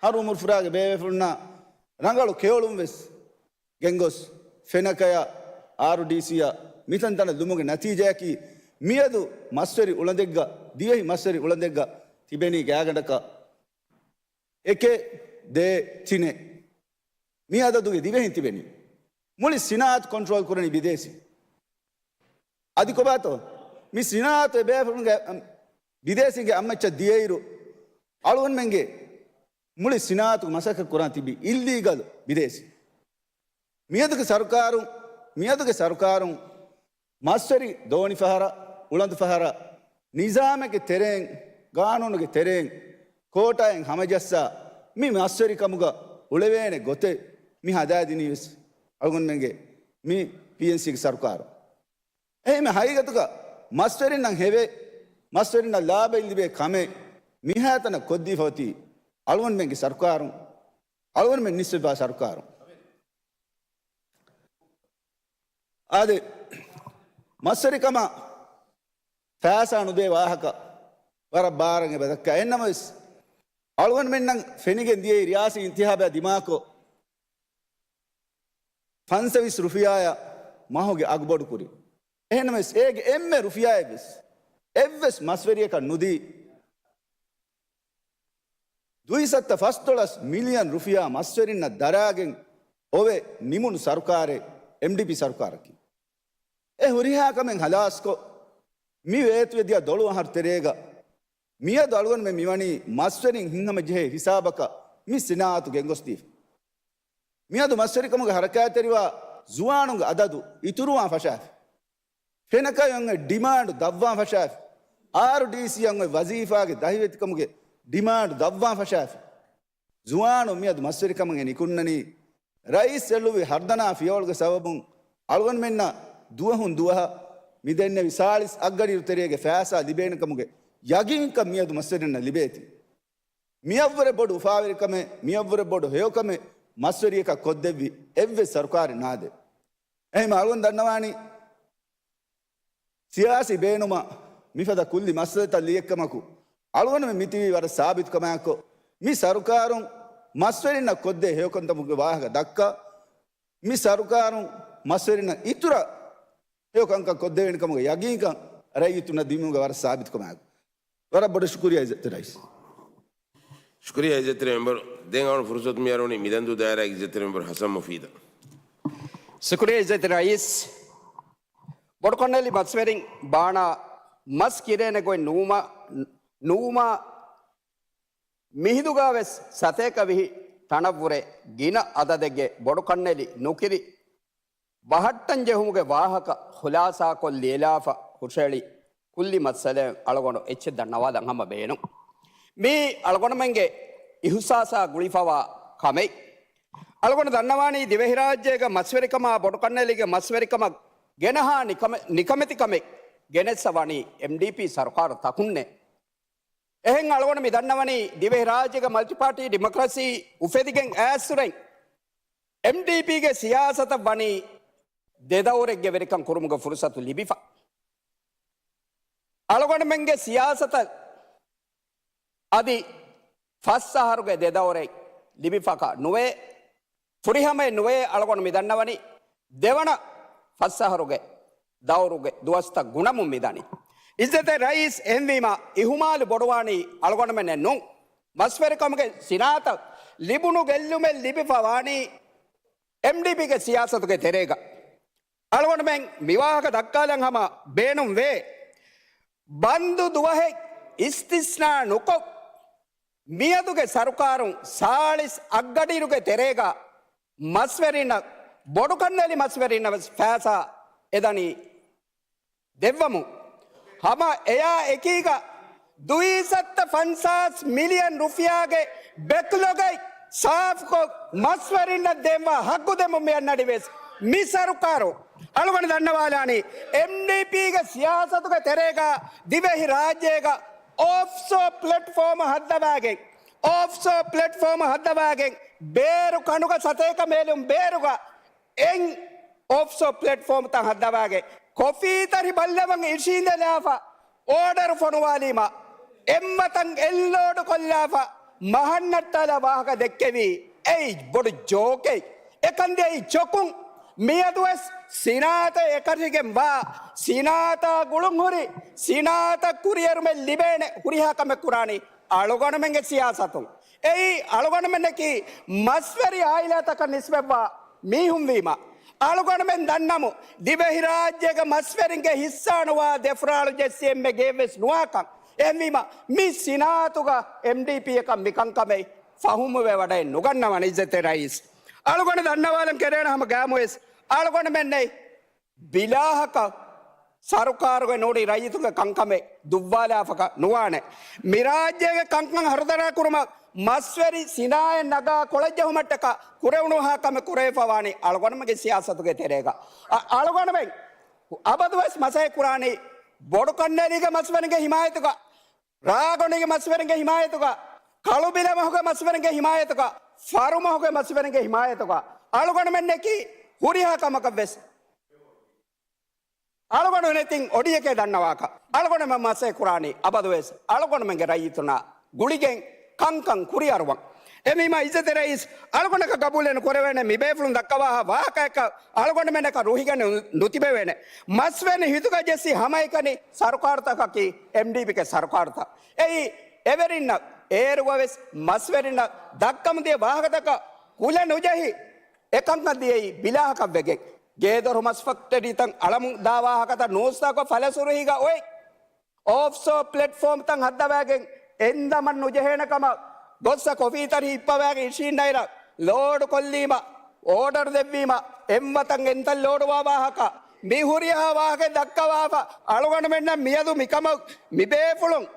ހަރު އުމުރުފުރާގެ ބޭބޭފުޅުންނާ ރަނގަޅު ކެޔޮޅުން ވެސް ގެންގޮސް ފެނަކަޔަށް އާރުޑީސީއަށް މިތަންތަނަށް ލުމުގެ ނަތީޖަޔަކީ މިއަދު މަސްވެރި އުޅަނދެއްގަ، ދިވެހި މަސްވެރި އުޅަނދެއްގަ ތިބެނީ ގާގަނޑަކަށް އެކެއް، ދޭއް، ތިނެއް. މި އަދަދުގެ ދިވެހިން ތިބެނީ. މުޅި ސިނާއަތު ކޮންޓްރޯލް ކުރަނީ ބިދޭސީ. އަދި ކޮބާތޯ؟ މި ސިނާއަތު އެބޭފުޅުންގެ، އަ، ބިދޭސީންގެ އަތްމައްޗަށް ދިޔައިރު، އަޅުގަނޑުމެންގެ މުޅި ސިނާއަތު މަސައްކަތް ކުރާން ތިބި އިއްލީގަލް ބިދޭސީ. މިއަދުގެ ސަރުކާރުން، މިއަދުގެ ސަރުކާރުން މަސްވެރި ދޯނިފަހަރަށް، އުޅަނދުފަހަރަށް، ނިޒާމެއްގެ ތެރެއިން، ގާނޫނުގެ ތެރެއިން، ކޯޓާއިން ހަމަޖައްސާ، މި މަސްވެރިކަމުގަ އުޅެވޭނެ ގޮތެއް މި ހަދާދިނީ ވެސް އަޅުގަނޑުމެންގެ މި ޕީއެންސީގެ ސަރުކާރު. އެހެންމެ ހަގީގަތުގަ މަސްވެރިންނަށް ހެވޭ، މަސްވެރިންނަށް ލާބައިން ލިބޭ ކަމެއް މިހާތަނަށް ކޮށްދީފަ އޮތީ އަޅުގަނޑުމެންގެ ސަރުކާރުން، އަޅުގަނޑުމެން ނިސްބަތްވާ ސަރުކާރުން. އާދެ، މަސްވެރިކަމަށް ފައިސާ ނުދޭ ވާހަކަ ވަރަށް ބާރަށް އެބަ ދައްކާ. އެހެންނަމަވެސް، އަޅުގަނޑުމެންނަށް ފެނިގެން ދިޔައީ ރިޔާސީ އިންތިހާބާ ދިމާކޮށް، ފަންސަވީސް ރުފިޔާއަށް މަހުގެ އަގުބޮޑުކުރި. އެހެންނަމަވެސް، އޭގެ އެންމެ ރުފިޔާއެއްވެސް އެއްވެސް މަސްވެރިޔަކަށް ނުދީ، ދުއިސައްތަ ފަސްދޮޅަސް މިލިއަން ރުފިޔާ މަސްވެރިންނަށް ދަރާގެން އޮވެ ނިމުނު ސަރުކާރެއް އެމްޑީޕީ ސަރުކާރަކީ. އެ ހުރިހާ ކަމެއް ހަލާސްކޮށް، މި ވޭތުވެދިޔަ ދޮޅު އަހަރު ތެރޭގަ މިއަދު އަޅުގަނޑުމެން މިވަނީ މަސްވެރިން ހިތްހަމަޖެހޭ ހިސާބަކަށް މި ސިނާއަތު ގެންގޮސްދީފަ. މިއަދު މަސްވެރިކަމުގެ ހަރަކާތްތެރިވާ ޒުވާނުންގެ އަދަދު އިތުރުވާން ފަށާފި. ފެނަކައި އޮތް ޑިމާންޑު ދަށްވާން ފަށާފި. އާރުޑީސީ އަށް އޮތް ވަޒީފާގެ ދަހިވެތިކަމުގެ ޑިމާންޑު ދަށްވާން ފަށާފި. ޒުވާނުން މިއަދު މަސްވެރިކަމަށް އެ ނިކުންނަނީ، ރައީސް އެއްލުވި ހަރުދަނާ ފިޔަވަޅުގެ ސަބަބުން އަޅުގަނޑުމެންނަށް ދުވަހުން ދުވަހަށް މި ދެންނެވި ސާޅީސް އަށްގަޑިއިރު ތެރޭގެ ފައިސާ ލިބޭނެ ކަމުގެ ޔަގީންކަން މިއަދު މަސްވެރިންނަށް ލިބޭތީ. މިއަށްވުރެ ބޮޑު އުފާވެރިކަމެއް، މިއަށްވުރެ ބޮޑު ހެޔޮކަމެއް މަސްވެރިޔަކަށް ކޮށްދެއްވި އެއްވެސް ސަރުކާރެއް ނާދޭ. އެހެން އަޅުގަނޑު ދަންނަވާނީ، ސިޔާސީ ބޭނުމަށް މިފަދަ ކުއްލި މައްސަލަތައް ލިޔެއްކަމަކު، އަޅުގަނޑުމެން މިތިބީ ވަރަށް ސާބިތުކަމާއެކު، މި ސަރުކާރުން މަސްވެރިންނަށް ކޮށްދޭ ހެޔޮކަންތަކުގެ ވާހަކަ ދައްކާ، މި ސަރުކާރުން މަސްވެރިންނަށް އިތުރަށް ހެޔޮކަންކަން ކޮށްދެވޭނެ ކަމުގެ ޔަގީންކަން ރައްޔިތުންނަށް ދިނުމުގެ ވަރަށް ސާބިތުކަމާއެކު، ވަރަށް ބޮޑަށް ޝުކުރިއްޔާ އިއްޒަތްތެރި ރައީސް. ޝުކުރިއްޔާ އިއްޒަތްތެރި މެމްބަރު. ދެން އަޅުގަނޑު ފުރުސަތު މިއަރުވަނީ މިލަންދޫ ދާއިރާގެ އިއްޒަތްތެރި މެމްބަރު ހަސަން މުފީދަށް. ޝުކުރިއްޔާ އިއްޒަތްތެރި ރައީސް. ބޮޑުކަންނެލި މަސްވެރިން ބާނާ މަސް ކިރޭނެ ގޮތް ނުވުމަ-، ނުވުމާ މިހިނދުގަވެސް ސަތޭކަ ވިހި ޓަނަށްވުރެ ގިނަ އަދަދެއްގެ ބޮޑުކަންނެލި ނުކިރި ބަހައްޓަން ޖެހުމުގެ ވާހަކަ ޚުލާސާކޮށް ލިޔެލާފަ ހުށައެޅި ކުއްލި މައްސަލައެއް އަޅުގަނޑު އެއްޗެއް ދަންނަވާލަން ހަމަ ބޭނުން. މީ އަޅުގަނޑުމެންގެ އިހުސާސާ ގުޅިފަވާ ކަމެއް. އަޅުގަނޑު ދަންނަވާނީ ދިވެހިރާއްޖޭގަ މަސްވެރިކަމާ ބޮޑުކަންނެލިގެ މަސްވެރިކަމަށް ގެނަހާ ނިކަމެ-، ނިކަމެތިކަމެއް ގެނެއްސަ ވަނީ އެމްޑީޕީ ސަރުކާރު ތަކުންނޭ. އެހެން އަޅުގަނޑު މި ދަންނަވަނީ ދިވެހިރާއްޖޭގަ މަލްޓިޕާޓީ ޑިމޮކްރަސީ އުފެދިގެން އައިސްއުރެން އެމްޑީޕީގެ ސިޔާސަތަށް ވަނީ ދެ ދައުރެއްގެ ވެރިކަން ކުރުމުގެ ފުރުސަތު ލިބިފަ. އަޅުގަނޑުމެންގެ ސިޔާސަތަށް އަދި ފަސް އަހަރުގެ ދެ ދައުރެއް ލިބިފަކަށް ނުވޭ. ފުރިހަމައެއް ނުވޭ. އަޅުގަނޑު މި ދަންނަވަނީ ދެވަނަ ފަސް އަހަރުގެ ދައުރުގެ ދުވަސްތައް ގުނަމުން މިދަނީ. އިއްޒަތްތެރި ރައީސް، އެހެންވީމަ އިހުމާލު ބޮޑުވާނީ އަޅުގަނޑުމެންނެއް ނޫން. މަސްވެރިކަމުގެ ސިނާއަތަށް ލިބުނު ގެއްލުމެއް ލިބިފަ ވާނީ އެމްޑީޕީގެ ސިޔާސަތުގެ ތެރޭގަ. އަޅުގަނޑުމެން މިވާހަކަ ދައްކާލަން ހަމަ ބޭނުންވޭ. ބަންދު ދުވަހެއް އިސްތިސްނާ ނުކޮށް، މިއަދުގެ ސަރުކާރުން ސާޅީސް އަށްގަޑިއިރުގެ ތެރޭގަ މަސްވެރިންނަށް، ބޮޑުކަންނެލި މަސްވެރިންނަށް ވެސް ފައިސާ އެދަނީ ދެއްވަމުން. ހަމަ އެޔާ އެކީގަ ދުއިސައްތަ ފަންސާސް މިލިއަން ރުފިޔާގެ ބެކްލޮގަށް ސާފުކޮށް މަސްވެރިންނަށް ދޭންވާ ހައްގު ދެމުން މި އަންނަނީ ވެސް މި ސަރުކާރު. އަޅުގަނޑު ދަންނަވާލާނީ، އެމްޑީޕީގެ ސިޔާސަތުގެ ތެރޭގަ ދިވެހި ރާއްޖޭގަ އޮފްޝޯ ޕްލެޓްފޯމު ހައްދަވާގެން، އޮފްޝޯ ޕްލެޓްފޯމު ހައްދަވާގެން ބޭރު ކަނޑުގަ ސަތޭކަ މޭލުން ބޭރުގަ އެން އޮފްޝޯ ޕްލެޓްފޯމްތައް ހައްދަވާގެން ކޮފީތަރި ބައްލަވަން އިށީނދެލާފަ އޯޑަރު ފޮނުވާލީމަ، އެއްމަތަން އެއްލޯޑު ކޮށްލާފަ މަހަށް ނައްޓާލާ ވާހަކަ ދެއްކެވީ އެއީ ބޮޑު ޖޯކެއް. އެކަން ދިޔައީ ޖޮކުން. މިއަދުވެސް ސިނާއަތަށް އެކަށީގެންވާ، ސިނާއަތާ ގުޅުންހުރި، ސިނާއަތަށް ކުރިއެރުމެއް ލިބޭނެ ހުރިހާ ކަމެއް ކުރާނީ އަޅުގަނޑުމެންގެ ސިޔާސަތުން. އެއީ އަޅުގަނޑުމެންނަކީ މަސްވެރި އާއިލާތަކަށް ނިސްބަތްވާ މީހުންވީމަ، އަޅުގަނޑުމެން ދަންނަމު، ދިވެހިރާއްޖޭގެ މަސްވެރިންގެ ހިއްސާ ނުވާ ދެފުރާޅު ޖެއްސި އެންމެ ގެއެއްވެސް ނުވާކަން. އެހެންވީމަ، މި ސިނާއަތުގަ އެމްޑީޕީއަކަށް މިކަންކަމެއް ފަހުމުވެވަޑައެއް ނުގަންނަވަން އިއްޒަތްތެރި ރައީސް. އަޅުގަނޑު ދަންނަވާލަން ކެރޭނެ ހަމަ ގައިމުވެސް އަޅުގަނޑުމެންނެއް ބިލާހަކަށް ސަރުކާރުގެ ނޫނީ ރައްޔިތުންގެ ކަންކަމެއް ދުއްވާލާފަކަށް ނުވާނެ. މިރާއްޖޭގެ ކަންކަން ހަރުދަރާ ކުރުމަށް މަސްވެރި ސިނާއަތް ނަގާ ކޮޅަށް ޖެހުމަށްޓަކާ ކުރެވުނުހާ ކަމެއް ކުރެވިފަ ވާނީ އަޅުގަނޑުމެންގެ ސިޔާސަތުގެ ތެރޭގަ. އަ-، އަޅުގަނޑުމެން އަބަދުވެސް މަސައްކަތް ކުރާނީ ބޮޑުކަންނޭލީގެ މަސްވެރިންގެ ހިމާޔަތުގަ، ރާގޮނޑީގެ މަސްވެރިންގެ ހިމާޔަތުގަ، ކަޅުބިލަ މަހުގެ މަސްވެރިންގެ ހިމާޔަތުގަ، ފަރު މަހުގެ މަސްވެރިންގެ ހިމާޔަތުގަ އަޅުގަނޑުމެންނަކީ ހުރިހާ ކަމަކަށްވެސް އަޅުގަނޑު ނެތިން އޮޑިއެކޭ ދަންނަވާކަށް އަޅުގަނޑުމެން މަސައްކަތް ކުރާނީ އަބަދުވެސް އަޅުގަނޑުމެންގެ ރައްޔިތުންނާ ގުޅިގެން ކަންކަން ކުރިއަރުވަން. އެހެންވީމަ އިއްޒަތްތެރި ރައީސް އަޅުގަނޑަކަށް ގަބޫލެއް ނުކުރެވޭނެ މިބޭފުޅުން ދައްކަވާހާ ވާހަކައަކަށް އަޅުގަނޑުމެންނަކަށް ރުހިގަނެ ނު-، ނުތިބެވޭނެ. މަސްވެރިން ހިތުގަ ޖެއްސި ހަމައެކަނި ސަރުކާރުތަކަކީ އެމްޑީޕީގެ ސަރުކާރުތައް. އެއީ އެވެރިންނަށް އޭރުގަވެސް މަސްވެރިންނަށް ދައްކަމުން ދިޔަ ވާހަކަތަކަށް ކުލަ ނުޖެހި އެކަންކަން ދިޔައީ ބިލާހަކަށް ވެގެން. ގޭދޮރު މަސް ފެކްޓަރީތައް އަޅަމުން ދާ ވާހަކަތައް ނޫސްތަކުގަ ފަލަސުރުހީގަ އޮތް. އޮފްޝޯ ޕްލެޓްފޯމްތައް ހައްދަވައިގެން އެންދަމަން ނުޖެހޭނެ ކަމަށް ގޮއްސަ ކޮފީތަރި ހިއްޕަވައިގެން އިށީންނައިރަށް ލޯޑު ކޮށްލީމަ، އޯޑަރު ދެއްވީމަ، އެއްވަތަން އެންތައް ލޯޑުވާ ވާހަކަ، މި ހުރިހާ ވާހަކަ ދައްކަވާފަ، އަޅުގަނޑުމެންނަށް މިއަދު މިކަމަށް މިބޭފުޅުން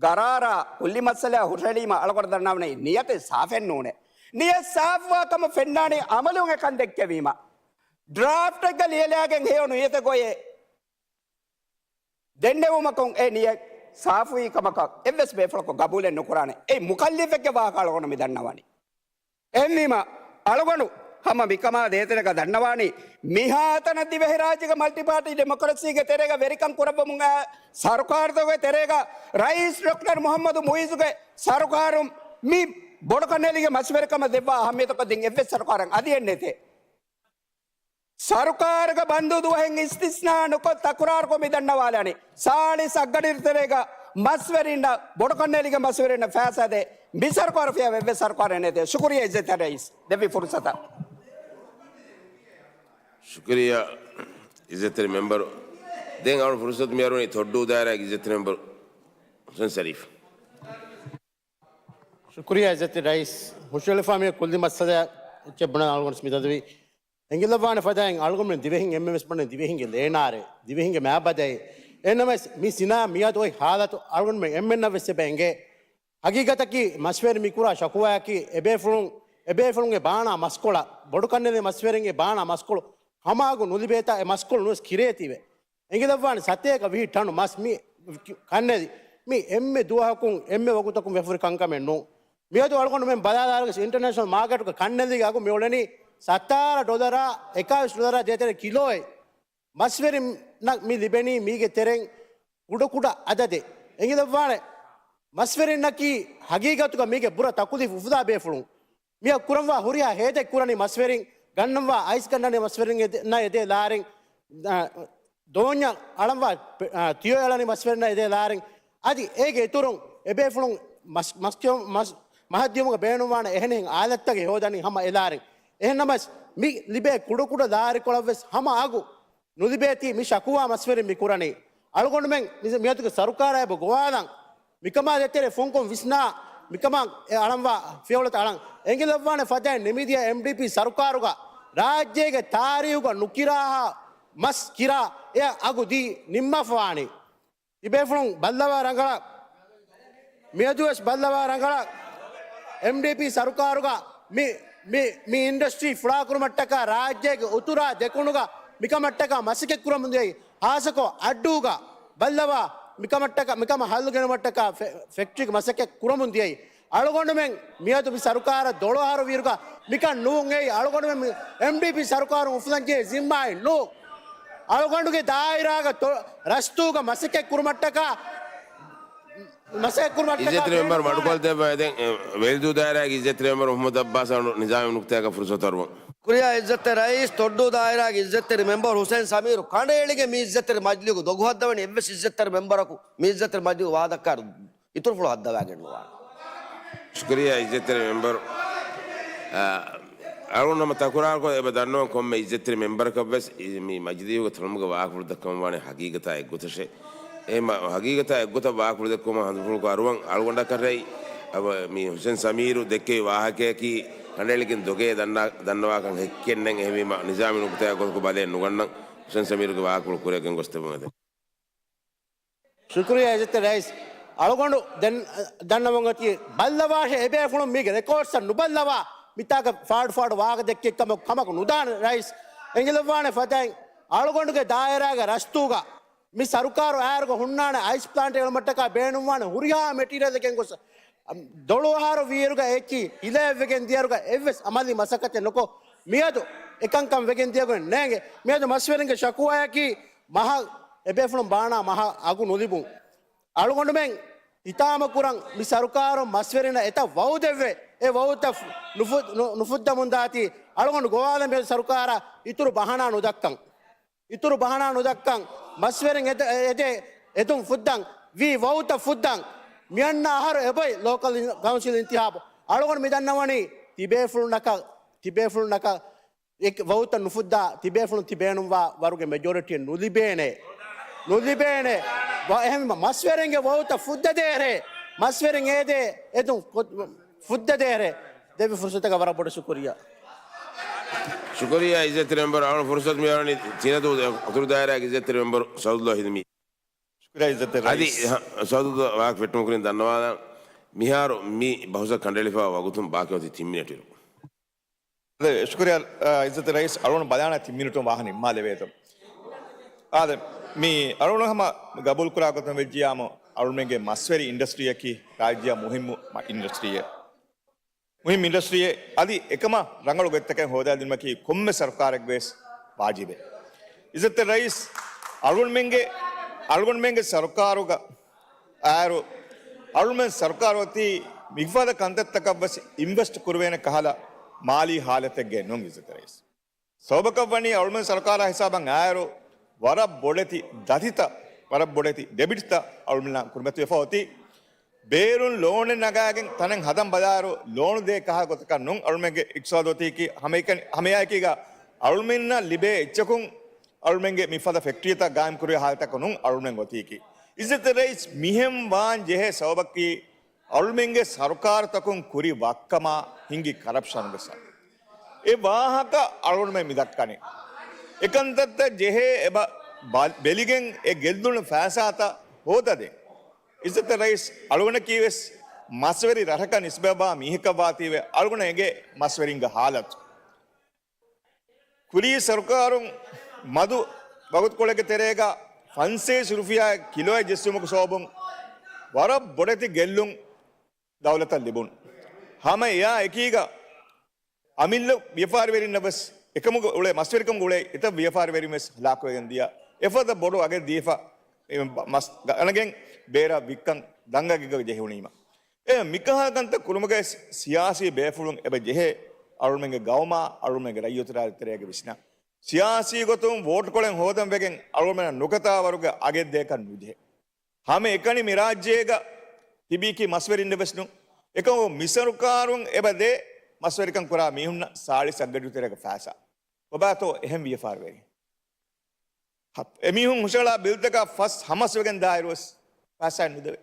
ގަރާރާ ކުއްލި މައްސަލައާ ހުށަހެޅީމަ އަޅުގަނޑު ދަންނަވަނީ ނިޔަތެއް ސާފެއް ނޫނޭ. ނިޔަތް ސާފުވާ ކަމަށް ފެންނާނީ އަމަލުން އެކަން ދެއްކެވީމަ. ޑްރާފްޓެއްގަ ލިޔެލާގެން ހެޔޮ ނިޔަތެއް އޮތް ދެންނެވުމަކުން އެ ނިޔަތް ސާފުވީ ކަމަކަށް އެއްވެސް ބޭފުޅަކު ގަބޫލެއް ނުކުރާނެ. އެއީ މުކައްލިފެއްގެ ވާހަކަ އަޅުގަނޑު މި ދަންނަވަނީ. އެހެންވީމަ، އަޅުގަނޑު ހަމަ މިކަމާ ދޭތެރޭގަ ދަންނަވާނީ، މިހާތަނަށް ދިވެހިރާއްޖޭގެ މަލްޓިޕާޓީ ޑިމޮކްރަސީގެ ތެރޭގަ ވެރިކަން ކުރައްވަމުން އައި ސަރުކާރުތަކުގެ ތެރޭގަ ރައީސް ޑޮކްޓަރ މުޙައްމަދު މުޢިއްޒުގެ ސަރުކާރުން މި ބޮޑުކަންނެލިގެ މަސްވެރިކަމަށް ދެއްވާ އަހައްމިޔަތަކަށް ދެން އެއްވެސް ސަރުކާރެއް އަދި އެއްނެތޭ. ސަރުކާރުގެ ބަންދު ދުވަހެއް އިސްތިސްނާ ނުކޮށް ތަކުރާރުކޮށް މި ދަންނަވާލާނީ. ސާޅީސް އަށްގަޑި ތެރޭގަ މަސްވެރިންނަށް ބޮޑުކަންނެލިގެ މަސްވެރިންނަށް ފައިސާ ދޭ. މި ސަރުކާރު ފިޔާވެ އެއްވެސް ސަރުކާރެއް ނެތޭ. ޝުކުރިއްޔާ އިއްޒަތްތެރި ރައީސް ދެއްވި ފުރުސަތަށް. ޝުކުރިއްޔާ އިއްޒަތްތެރި މެމްބަރު. ދެން އަޅުގަނޑު ފުރުސަތު މިއަރުވަނީ ތޮއްޑޫ ދާއިރާގެ އިއްޒަތްތެރި މެމްބަރު ހުސެން ޝަރީފް. ޝުކުރިއްޔާ އިއްޒަތްތެރި ރައީސް. ހުށަހެޅިފާ މި ކުއްލި މައްސަލައާ އެއްޗެއް ބުނަން އަޅުގަނޑު މި ތަދުވީ. އެނގިލައްވާނެ ފަދައިން އަޅުގަނޑުމެން ދިވެހިން އެންމެންވެސް ބުނަނީ ދިވެހިންގެ ލޭނާރޭ، ދިވެހިންގެ މާބަދައޭ. އެހެންނަމަވެސް މި ސިނާ މިއަދު އޮތް ހާލަތު އަޅުގަނޑުމެން އެންމެންނަށްވެސް އެބަ އެނގޭ. ހަގީގަތަކީ މަސްވެރިން މިކުރާ ޝަކުވާއަކީ އެބޭފުޅުން، އެބޭފުޅުންގެ ބާނާ މަސްކޮޅަށް، ބޮޑުކަންނެލި މަސްވެރިންގެ ބާނާ މަސްކޮޅު ހަމައަގު ނުލިބޭތާ އެ މަސްކޮޅު ނުވެސް ކިރޭތީވެ. އެނގިލައްވާނެ ސަތޭކަ ވިހި ޓަނު މަސް މި ކަންނެލި މި އެންމެ ދުވަހަކުން އެންމެ ވަގުތަކުން ވެފުރި ކަންކަމެއް ނޫން. މިއަދު އަޅުގަނޑުމެން ބަލާލާރުގަސް އިންޓަރނޭޝަނަލް މާކެޓުގެ ކަންނެލީގެ އަގު މިއުޅެނީ ސަތާރަ ޑޮލަރާ އެކާވީސް ޑޮލަރާ ދޭތެރޭ ކިލޯއެއް. މަސްވެރިންނަށް މި ލިބެނީ މީގެ ތެރެއިން ކުޑަކުޑަ އަދަދެއް. އެނގިލައްވާނެ މަސްވެރިންނަކީ ހަގީގަތުގަ މީގެ ބުރަ ތަކުލީފު އުފުލާ ބޭފުޅުން. މިއަށް ކުރަންވާ ހުރިހާ ހޭދައެއް ކުރަނީ މަސްވެރިން، ގަންނަންވާ އައިސް ގަންނަނީ މަސްވެރިން އެދެ، އެދޭ ލާރިން، އާ، ދޯންޏަށް އަޅަންވާ ޕެ، އާ، ތިޔޮ އެޅަނީ މަސްވެރިންނަށް އެދޭ ލާރިން. އަދި އޭގެ އިތުރުން އެބޭފުޅުން މަސް، މަސް، މަސް، މަހަށްދިޔުމުގަ ބޭނުންވާނެ އެހެނިހެން އާލަތްތަކެއް ހޯދަނީ ހަމަ އެލާރިން. އެހެންނަމަވެސް މި ލިބޭ ކުޑަކުޑަ ލާރިކޮޅަށްވެސް ހަމަ އަގު ނުލިބޭތީ މި ޝަކުވާ މަސްވެރިން މި ކުރަނީ. އަޅުގަނޑުމެން މި، މިއަދުގެ ސަރުކާރާ އެބަ ގޮވާލަން. މިކަމާ ދޭތެރޭ ފުންކޮށް ވިސްނާ، މިކަމަށް އެ އަޅަންވާ ފިޔަވަޅުތައް އަޅަން. އެނގިލައްވާނެ ފަދައިން ނިމިދިޔަ އެމްޑީޕީ ސަރުކާރުގަ ރާއްޖޭގެ ތާރީހުގަ ނުކިރާހާ މަސް ކިރާ އެ އަގު ދީ ނިންމާފަވާނީ. ތިބޭފުޅުން ބައްލަވާ ރަނގަޅަށް، މިއަދުވެސް ބައްލަވާ ރަނގަޅަށް، އެމްޑީޕީ ސަރުކާރުގަ މި، މި، މި އިންޑަސްޓްރީ ފުޅާކުރުމަށްޓަކާ ރާއްޖޭގެ އުތުރާ ދެކުނުގަ މިކަމަށްޓަކާ މަސައްކަތް ކުރަމުން ދިޔައީ. ހާއްސަކޮށް އައްޑޫގަ ބައްލަވާ މިކަމަށްޓަކާ، މިކަމަށް ހައްލު ގެނުމަށްޓަކާ ފެ، ފެކްޓްރީގެ މަސައްކަތް ކުރަމުން ދިޔައީ. އަޅުގަނޑުމެން މިއަދު މި ސަރުކާރަށް ދޮޅު އަހަރު ވީއިރުގަ މިކަން ނޫން. އެއީ އަޅުގަނޑުމެން މި އެމްޑީޕީ ސަރުކާރުން އުފުލަންޖެހޭ ޒިންމާއެއް ނޫން. އަޅުގަނޑުގެ ދާއިރާގަ ތޮ، ރަސްތޫގަ މަސައްކަތް ކުރުމަށްޓަކާ، މަސައްކަތް ކުރުމަށްޓަކާ އިއްޒަތްތެރި މެމްބަރު ބޭނުންވާނެ. މަޑުކޮށްދެއްވައިދެން، އެ، ވެލިދޫ ދާއިރާގެ އިއްޒަތްތެރި މެމްބަރު މުޙައްމަދު އައްބާސް އަޅު ނިޒާމީ ނުކުތާއަކަށް ފުރުސަތު އަރުވަން. ޝުކުރިއްޔާ އިއްޒަތްތެރި ރައީސް. ތޮއްޑޫ ދާއިރާގެ އިއްޒަތްތެރި މެމްބަރު ހުސެން ސަމީރު ކަނޑައެޅިގެން މި އިއްޒަތްތެރި މަޖިލީހުގަ ދޮގު ހައްދަވަނީ އެއްވެސް އިއްޒަތްތެރި މެމްބަރަކު މި އިއްޒަތްތެރި މަޖިލީހުގެ ވާހަކަ ދައްކާ އިތުރުފުޅު ހައްދަވާގެން ނުވާނެ. ޝުކުރިއްޔާ އިއްޒަތްތެރި މެމްބަރު. އާ، އަޅުގަނޑު ހަމަ ތަކުރާރުކޮށް އެބަ ދަންނަވަން ކޮންމެ އިއްޒަތްތެރި މެމްބަރަކަށްވެސް މި މަޖިލީހުގަ ތަނުމުގެ ވާހަކަފުޅު ދައްކަމުން ވާނެ ހަގީގަތާ އެއްގޮތަށޭ. އެ މަ، ހަގީގަތާ އެއްގޮތަށް ވާހަކަފުޅު ދެއްކުމަށް ހަނދުފުޅުކޮށް އަރުވަން. އަޅުގަނޑަކަށް އައި، އަވަ، މި ހުސެން ސަމީރު ދެއްކެވި ވާހަކަޔަކީ ކަނޑައެޅިގެން ދޮގޭ ދަންނަ، ދަންނަވާކަން ހެއްކެއް ނެތް. އެހެންވީމަ ނިޒާމީ ނުކުތާއާ ގޮތަކު ބަލައެއް ނުގަންނަން. ހުސެން ސަމީރުގެ ވާހަކަފުޅު ކުރިއަށް ގެންގޮސްދެއްވުން އެދެން. ޝުކުރިއްޔާ އިއްޒަތްތެރި ރައީސް. އަޅުގަނޑު ދެން، ދަންނަވަން އޮތީ ބައްލަވާށޭ އެބޭފުޅުން މީގެ ރެކޯޑްސްއަށް ނުބައްލަވާ މިތާގަ ފާޑު ފާޑު ވާހަކަ ދެއްކެވި ކަމަކު، ކަމަކު ނުދާނެ ރައީސް. އެނގިލައްވާނެ ފަދައިން އަޅުގަނޑުގެ ދާއިރާގެ ރަސްތޫގަ މި ސަރުކާރު އާއިރުގަ ހުންނާނެ އައިސް ޕްލާންޓެއް އެޅުމަށްޓަކާ ބޭނުންވާނެ ހުރިހާ މެޓީރިއަލެއް ގެންގޮސް، ދޮޅު އަހަރު ވީއިރުގަ އެކި ހިލައެއް ވެގެން ދިޔައިރުގަ އެއްވެސް އަމަލީ މަސައްކަތެއް ނުކޮށް، މިއަދު އެކަންކަން ވެގެން ދިޔަގޮތް ނޭނގެ. މިއަދު މަސްވެރިންގެ ޝަކުވާއަކީ މަހަށް އެބޭފުޅުން ބާނާ މަހަށް އަގު ނުލިބުން. އަޅުގަނޑުމެން ހިތާމަކުރަން މި ސަރުކާރުން މަސްވެރިންނަށް އެތައް ވައުދެއްވޭ، އެ ވައުދުތައް ނުފު، ނު، ނުފުއްދަމުންދާތީ. އަޅުގަނޑު ގޮވާލަން މިއަދު ސަރުކާރަށް އިތުރު ބަހަނާ ނުދައްކަން. އިތުރު ބަހަނާ ނުދައްކަން. މަސްވެރިން އެދެ، އެދޭ އެދުން ފުއްދަން، ވީ ވައުދުތައް ފުއްދަން. މިއަންނަ އަހަރު އެބައި ލޯކަލް އިން، ކައުންސިލް އިންތިހާބު. އަޅުގަނޑު މި ދަންނަވަނީ ތިބޭފުޅުންނަކަށް، ތިބޭފުޅުންނަކަށް ވައުތައް ނުފުއްދާ ތިބޭފުޅުން ތިބޭނުންވާ ވަރުގެ މެޖޯރިޓީއެއް ނުލިބޭނެ. ނުލިބޭނެ. ވަ-، އެހެންވީމަ މަސްވެރިންގެ ވައުތައް ފުއްދަދޭހެރޭ. މަސްވެރިން އޭދޭ އެދުން ކޮ-، ފުއްދަދޭހެރޭ. ދެއްވި ފުރުސަތަކަށް ވަރަށް ބޮޑަށް ޝުކުރިއްޔާ. ޝުކުރިއްޔާ އިއްޒަތްތެރި މެމްބަރު. އަޅުގަނޑު ފުރުސަތު މިއަޅަނީ ތިނަދޫ އުތުރު ދާއިރާގެ އިއްޒަތްތެރި މެމްބަރު ސައުދުﷲ ހިލްމީ. ޝުކުރިއްޔާ އިއްޒަތްތެރި އަދި ރައީސް. ހަ-، ސައުދުﷲ ވާހަކަ ފެއްޓުމުގެ ކުރިން ދަންނަވާލަން. މިހާރު މި ބަހުސަށް ކަނޑައެޅިފައިވާ ވަގުތުން ބާކީ އޮތީ ތިން މިނެޓު. އަދި ޝުކުރިއްޔާ، އާ، އިއްޒަތްތެރި ރައީސް، އަޅުގަނޑު ބަލާނަ ތިން މިނެޓުން ވާހަކަ ނިންމާލެވޭތޯ. އާދެ، މި އަޅުގަނޑު ހަމަ ގަބޫލުކުރާ ގޮތުން ވެއްޖިއްޔާމު، އަޅުގަނޑުމެންގެ މަސްވެރި އިންޑަސްޓްރީއަކީ ރާއްޖެއަށް މުހިއްމު މަ-، އިންޑަސްޓްރީއެއް. މުހިއްމު އިންޑަސްޓްރީއެއް. އަދި އެކަމަށް ރަނގަޅު ގޮތްތަކެއް ހޯދާދިނުމަކީ ކޮންމެ ސަރުކާރެއްގެވެސް ވާޖިބެއް. އިއްޒަތްތެރި ރައީސް، އަޅުގަނޑުމެންގެ، އަޅުގަނޑުމެންގެ ސަރުކާރުގަ އާއިރު، އަޅުމެން ސަރުކާރު އޮތީ މިފަދަ ކަންތައްތަކަށްވެސް އިންވެސްޓް ކުރުވޭނެ ކަހަލަ މާލީ ހާލަތެއްގައެއް ނޫން އިއްޒަތްތެރި ރައީސް. ސަބަބަކަށް ވަނީ އަޅުމެން ސަރުކާރާ ހިސާބަށް އާއިރު ވަރަށް ބޮޑެތި ދަތިތައް، ވަރަށް ބޮޑެތި ޑެބިޓްތައް އަޅުމެންނާ ކުރިމަތިވެފަ އޮތީ. ބޭރުން ލޯނެއް ނަގާގެން ތަނެއް ހަދަން ބަލާއިރު ލޯނު ދޭ ކަހަލަ ގޮތަކަށް ނޫން އަޅުމެންގެ އިޤްތިޞާދު އޮތީކީ. ހަމައެކަނި-، ހަމައެއާއެކީގަ އަޅުމެންނަށް ލިބޭ އެއްޗަކުން އަޅުމެންގެ މިފަދަ ފެކްޓްރީތައް ގާއިމް ކުރުވޭ ހާލަތަކަށް ނޫން އަޅުމެން އޮތީކީ. އިއްޒަތްތެރި ރައީސް، މިހެން ވާން ޖެހޭ ސަބަބަކީ އަޅުމެންގެ ސަރުކާރުތަކުން ކުރި ވައްކަމާ ހިނގި ކަރަޕްޝަނުގެ ސަބަބު. އެ ވާހަކަ އަޅުގަނޑުމެން މި ދައްކަނީ. އެކަންތައްތައް ޖެހޭ އެބަ-، ބަ-، ބެލިގެން އެ ގެއްލުނު ފައިސާތައް ހޯދަދޭން. އިއްޒަތްތެރި ރައީސް، އަޅުގަނޑަކީވެސް މަސްވެރި ރަށަކަށް ނިސްބަތްވާ މީހަކަށް ވާތީވެ އަޅުގަނޑަށް އެނގޭ މަސްވެރިންގެ ހާލަތު. ކުރީ ސަރުކާރުން މަދު ވަގުތުކޮޅެއްގެ ތެރޭގަ ފަންސަވީސް ރުފިޔާ ކިލޯއެއް ޖެއްސުމުގެ ސަބަބުން ވަރަށް ބޮޑެތި ގެއްލުން ދައުލަތަށް ލިބުނު. ހަމަ އެއާ އެކީގަ އަމިއްލަ ވިޔަފާރިވެރިންނަށް ވެސް އެކަމުގެ އުޅޭ މަސްވެރިކަމުގެ އުޅޭ އެތައް ވިޔަފާރިވެރިން ވެސް ހަލާކުވެގެން ދިޔަ އެފަދަ ބޮޑު އަގެއް ދީފަ މަސް ގަނެގެން ބޭރަށް ވިއްކަން ދަންގަގެގަ ޖެހުނީމަ. އެ މިކަހަލަ ކަންތައް ކުރުމުގައި ސިޔާސީ ބޭފުޅުން އެބަ ޖެހޭ އަޅުމެންގެ ގައުމާ އަޅުމެންގެ ރައްޔިތު ރާއްޖެ ތެރޭގެ ވިސްނާ. ސިޔާސީ ގޮތުން ވޯޓުކޮޅެއް ހޯދަން ވެގެން އަޅުމެންނަށް ނުކަތާ ވަރުގެ އަގެއް ދޭކަށް ނުޖެހޭ. ހަމައެކަނި މި ރާއްޖޭގަ ތިބީކީ މަސްވެރިންނެއް ވެސް ނޫން. އެކަމު މި ސަރުކާރުން އެބަ ދޭ މަސްވެރިކަން ކުރާ މީހުންނަށް ސާޅީސް އަށްގަޑިއިރު ތެރޭގަ ފައިސާ. ކޮބާތޯ އެހެން ވިޔަފާރިވެރިން؟ ހަ-، އެމީހުން ހުށަހަޅާ ބިލްތަކާ ފަސް ހަމަސްވެގެން ދާއިރުވެސް ފައިސާއެއް ނުދެވޭ.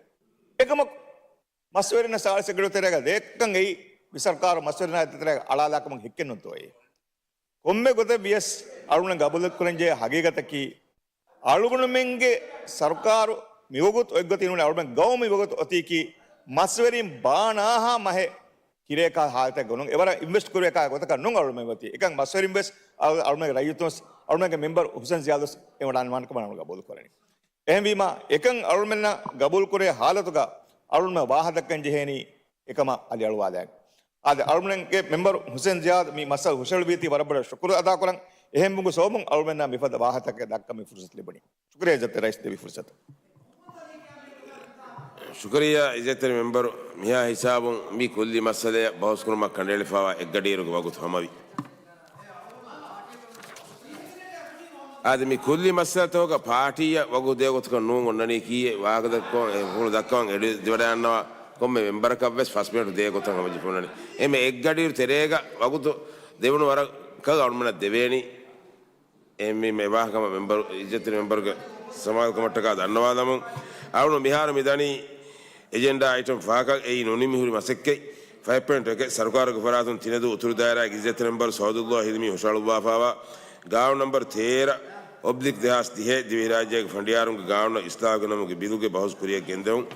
އެކަމަކު މަސްވެރިންނަށް ސާޅީސް އަށްގަޑިއިރު ތެރޭގަ ދޭކަން އެއީ މި ސަރުކާރު މަސްވެރިންނާ ތެރޭގަ އަޅާލާކަމުން ހެއްކެއް ނޫންތޯއޭ. ކޮންމެ ގޮތެއް ވިޔަސް އަޅުގަނޑު ގަބޫލުކުރަންޖެހޭ ހަގީގަތަކީ، އަޅުގަނޑުމެންގެ ސަރުކާރު މިވަގުތު އޮތްގޮތީ ނޫނީ، އަޅުގަނޑުމެން ގައުމު މިވަގުތު އޮތީކީ މަސްވެރިން ބާނާހާ މަހެއް ކިރޭކާ ހާލަތެއްގަ ނޫން، އެވަރަށް އިންވެސްޓް ކުރޭކާ ގޮތަކަށް ނޫން އަޅުގަނޑުމެން އޮތީ. އެކަން މަސްވެރިން ވެސް އަޅު-، އަޅުގަނޑުމެންގެ ރައްޔިތުން ވެސް އަޅުގަނޑުމެންގެ މެމްބަރު ހުސެން ޒިޔާދު ވެސް އެ ވަޑާންވާނެ ކަމަށް އަޅުގަނޑު ގަބޫލު ކުރަނީ. އެހެންވީމާ، އެކަން އަޅުމެންނަށް ގަބޫލުކުރޭ ހާލަތުގަ އަޅުމެން ވާހަކަ ދައްކަން ޖެހޭނީ އެކަމަށް އަލިއަޅުވާލާން. އާދެ، އަޅުމެންގެ މެމްބަރު ހުސެން ޒިޔާދު މި މައްސަލަ ހުށަހެޅުވީތީ ވަރަށް ބޮޑަށް ޝުކުރު އަދާކުރަން. އެހެން ވުމުގެ ސަބަބުން އަޅުމެންނަށް މިފަދަ ވާހަކަތަކެއް ދައްކަން މި ފުރުސަތު ލިބުނީ. ޝުކުރިއްޔާ އިއްޒަތްތެރި ރައީސް ދެއްވި ފުރުސަތު. ޝުކުރިއްޔާ އިއްޒަތްތެރި މެމްބަރު، މިހާ ހިސާބުން މި ކުއްލި މައްސަލަޔަށް ބަހުސްކުރުމަށް ކަނޑައެޅިފައިވާ އެއްގަޑިއިރުގެ ވަގުތު ހަމަވި. އާދެ، މި ކުއްލި މައްސަލަތަކުގަ ޕާޓީއަށް ވަގުތު ދޭ ގޮތަކަށް ނޫން އޮންނަނީކީއެއް ވާހަކަ ދައްކަވަން، އެ ހުޅު ދައްކަވަން އެދިވަޑައިގަންނަވާ ކޮންމެ މެމްބަރަކަށް ވެސް ފަސް މިނެޓު ދޭ ގޮތަށް ހަމަޖެހިފަ އޮންނަނީ. އެހެންވެ އެއްގަޑިއިރު ތެރޭގަ ވަގުތު ދެވުނު ވަރަކަށް އަޅުމެންނަށް ދެވޭނީ. އެ މި މެ ވާހަކަ މެމްބަރު، އިއްޒަތްތެރި މެމްބަރުގެ ސަމާލުކަމަށްޓަކާ ދަންނަވާލަމުން، އަޅުގަނޑު މިހާރު މި ދަނީ އެޖެންޑާ އައިޓަމް ފަހަކަށް. އެއީ ނުނިމިހުރި މަސައްކަތް. ފަހެއް ޕޮއިންޓު އެކެއް، ސަރުކާރުގެ ފަރާތުން ތިނަދޫ އުތުރު ދާއިރާގެ އިއްޒަތްތެރި މެމްބަރު ސައުދުﷲ ހިލްމީ ހުށަހަޅުއްވާފައިވާ ގާނޫނު ނަމްބަރު ތޭރަ އޮބްލިކް ދެހާސް ދިހައެއް ދިވެހިރާއްޖޭގެ ފަނޑިޔާރުންގެ ގާނޫނަށް އިސްލާހު ގެނައުމުގެ ބިލުގެ ބަހުސް ކުރިއަށް ގެންދެވުން.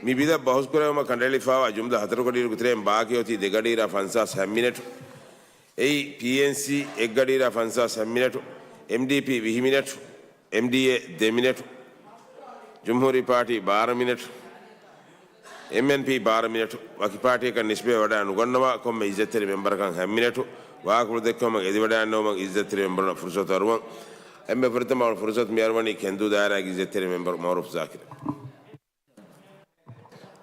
މި ބިލަށް ބަހުސް ކުރެވުމަށް ކަނޑައެޅިފައިވާ ޖުމްލަ ހަތަރު ގަޑިއިރުގެ ތެރެއިން ބާކީ އޮތީ ދެ ގަޑިއިރާ ފަންސާސް ހަތް މިނެޓު. އެއީ، ޕީއެންސީ އެއްގަޑިއިރާ ފަންސާސް ހަތް މިނެޓު، އެމްޑީޕީ ވިހި މިނެޓު، އެމްޑީއޭ ދެ މިނެޓު، ޖުމްހޫރީ ޕާޓީ ބާރަ މިނެޓު، އެމްއެންޕީ ބާރަ މިނެޓު، ވަކި ޕާޓީއަކަށް ނިސްބަތް ވަޑައި ނުގަންނަވާ ކޮންމެ އިއްޒަތްތެރި މެމްބަރަކަށް ހަތް މިނެޓު، ވާހަކަފުޅު ދެއްކުމަށް އެދިވަޑައިގަންނަވުމަށް އިއްޒަތްތެރި މެމްބަރުންނަށް ފުރުސަތު އަރުވަން. އެންމެ ފުރަތަމަ ފުރުސަތު މިއަރުވަނީ ކެންދޫ ދާއިރާގެ އިއްޒަތްތެރި މެމްބަރު މައުރޫފް ޒާކިރަށް.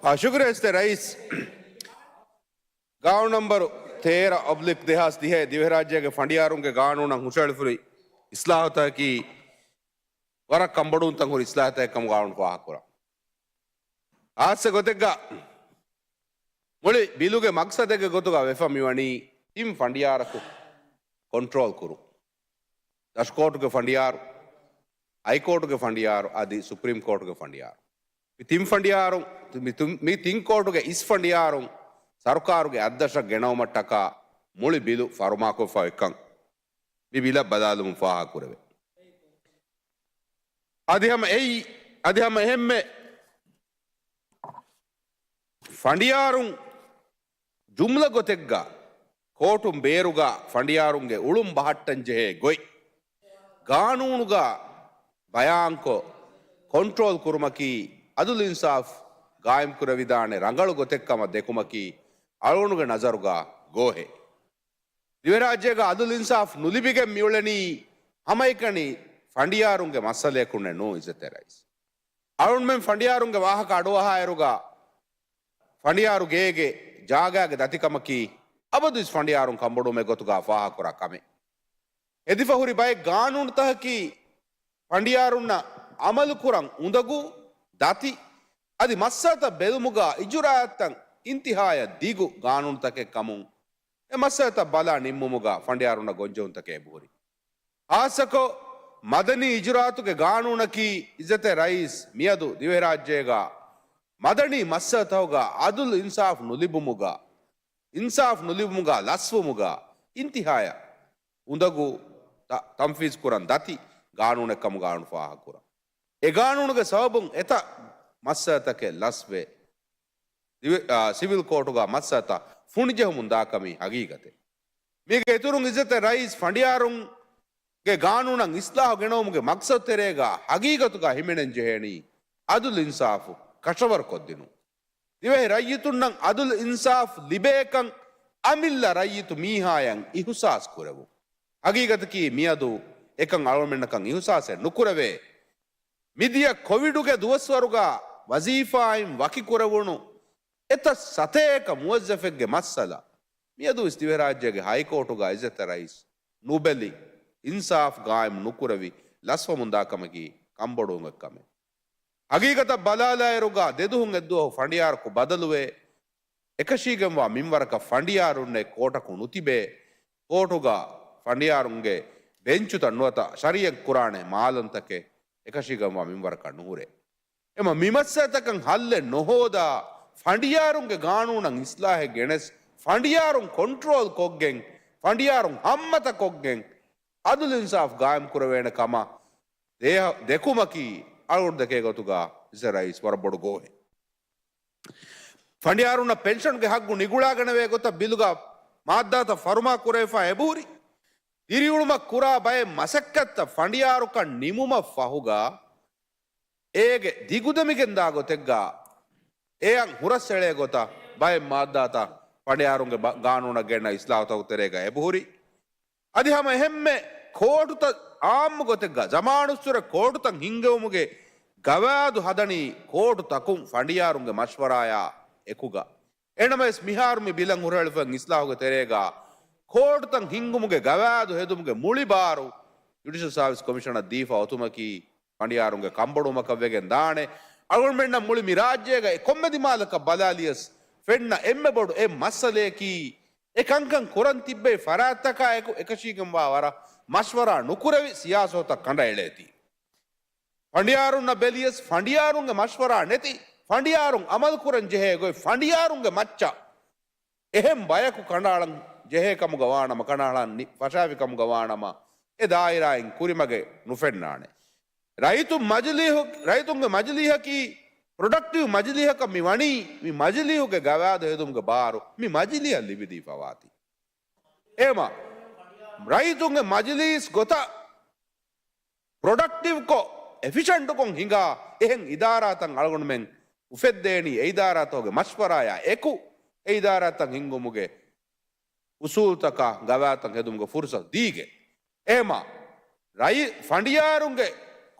އާ، ޝުކުރިއްޔާ އިއްޒަތްތެރި ރައީސް. ގާނޫނު ނަމްބަރު ތޭރަ އޮބްލިކް ދެހާސް ދިހައެއް ދިވެހިރާއްޖޭގެ ފަނޑިޔާރުންގެ ގާނޫނަށް ހުށަހެޅިފައި އިސްލާހުތަކަކީ ވަރަށް ކަންބޮޑުވުންތައް ހުރި އިސްލާހުތަކެއް ކަމަށް ގާނޫނު ފާހަގަކުރަން. ހާއްސަ ގޮތެއްގަ މުޅި ބިލުގެ މަގްސަދެއްގެ ގޮތުގަ ވެފަ މިވަނީ ތިން ފަނޑިޔާރަކު ކޮންޓްރޯލް ކުރުން. ދަށު ކޯޓުގެ ފަނޑިޔާރު، ހައިކޯޓުގެ ފަނޑިޔާރު އަދި ސުޕްރީމް ކޯޓުގެ ފަނޑިޔާރު. މި ތިން ފަނޑިޔާރު، މި ތިން، މި ތިން ކޯޓުގެ އިސް ފަނޑިޔާރުން ސަރުކާރުގެ އަށްދަށަށް ގެނައުމަށްޓަކާ މުޅި ބިލު ފަރުމާކޮށްފަ އޮތްކަން މި ބިލަށް ބަލާލުމުން ފާހަގަކުރެވޭ. އަދި ހަމަ އެއީ، އަދި ހަމަ އެހެންމެ ފަނޑިޔާރުން ޖުމްލަ ގޮތެއްގަ ކޯޓުން ބޭރުގަ ފަނޑިޔާރުންގެ އުޅުން ބަހައްޓަން ޖެހޭ ގޮތް ގާނޫނުގަ ބަޔާންކޮށް، ކޮންޓްރޯލް ކުރުމަކީ އަދުލު އިންސާފް ގާއިމް ކުރެވިދާނެ ރަނގަޅު ގޮތެއް ކަމަށް ދެކުމަކީ އަޅުގަނޑުގެ ނަޒަރުގަ ގޯހެއް. ދިވެހިރާއްޖޭގަ އަދުލު އިންސާފް ނުލިބިގެން މިއުޅެނީ ހަމައެކަނި ފަނޑިޔާރުންގެ މައްސަލަޔަކުންނެއް ނޫން އިއްޒަތްތެރި ރައީސް. އަޅުންމެން ފަނޑިޔާރުންގެ ވާހަކަ އަޑުއަހާއިރުގަ ފަނޑިޔާރު ގޭގެ ޖާގާގެ ދަތިކަމަކީ އަބަދުވެސް ފަނޑިޔާރުން ކަންބޮޑުވުމެއް ގޮތުގަ ފާހަގަކުރާ ކަމެއް. ހެދިފަ ހުރި ބައެއް ގާނޫނުތަކަކީ ފަނޑިޔާރުންނަށް އަމަލުކުރަން އުނދަގޫ، ދަތި އަދި މައްސަލަތައް ބެލުމުގަ އިޖުރާއަތްތައް އިންތިހާޔަށް ދިގު ގާނޫނުތަކެއް ކަމުން އެ މައްސަލަތައް ބަލާ ނިންމުމުގަ ފަނޑިޔާރުންނަށް ގޮންޖެހުންތަކެއް އެބަހުރި. ޚާއްޞަކޮށް، މަދަނީ އިޖުރާއަތުގެ ގާނޫނަކީ އިއްޒަތްތެރި ރައީސް މިއަދު ދިވެހިރާއްޖޭގަ މަދަނީ މައްސަލަތަކުގަ އަދުލު އިންސާފް ނުލިބުމުގަ، އިންސާފް ނުލިބުމުގަ ލަސްވުމުގަ އިންތިހާޔަށް އުނދަގޫ ތަ-، ތަންފީޒު ކުރަން ދަތި ގާނޫނެއް ކަމުގަ އަޅުން ފާހަގަކުރަން. އެ ގާނޫނުގެ ސަބަބުން އެތައް މައްސަލަތަކެއް ލަސްވެ، ދިވެ-، އާ، ސިވިލް ކޯޓުގަ މައްސަލަތައް ފުނިޖެހުމުން ދާކަމީ ހަގީގަތެއް. މީގެ އިތުރުން އިއްޒަތްތެރި ރައީސް ފަނޑިޔާރުންގެ ގާނޫނަށް އިސްލާހު ގެނައުމުގެ މަގްސަދު ތެރޭގަ ހަގީގަތުގަ ހިމެނެން ޖެހޭނީ އަދުލު އިންސާފު ކަށަވަރު ކޮށްދިނުން. ދިވެހި ރައްޔިތުންނަށް އަދުލު އިންސާފް ލިބޭކަން އަމިއްލަ ރައްޔިތު މީހާޔަށް އިހުސާސް ކުރެވުން. ހަގީގަތަކީ މިއަދު އެކަން އަޅުގަނޑުމެންނަކަށް އިހުސާސެއް ނުކުރެވޭ. މިދިޔަ ކޮވިޑުގެ ދުވަސްވަރުގަ ވަޒީފާއިން ވަކިކުރެވުނު އެތައް ސަތޭކަ މުވައްޒަފެއްގެ މައްސަލަ މިއަދުވެސް ދިވެހިރާއްޖޭގެ ހައިކޯޓުގަ އިއްޒަތްތެރި ރައީސް ނުބެލި، އިންސާފް ގާއިމް ނުކުރެވި، ލަސްވަމުންދާ ކަމަކީ ކަންބޮޑުވުމެއް ކަމެއް. ހަގީގަތަށް ބަލާލާއިރުގަ ދެދުހުން އެއްދުވަހު ފަނޑިޔާރަކު ބަދަލުވޭ، އެކަށީގެންވާ މިންވަރަކަށް ފަނޑިޔާރުންނެއް ކޯޓަކު ނުތިބޭ، ކޯޓުގަ ފަނޑިޔާރުންގެ ބެންޗުތައް ނުވަތަ ޝަރީއަތް ކުރާނެ މާލަންތަކެއް އެކަށީގެންވާ މިންވަރަކަށް ނުހުރޭ. އެމަ މިމައްސަލަތަކަށް ހައްލެއް ނުހޯދާ، ފަނޑިޔާރުންގެ ގާނޫނަށް އިސްލާހެއް ގެނެސް، ފަނޑިޔާރުން ކޮންޓްރޯލް ކޮށްގެން، ފަނޑިޔާރުން ހައްމަތަ ކޮށްގެން، އަދުލު އިންސާފް ގާއިމް ކުރެވޭނެ ކަމަށް ދޭހަ-، ދެކުމަކީ އަޅުގަނޑު ދެކޭ ގޮތުގަ އިއްޒަތްތެރި ރައީސް ވަރަށް ބޮޑު ގޯހެއް. ފަނޑިޔާރުންނަށް ޕެންޝަންގެ ހައްގު ނިގުޅާގަނެވޭ ގޮތަށް ބިލުގަ މާއްދާތައް ފަރުމާ ކުރެވިފަ އެބަހުރި. ދިރިއުޅުމަށް ކުރާ ބައެއް މަސައްކަތްތައް ފަނޑިޔާރުކަން ނިމުމަށް ފަހުގަ، އޭގެ ދިގުދެމިގެންދާ ގޮތެއްގަ އެއަށް ހުރަސްއެޅޭ ގޮތަށް ބައެއް މާއްދާތައް ފަނޑިޔާރުންގެ ބަ-، ގާނޫނަށް ގެންނަ އިސްލާހުތަކުގެ ތެރޭގަ އެބަހުރި. އަދި ހަމަ އެހެންމެ ކޯޓުތައް އާއްމު ގޮތެއްގަ ޒަމާނުއްސުރެ ކޯޓުތައް ހިންގެވުމުގެ ގަވާއިދު ހަދަނީ ކޯޓުތަކުން ފަނޑިޔާރުންގެ މަޝްވަރާޔާ އެކުގަ. އެނަމަވެސް މިހާރު މި ބިލަށް ހުރަހެޅިފަ އިސްލާހުގެ ތެރޭގަ ކޯޓުތައް ހިންގުމުގެ ގަވާއިދު ހެދުމުގެ މުޅި ބާރު ޖުޑިޝަލް ސާވިސް ކޮމިޝަނަށް ދީފަ އޮތުމަކީ ފަނޑިޔާރުންގެ ކަންބޮޑުވުމަކަށް ވެގެން ދާނެ. އަޅުގަނޑުމެންނަށް މުޅި މި ރާއްޖޭގަ އެ ކޮންމެ ދިމާލަކަށް ބަލާލިޔަސް ފެންނަ އެންމެ ބޮޑު އެއް މައްސަލަޔަކީ، އެ ކަންކަން ކުރަން ތިއްބެވި ފަރާތްތަކާ އެކު އެކަށީގެންވާ ވަރަށް މަޝްވަރާ ނުކުރެވި ސިޔާސަތުތައް ކަނޑައެޅޭތީ. ފަނޑިޔާރުންނަށް ބެލިޔަސް ފަނޑިޔާރުންގެ މަޝްވަރާ ނެތި، ފަނޑިޔާރުން އަމަލު ކުރަން ޖެހޭ ގޮތް ފަނޑިޔާރުންގެ މައްޗަށް އެހެން ބަޔަކު ކަނޑައަޅަން ޖެހޭ ކަމުގަ ވާނަމަ، ކަނޑައަޅަން ނި-، ފަށާފި ކަމުގަ ވާނަމަ، އެ ދާއިރާއިން ކުރިމަގެއް ނުފެންނާނެ. ރައްޔިތުން މަޖިލީހު-، ރައްޔިތުންގެ މަޖިލީހަކީ ޕްރޮޑަކްޓިވް މަޖިލީހަކަށް މި ވަނީ، މި މަޖިލީހުގެ ގަވާއިދު ހެދުމުގެ ބާރު މި މަޖިލީހަށް ލިބިދީފަ ވާތީ. އެހެމަ ރައްޔިތުންގެ މަޖިލީސް ގޮތަށް ޕްރޮޑަކްޓިވްކޮށް، އެފިޝަންޓުކޮށް ހިނގާ އެހެން އިދާރާތައް އަޅުގަނޑުމެން އުފެއްދޭނީ، އެ އިދާރާތަކުގެ މަޝްވަރާޔާ އެކު، އެ އިދާރާތައް ހިންގުމުގެ އުސޫލުތަކާ ގަވާއިދުތައް ހެދުމުގެ ފުރުސަތު ދީގެން. އެހެމަ ރައި-، ފަނޑިޔާރުންގެ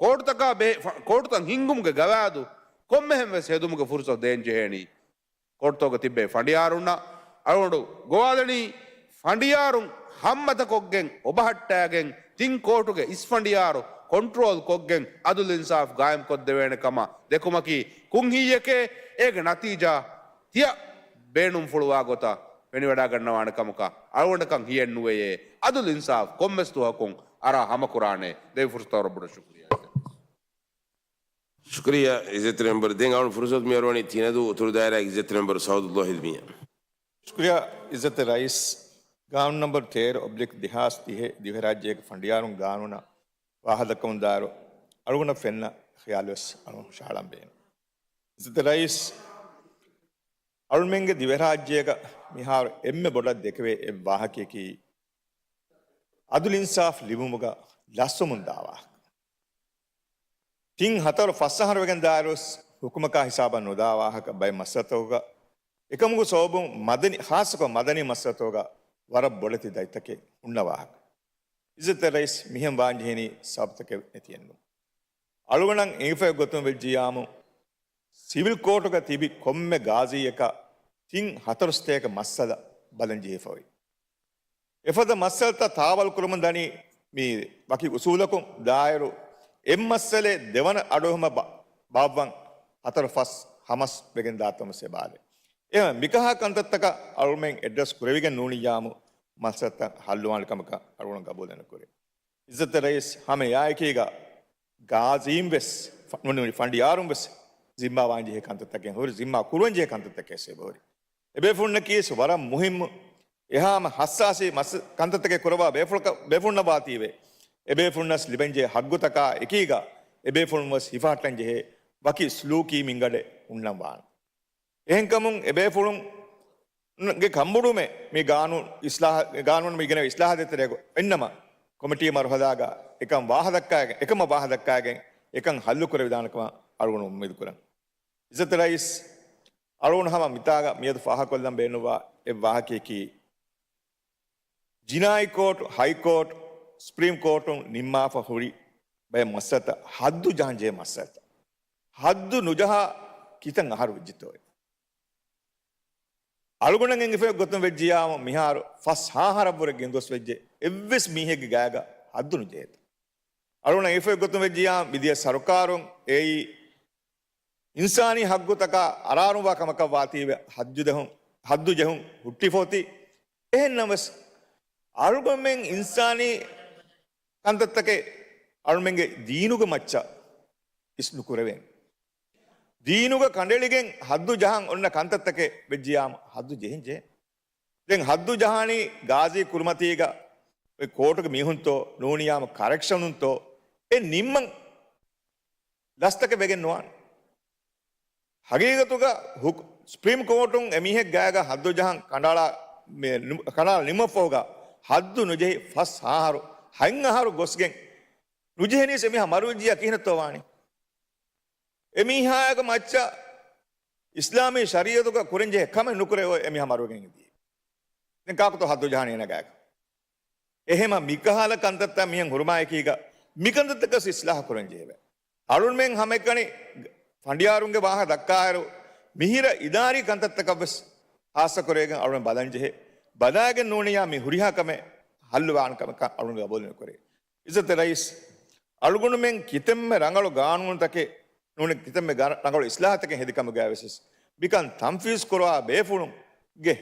ކޯޓުތަކާ ބެ-، ފަ-، ކޯޓުތައް ހިންގުމުގެ ގަވާއިދު ކޮންމެހެން ވެސް ހެދުމުގެ ފުރުސަތު ދޭން ޖެހޭނީ، ކޯޓުތަކުގަ ތިއްބެވި ފަނޑިޔާރުންނަށް. އަޅުގަނޑު ގޮވާލަނީ، ފަނޑިޔާރުން ހައްމަތަކޮށްގެން އޮބަހައްޓާގެން، ތިން ކޯޓުގެ އިސް ފަނޑިޔާރު ކޮންޓްރޯލް ކޮށްގެން، އަދުލު އިންސާފް ގާއިމް ކޮށްދެވޭނެ ކަމަށް ދެކުމަކީ ކުންހިއްޔެކޭ. އޭގެ ނަތީޖާ ތިޔަ ބޭނުންފުޅުވާ ގޮތަށް ފެނިވަޑާގަންނަވާނެ ކަމަކަށް އަޅުގަނޑަކަށް ހިޔެއްނުވެޔޭ. އަދުލު އިންސާފް ކޮންމެސް ދުވަހަކުން އަރާ ހަމަކުރާނެ. ދެވި ފުރުސަތަށް ވަރަށް ބޮޑަށް ޝުކުރިއްޔާ. ޝުކުރިއްޔާ އިއްޒަތްތެރި މެމްބަރު. ދެން އަޅުގަނޑު ފުރުސަތު މިއަރުވަނީ ތިނަދޫ އުތުރު ދާއިރާ އިއްޒަތްތެރި މެމްބަރު ސައުދުއްލޯހި އިލްމީއަށް. ޝުކުރިއްޔާ އިއްޒަތްތެރި ރައީސް. ގާނޫނު ނަންބަރު ތޭރަ އޮބްލިކް ދެހާސް ދިހަ ދިވެހިރާއްޖޭގެ ފަނޑިޔާރުން ގާނޫނަށް ވާހަކަދައްކަމުން ދާއިރު އަޅުގަނޑަށް ފެންނަ ޚިޔާލުވެސް އަޅުގަނޑު ހުށަހަޅަން ބޭނުން. އިއްޒަތްތެރި ރައީސް، އަޅުމެންގެ ދިވެހިރާއްޖޭގަ މިހާރު އެންމެ ބޮޑަށް ދެކެވޭ އެއް ވާހަކަޔަކީ، އަދުލު އިންސާފް ލިބުމުގަ ލަސްވަމުން ދާ ވާހަކަ. ތިން ހަތަރު ފަސް އަހަރު ވެގެން ދާއިރުވެސް ހުކުމަކާ ހިސާބަށް ނުދާ ވާހަކަ ބައެއް މައްސަލަތަކުގަ، އެކަމުގެ ސަބަބުން މަދަނީ، ޚާއްޞަކޮށް މަދަނީ މައްސަލަތަކުގަ ވަރަށް ބޮޑެތި ދަތިތަކެއް ހުންނަ ވާހަކަ. އިއްޒަތްތެރި ރައީސް، މިހެން ވާންޖެހެނީ ސަބަބުތަކެއް ނެތިއެއްނު. އަޅުގަނޑަށް އެނގިފައި ގޮތުން ވެއްޖިއްޔާމު، ސިވިލް ކޯޓުގަ ތިބި ކޮންމެ ގާޒީއަކަށް ތިން ހަތަރު ސަތޭކަ މައްސަލަ ބަލަން ޖެހިފައި. އެފަދަ މައްސަލަތައް ތާވަލް ކުރަމުން ދަނީ މި ވަކި އުސޫލަކުން ދާއިރު، އެއް މައްސަލައެއް ދެވަނަ އަޑުއެހުމަށް ބާ-، ބާއްވަން ހަތަރު ފަސް ހަމަސް ވެގެން ދާތަން ވެސް އެބަ އާދޭ. އެހެން މިކަހަލަ ކަންތައްތަކަށް އަޅުމެން އެޑްރެސް ކުރެވިގެން ނޫނިއްޔާމު، މައްސަލަތައް ހައްލުވާނެ ކަމަކަށް އަޅުގަނޑު ގަބޫލެއް ނުކުރޭ. އިއްޒަތްތެރި ރައީސް، ހަމަ އެއާއެކީގަ ގާޒީން ވެސް، ފަ-، ނޫނީ ފަނޑިޔާރުން ވެސް ޒިންމާވާން ޖެހޭ ކަންތައްތަކެއް ހުރި، ޒިންމާ ކުރުވަން ޖެހޭ ކަންތައްތަކެއް ވެސް އެބަހުރި. އެބޭފުޅުންނަކީ ވެސް ވަރަށް މުހިއްމު، އެހާމެ ހައްސާސީ މައްސަ-، ކަންތައްތަކެއް ކުރައްވާ ބޭފުޅަކަށް، ބޭފުޅުންނަށް ވާތީވެ، އެބޭފުޅުންނަސް ލިބެންޖެހޭ ހައްގުތަކާ އެކީގަ، އެބޭފުޅުން ވެސް ހިފަހައްޓަން ޖެހޭ ވަކި ސުލޫކީ މިންގަނޑެއް ހުންނަން ވާނެ. އެހެންކަމުން އެބޭފުޅުންގެ ކަންބޮޑުވުމެއް މި ގާނޫނު އިސްލާހަ-، ގާނޫނު މި ގެނެވޭ އިސްލާހާތެރޭގަ އިންނަމަ، ކޮމިޓީ މަރުހަލާގަ އެކަން ވާހަދައްކާގެން، އެކަމަށް ވާހަދައްކާގެން އެކަން ހައްލު ކުރެވިދާނެ ކަމަށް އަޅުގަނޑު އުއްމީދު ކުރަން. އިއްޒަތް ރައީސް، އަޅުގަނޑު ހަމަ މިތާގަ މިއަދު ފާހަގަކޮށްލަން ބޭނުންވާ އެއް ވާހަކަޔަކީ، ޖިނާއީ ކޯޓު، ހައި ކޯޓު، ސުޕްރީމް ކޯޓުން ނިންމާފަ ހުރި ބައެއް މައްސަލަތައް، ހައްދު ޖަހަން ޖެހޭ މައްސަލަތައް. ހައްދު ނުޖަހާ ކިތައް އަހަރު ވެއްޖެތޯއޭ؟ އަޅުގަނޑަށް އެނގިފައި ގޮތުން ވެއްޖިއްޔާމު، މިހާރު ފަސް ހާހަރަށްވުރެ ގެންދުވަސް ވެއްޖެ، އެއްވެސް މީހެއްގެ ގާގަ ހައްދު ނުޖެހޭތަ؟ އަޅުގަނޑަށް އެނގިފައި ގޮތުން ވެއްޖިއްޔާ، މިދިޔަ ސަރުކާރުން އެއީ އިންސާނީ ހައްގުތަކާ އަރާރުންވާ ކަމަކަށް ވާތީވެ، ހައްދު ޖެހުން، ހައްދު ޖެހުން ހުއްޓިފޯތި. އެހެންނަމަވެސް، އަޅުގަނޑުމެން އިންސާނީ ކަންތައްތަކެއް އަޅުމެންގެ ދީނުގެ މައްޗަށް އިސް ނުކުރެވޭނެ. ދީނުގަ ކަނޑައެޅިގެން ހައްދު ޖަހަން އޮންނަ ކަންތައްތަކެއް ވެއްޖިޔާމު ހައްދު ޖެހެން ޖެހޭ. ދެން ހައްދު ޖަހާނީ ގާޒީ ކުރިމަތީގަ އޮތް ކޯޓުގެ މީހުންތޯ ނޫނިޔާމު ކަރެކްޝަނުންތޯ އެ ނިންމަން ލަސްތަކެއް ވެގެން ނުވާނެ. ހަގީގަތުގަ ހުކު-، ސުޕްރީމް ކޯޓުން އެމީހެއް ގާގަ ހައްދު ޖަހަން ކަނޑައަޅާ، މެ-، ނި-، ކަނޑައަޅާ ނިމުމަށްފަހުގަ ހައްދު ނުޖެހި ފަސް އަހަރު، ހަތް އަހަރު ގޮސްގެން ނުޖެހެނީސް އެމީހާ މަރުވެއްޖިޔާ ކިހިނެއްތޯ ވާނީ؟ އެމީހާގެ މައްޗަށް އިސްލާމީ ޝަރީއަތުގަ ކުރަންޖެހޭ ކަމެއް ނުކުރެވޭ އެމީހާ މަރުވެގެން އިނދީ. ދެން ކާކުތޯ ހައްދު ޖަހާނީ އޭނަ ގާގަ؟ އެހެމަ މިކަހަލަ ކަންތައްތައް މިހެން ހުރުމާއެކީގަ މިކަންތައްތަކަސް އިސްލާހު ކުރަން ޖެހެވޭ. އަޅުންމެން ހަމައެކަނި ފަނޑިޔާރުންގެ ވާހަކަ ދައްކާއިރު، މިހިރަ އިދާރީ ކަންތައްތަކަށްވެސް ހާއްސަކުރެވިގެން އަޅުން ބަލަންޖެހޭ. ބަލާގެން ނޫނިޔާ މި ހުރިހާ ކަމެއް ހައްލުވާން ކަމަކަށް އަޅުން ގަބޫލު ނުކުރޭ. އިއްޒަތް ރައީސް، އަޅުގަނޑުމެން ކިތަންމެ ރަނގަޅު ގާނޫނުތަކެއް ނޫނީ ކިތަންމެ ގާ-، ރަނގަޅު އިސްލާހަތަކެއް ހެދިކަމުގައިވެސް މިކަން ތަންފީޒް ކުރާ ބޭފުޅުންގެ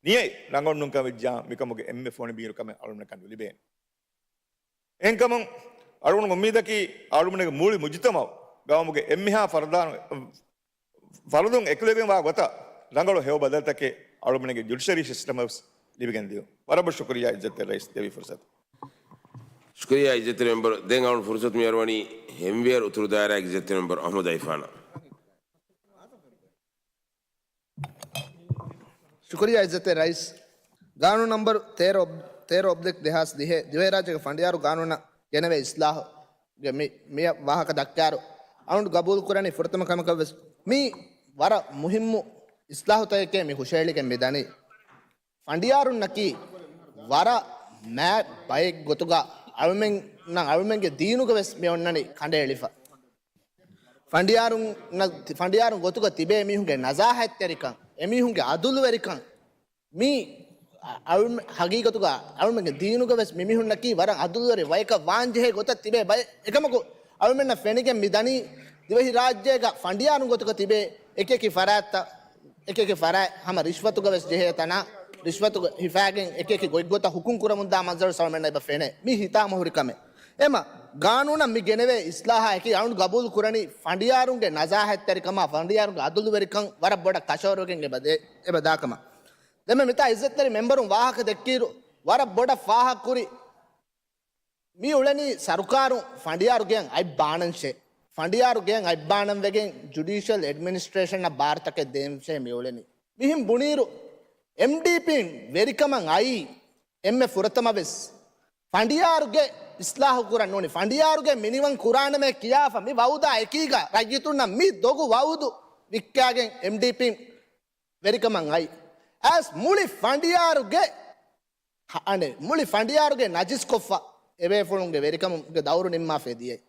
ނިޔަތް ރަނގަޅުންނޫންކަން ވެއްޖާ މިކަމުގެ އެންމެ ފޮނި ބީރުކަމެއް އަޅުގަނޑަކަށް ނުލިބޭނެ. އެހެންކަމުން އަޅުގަނޑު އުއްމީދަކީ އަޅުގަނޑުގެ މުޅި މުޖުތަމައު ގައުމުގެ އެންމެހާ ފަރުދާން ފަރުދުން އެކުލެވިގެންވާ ގޮތަށް ރަނގަޅު ހެޔޮ ބަދަލުތަކެއް އަޅުމެންގެ ޖުޑިޝަރީ ސިސްޓަމަށް ލިބިގެން ދިޔުން. ވަރަށް ބޮޑަށް ޝުކުރިއްޔާ އިއްޒަތްތެރި ރައީސް ދެވި ފުރުސަތު. ޝުކުރިއްޔާ އިއްޒަތްތެރި މެމްބަރު. ދެން އަޅުން ފުރުސަތު މިއަރުވަނީ ހެންވޭރު އުތުރު ދާއިރާގެ އިއްޒަތްތެރި މެމްބަރު އަޙްމަދު އައިފާނަށް. ޝުކުރިއްޔާ އިއްޒަތްތެރި ރައީސް. ގާނޫނު ނަންބަރު ތޭރަ އޮބް-، ތޭރަ އޮބްލިކް ދެހާސް ދިހަ ދިވެހިރާއްޖޭގެ ފަނޑިޔާރު ގާނޫނަށް ގެނެވޭ އިސްލާހު ގެ މި، މި ވާހަކަ ދައްކާއިރު، އަޅުން ގަބޫލު ކުރަނީ ފުރަތަމަ ކަމަކަށް ވެސް މީ ވަރަށް މުހިއްމު އިސްލާހުތަކެކޭ މި ހުށައެޅިގެން މި ދަނީ. ފަނޑިޔާރުންނަކީ ވަރަށް މާތް ބައެއް ގޮތުގަ އަޅުމެން، އަޅުމެންގެ ދީނުގަ ވެސް މި އޮންނަނީ ކަނޑައެޅިފަ. ފަނޑިޔާރުން، ފަނޑިޔާރުން ގޮތުގަ ތިބޭ މީހުންގެ ނަޒާހަތްތެރިކަން، އެމީހުންގެ އަދުލުވެރިކަން، މީ އަ-، އަޅުމެ-، ހަގީގަތުގަ އަޅުމެންގެ ދީނުގަ ވެސް މިމީހުންނަކީ ވަރަށް އަދުލުވެރި ބަޔަކަށް ވާންޖެހޭ ގޮތަށް ތިބޭ ބައެއް. އެކަމަކު، އަޅުމެންނަށް ފެނިގެން މި ދަނީ، ދިވެހިރާއްޖޭގަ ފަނޑިޔާރުން ގޮތުގަ ތިބޭ އެކިއެކި ފަރާތްތައް، އެކިއެކި ފަރާތް ހަމަ ރިޝްވަތުގަ ވެސް ޖެހޭ ތަނާ، ރިޝްވަތު ހިފާގެން އެކިއެކި ގޮތްގޮތަށް ހުކުމް ކުރަމުންދާ މަންޒަރު ސަޅުމެންނަށް އެބަ ފެނޭ. މީ ހިތާމަ ހުރި ކަމެއް. އެމަ ގާނޫނަށް މި ގެނެވޭ އިސްލާހާ އެކީ އަޅުން ގަބޫލު ކުރަނީ ފަނޑިޔާރުންގެ ނަޒާހަތްތެރިކަމާ ފަނޑިޔާރުންގެ އަދުލުވެރިކަން ވަރަށް ބޮޑަށް ކަށަވަރުވެގެން އެބަ ދޭ، އެބަ ދާކަމަށް. ދެންމެ މިތާ އިއްޒަތްތެރި މެމްބަރުން ވާހަކަ ދެއްކިއިރު ވަރަށް ބޮޑަށް ފާހަގަކުރި މި އުޅެނީ ސަރުކާރު ފަނޑިޔާރު ގެއަށް އަތްބާނަންށޭ. ފަނޑިޔާރު ގެއަށް އަތްބާނަން ވެގެން ޖުޑީޝަލް އެޑްމިނިސްޓްރޭޝަނަށް ބާރުތަކެއް ދޭންށޭ މި އުޅެނީ. މިހެން ބުނީރު، އެމްޑީޕީން ވެރިކަމަށް އައީ އެންމެ ފުރަތަމަ ވެސް ފަނޑިޔާރުގެ އިސްލާހު ކުރަން ނޫނީ. ފަނޑިޔާރުގެ މިނިވަން ކުރާނަމޭ ކިޔާފަ މި ވައުދާ އެކީގަ ރައްޔިތުންނަށް މި ދޮގު ވައުދު ވިއްކާގެން އެމްޑީޕީން ވެރިކަމަށް އައި. އައިސް މުޅި ފަނޑިޔާރުގެ ހަ-، އަނެއް، މުޅި ފަނޑިޔާރުގެ ނަޖިސްކޮށްފަ އެބޭފުޅުންގެ ވެރިކަމުގެ ދައުރު ނިންމާފަ ދިޔައީ.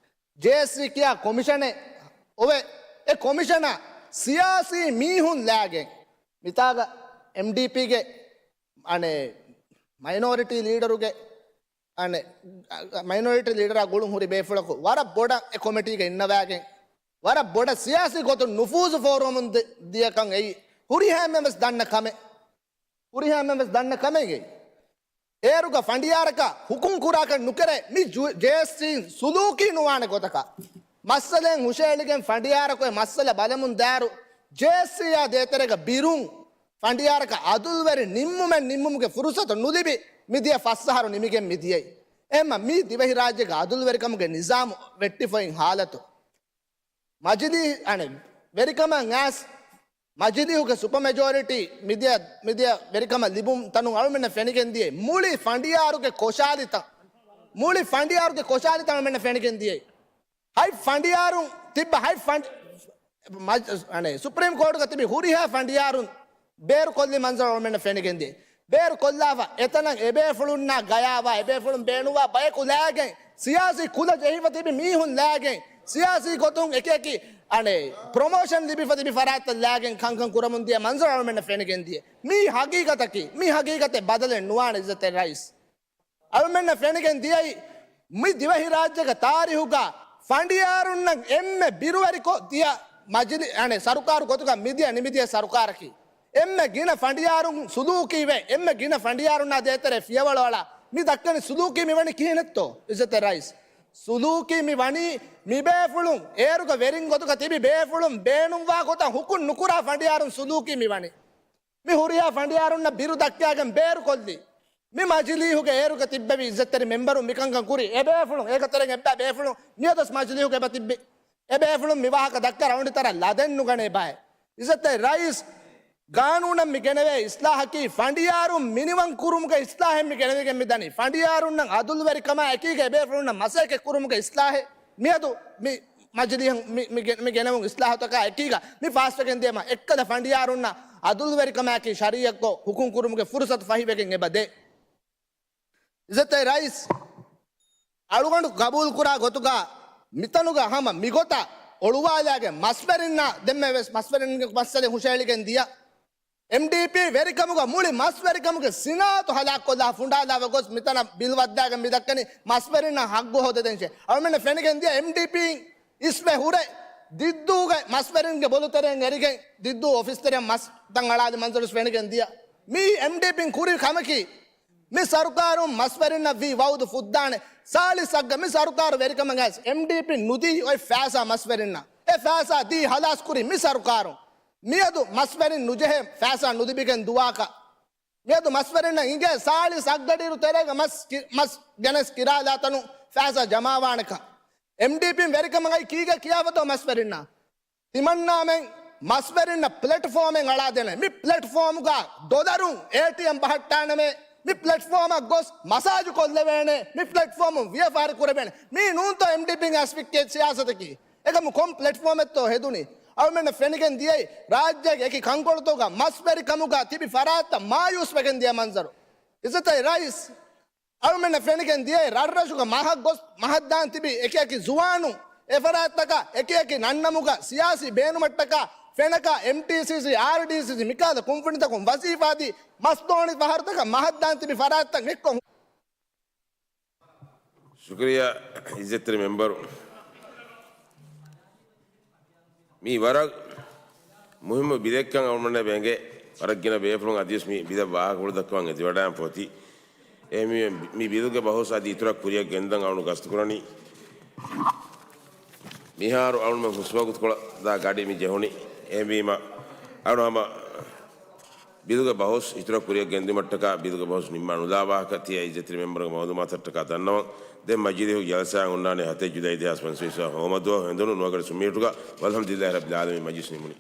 ޖޭއެސްސީ ކިޔާ ކޮމިޝަނެއް އޮވެ، އެ ކޮމިޝަނަށް ސިޔާސީ މީހުން ލާގެން މިތާގަ އެމްޑީޕީގެ އަނެއް މައިނޯރިޓީ ލީޑަރުގެ އަނެއް، މައިނޯރިޓީ ލީޑަރާ ގުޅުން ހުރި ބޭފުޅަކު ވަރަށް ބޮޑަށް އެ ކޮމިޓީގަ އިންނަވާގެން، ވަރަށް ބޮޑަށް ސިޔާސީ ގޮތުން ނުފޫޒު ފޯރުވަމުން ދި-، ދިޔަކަން އެއީ ހުރިހާ އެންމެން ވެސް ދަންނަ ކަމެއް. ހުރިހާ އެންމެން ވެސް ދަންނަ ކަމެއް އެއީ. އޭރުގަ ފަނޑިޔާރަކަށް ހުކުމް ކުރާކަށް ނުކެރޭ މި ޖު-، ޖޭއެސްސީ ސުލޫކީ ނުވާނެ ގޮތަކަށް. މައްސަލައިން ހުށައެޅިގެން ފަނޑިޔާރަކު އެ މައްސަލަ ބަލަމުން ދާއިރު، ޖޭއެސްސީއާ ދޭތެރޭގަ ބިރުން ފަނޑިޔާރަކަށް އަދުލުވެރި ނިންމުމެއް ނިންމުމުގެ ފުރުސަތު ނުލިބި މިދިޔަ ފަސް އަހަރު ނިމިގެން މިދިޔައީ. އެހެންމަ މީ ދިވެހިރާއްޖޭގެ އަދުލުވެރިކަމުގެ ނިޒާމު ވެއްޓިފައިން ހާލަތު. މަޖިލީ، އަނެއް، ވެރިކަމަށް އައިސް މަޖިލީހުގެ ސުޕަ މެޖޯރިޓީ މިދިޔަ، މިދިޔަ ވެރިކަމަށް ލިބުން ތަނުން އަޅުމެންނަށް ފެނިގެން ދިޔައީ މުޅި ފަނޑިޔާރުގެ ކޮށާލިތައް، މުޅި ފަނޑިޔާރުގެ ކޮށާލިތައް އަޅުމެންނަށް ފެނިގެން ދިޔައީ. ހަތް ފަނޑިޔާރުން ތިއްބަ، ހަތް ފަނޑި-، މަޖް-، އަނެއް، ސުޕްރީމް ކޯޓުގަ ތިބި ހުރިހާ ފަނޑިޔާރުން ބޭރުކޮށްލި މަންޒަރު އަޅުމެންނަށް ފެނިގެން ދިޔައީ. ބޭރު ކޮށްލާފަ އެތަނަށް އެބޭފުޅުންނާ ގަޔާވާ، އެބޭފުޅުން ބޭނުންވާ ބަޔަކު ލާގެން، ސިޔާސީ ކުލަ ޖެހިފަ ތިބި މީހުން ލާގެން، ސިޔާސީ ގޮތުން އެކިއެކި، އަނެއް، ޕްރޮމޯޝަން ލިބިފަ ތިބި ފަރާތްތައް ލާގެން ކަންކަން ކުރަމުން ދިޔަ މަންޒަރު އަޅުމެންނަށް ފެނިގެން ދިޔަ. މީ ހަގީގަތަކީ، މި ހަގީގަތެއް ބަދަލެއް ނުވާނެ އިއްޒަތްތެރި ރައީސް. އަޅުމެންނަށް ފެނިގެން ދިޔައީ، މި ދިވެހިރާއްޖޭގެ ތާރީހުގަ ފަނޑިޔާރުންނަށް އެންމެ ބިރުވެރިކޮށް ދިޔަ މަޖިލި-، އަނެއް، ސަރުކާރު ގޮތުގަ މިދިޔަ ނިމިދިޔަ ސަރުކާރަކީ. އެންމެ ގިނަ ފަނޑިޔާރުން ސުލޫކީވެ، އެންމެ ގިނަ ފަނޑިޔާރުންނާ ދޭތެރޭ ފިޔަވަޅު އަޅާ މި ދައްކަނީ ސުލޫކީ މިވަނީ ކިހިނެއްތޯ އިއްޒަތްތެރި ރައީސް؟ ސުލޫކީ މި ވަނީ މިބޭފުޅުން އޭރުގަ ވެރިން ގޮތުގަ ތިބި ބޭފުޅުން ބޭނުންވާ ގޮތަށް ހުކުން ނުކުރާ ފަނޑިޔާރުން ސުލޫކީ މި ވަނީ. މި ހުރިހާ ފަނޑިޔާރުންނަށް ބިރު ދައްކާގެން ބޭރުކޮށްލި. މި މަޖިލީހުގެ އޭރުގަ ތިއްބެވި އިއްޒަތްތެރި މެމްބަރުން މިކަންކަން ކުރި. އެބޭފުޅުން، އޭގެ ތެރެއިން އެއްބައި ބޭފުޅުން މިއަދުސް މަޖިލީހުގަ އެބަ ތިއްބި. އެބޭފުޅުން މި ވާހަކަ ދައްކާ ރައުނޑި ތަރަށް ލަދެއް ނުގަނޭ ބައެއް. އިއްޒަތްތެރި ރައީސް، ގާނޫނަށް މި ގެނެވޭ އިސްލާހަކީ ފަނޑިޔާރުން މިނިވަން ކުރުމުގެ އިސްލާހެއް މި ގެނެވިގެން މިދަނީ. ފަނޑިޔާރުންނަށް އަދުލުވެރިކަމާ އެކީގަ އެބޭފުޅުންނަށް މަސައްކަތް ކުރުމުގެ އިސްލާހެއް. މިއަދު މި މަޖިލީހުން މި، މި ގެ-، މި ގެނެވުނު އިސްލާހުތަކާ އެކީގަ މި ފާސްވެގެން ދިޔަމަ އެއްކަލަ ފަނޑިޔާރުންނަށް އަދުލުވެރިކަމާއެކީ ޝަރީއަތްކޮށް ހުކުމް ކުރުމުގެ ފުރުސަތު ފަހިވެގެން އެބަ ދޭ. އިއްޒަތްތެރި ރައީސް، އަޅުގަނޑު ގަބޫލުކުރާ ގޮތުގަ މިތަނުގަ ހަމަ މިގޮތަށް އޮޅުވާލާގެން މަސްވެރިންނާ ދެންމެ ވެސް މަސްވެރިންގެ މައްސަލަ ހުށައެޅިގެން ދިޔަ. އެމްޑީޕީ ވެރިކަމުގަ މުޅި މަސްވެރިކަމުގެ ސިނާއަތު ހަލާކުކޮށްލާ ފުނޑާލާ ގޮސް މިތަނަށް ބިލް ވައްދާގެން މިދައްކަނީ މަސްވެރިންނަށް ހައްގު ހޯދަދޭންށޭ. އަޅުމެންނަށް ފެނިގެން ދިޔަ އެމްޑީޕީން އިސްވެ ހުރެ ދިއްދޫގެ މަސްވެރިންގެ ބޮލުތެރެއިން އެރިގެން ދިއްދޫ އޮފީސް ތެރެއަށް މަސް ތަން އަޅާލި މަންޒަރު ވެސް ފެނިގެން ދިޔަ. މީ އެމްޑީޕީން ކުރި ކަމަކީ. މި ސަރުކާރުން މަސްވެރިންނަށް ވީ ވައުދު ފުއްދާނެ. ސާޅީސް އަށްގަ މި ސަރުކާރު ވެރިކަމަށް އައިސް އެމްޑީޕީން ނުދީ އޮތް ފައިސާ މަސްވެރިންނަށް. އެ ފައިސާ ދީ ހަލާސް ކުރި މި ސަރުކާރުން. މިއަދު މަސްވެރިން ނުޖެހޭ ފައިސާ ނުލިބިގެން ދުވާކަށް. މިއަދު މަސްވެރިންނަށް އިނގޭ ސާޅީސް އަށްގަޑިއިރު ތެރޭގަ މަސް ކި-، މަސް ގެނެސް ކިރާލާ ތަނު ފައިސާ ޖަމާވާނެކަން. އެމްޑީޕީން ވެރިކަމަށް އައި ކީގެ ކިޔާފަތޯ މަސްވެރިންނަށް؟ ތިމަންނާމެން މަސްވެރިންނަށް ޕްލެޓްފޯމެއް އަޅާދޭނެ. މި ޕްލެޓްފޯމުގަ ޑޮލަރުން އޭޓީއެމް ބަހައްޓާނަމޭ. މި ޕްލެޓްފޯމަށް ގޮސް މަސާޖު ކޮށްލެވޭނެ. މި ޕްލެޓްފޯމުން ވިޔަފާރި ކުރެވޭނެ. މީ ނޫންތޯ އެމްޑީޕީން އަސްފިއްކޭ ސިޔާސަތަކީ؟ އެކަމު ކޮން ޕްލެޓްފޯމެއްތޯ ހެދުނީ؟ އަޅުމެންނަށް ފެނިގެން ދިޔައީ ރާއްޖޭގެ އެކި ކަންކޮޅުތަކުގަ މަސްވެރިކަމުގަ ތިބި ފަރާތްތައް މާޔޫސްވެގެން ދިޔަ މަންޒަރު. އިއްޒަތްތެރި ރައީސް، އަޅުމެންނަށް ފެނިގެން ދިޔައީ ރަށްރަށުގަ މަހަށް ގޮސް މަހަށްދާން ތިބި އެކިއެކި ޒުވާނުން އެފަރާތްތަކަށް އެކިއެކި ނަންނަމުގަ ސިޔާސީ ބޭނުމަށްޓަކާ ފެނަކަ އެމްޓީސީސީ، އާރްޑީސީސީ މިކަހަލަ ކުންފުނިތަކުން ވަޒީފާދީ މަސްދޯނި ފަހަރުތަކަށް މަހަށްދާން ތިބި ފަރާތްތައް އެއްކޮށް ޝުކުރިއްޔާ އިއްޒަތްތެރި މެމްބަރު. މީ ވަރަށް މުހިއްމު ބިލެއްކަން އަޅުގަނޑަށް އެބަ އެނގޭ. ވަރަށް ގިނަ ބޭފުޅުން އަދިވެސް މި ބިލަށް ވާހަކަފުޅު ދައްކަވަން އެދިވަޑައިގެން ފޮތި. އެހެންވީމަ މި ބިލުގެ ބަހުސް އަދި އިތުރަށް ކުރިއަށް ގެންދަން އަޅުގަނޑު ގަސްތުކުރަނީ. މިހާރު އަޅުގަނޑުމެން ހުސްވަގުތުކޮޅަށް ދާ ގަޑި މި ޖެހުނީ. އެހެންވީމަ އަޅު ހަމަ ބިލުގެ ބަހުސް އިތުރަށް ކުރިއަށް ގެންދިއުމަށްޓަކާ ބިލުގެ ބަހުސް ނިންމާ ނުލާ ވާހަކަ ތިޔަ އިއްޒަތްތެރި މެމްބަރުގެ މައުލޫމާތަށްޓަކާ ދަންނަވަން. ދެން މަޖިލީހުގެ ޖަލްސާއެއް ހުންނާނެ ހަތެއް ޖުލައި ދެހާސް ފަންސަވީސް ހޯމަދުވަހު ހެނދުނު ނުވަގަޑި ސުންމިހިއްޓުގަ. ވަލްހަމްދުލިއްލާހި ރައްބިލް ޢާލަމީން. މަޖިލިސް ނިމުނީ.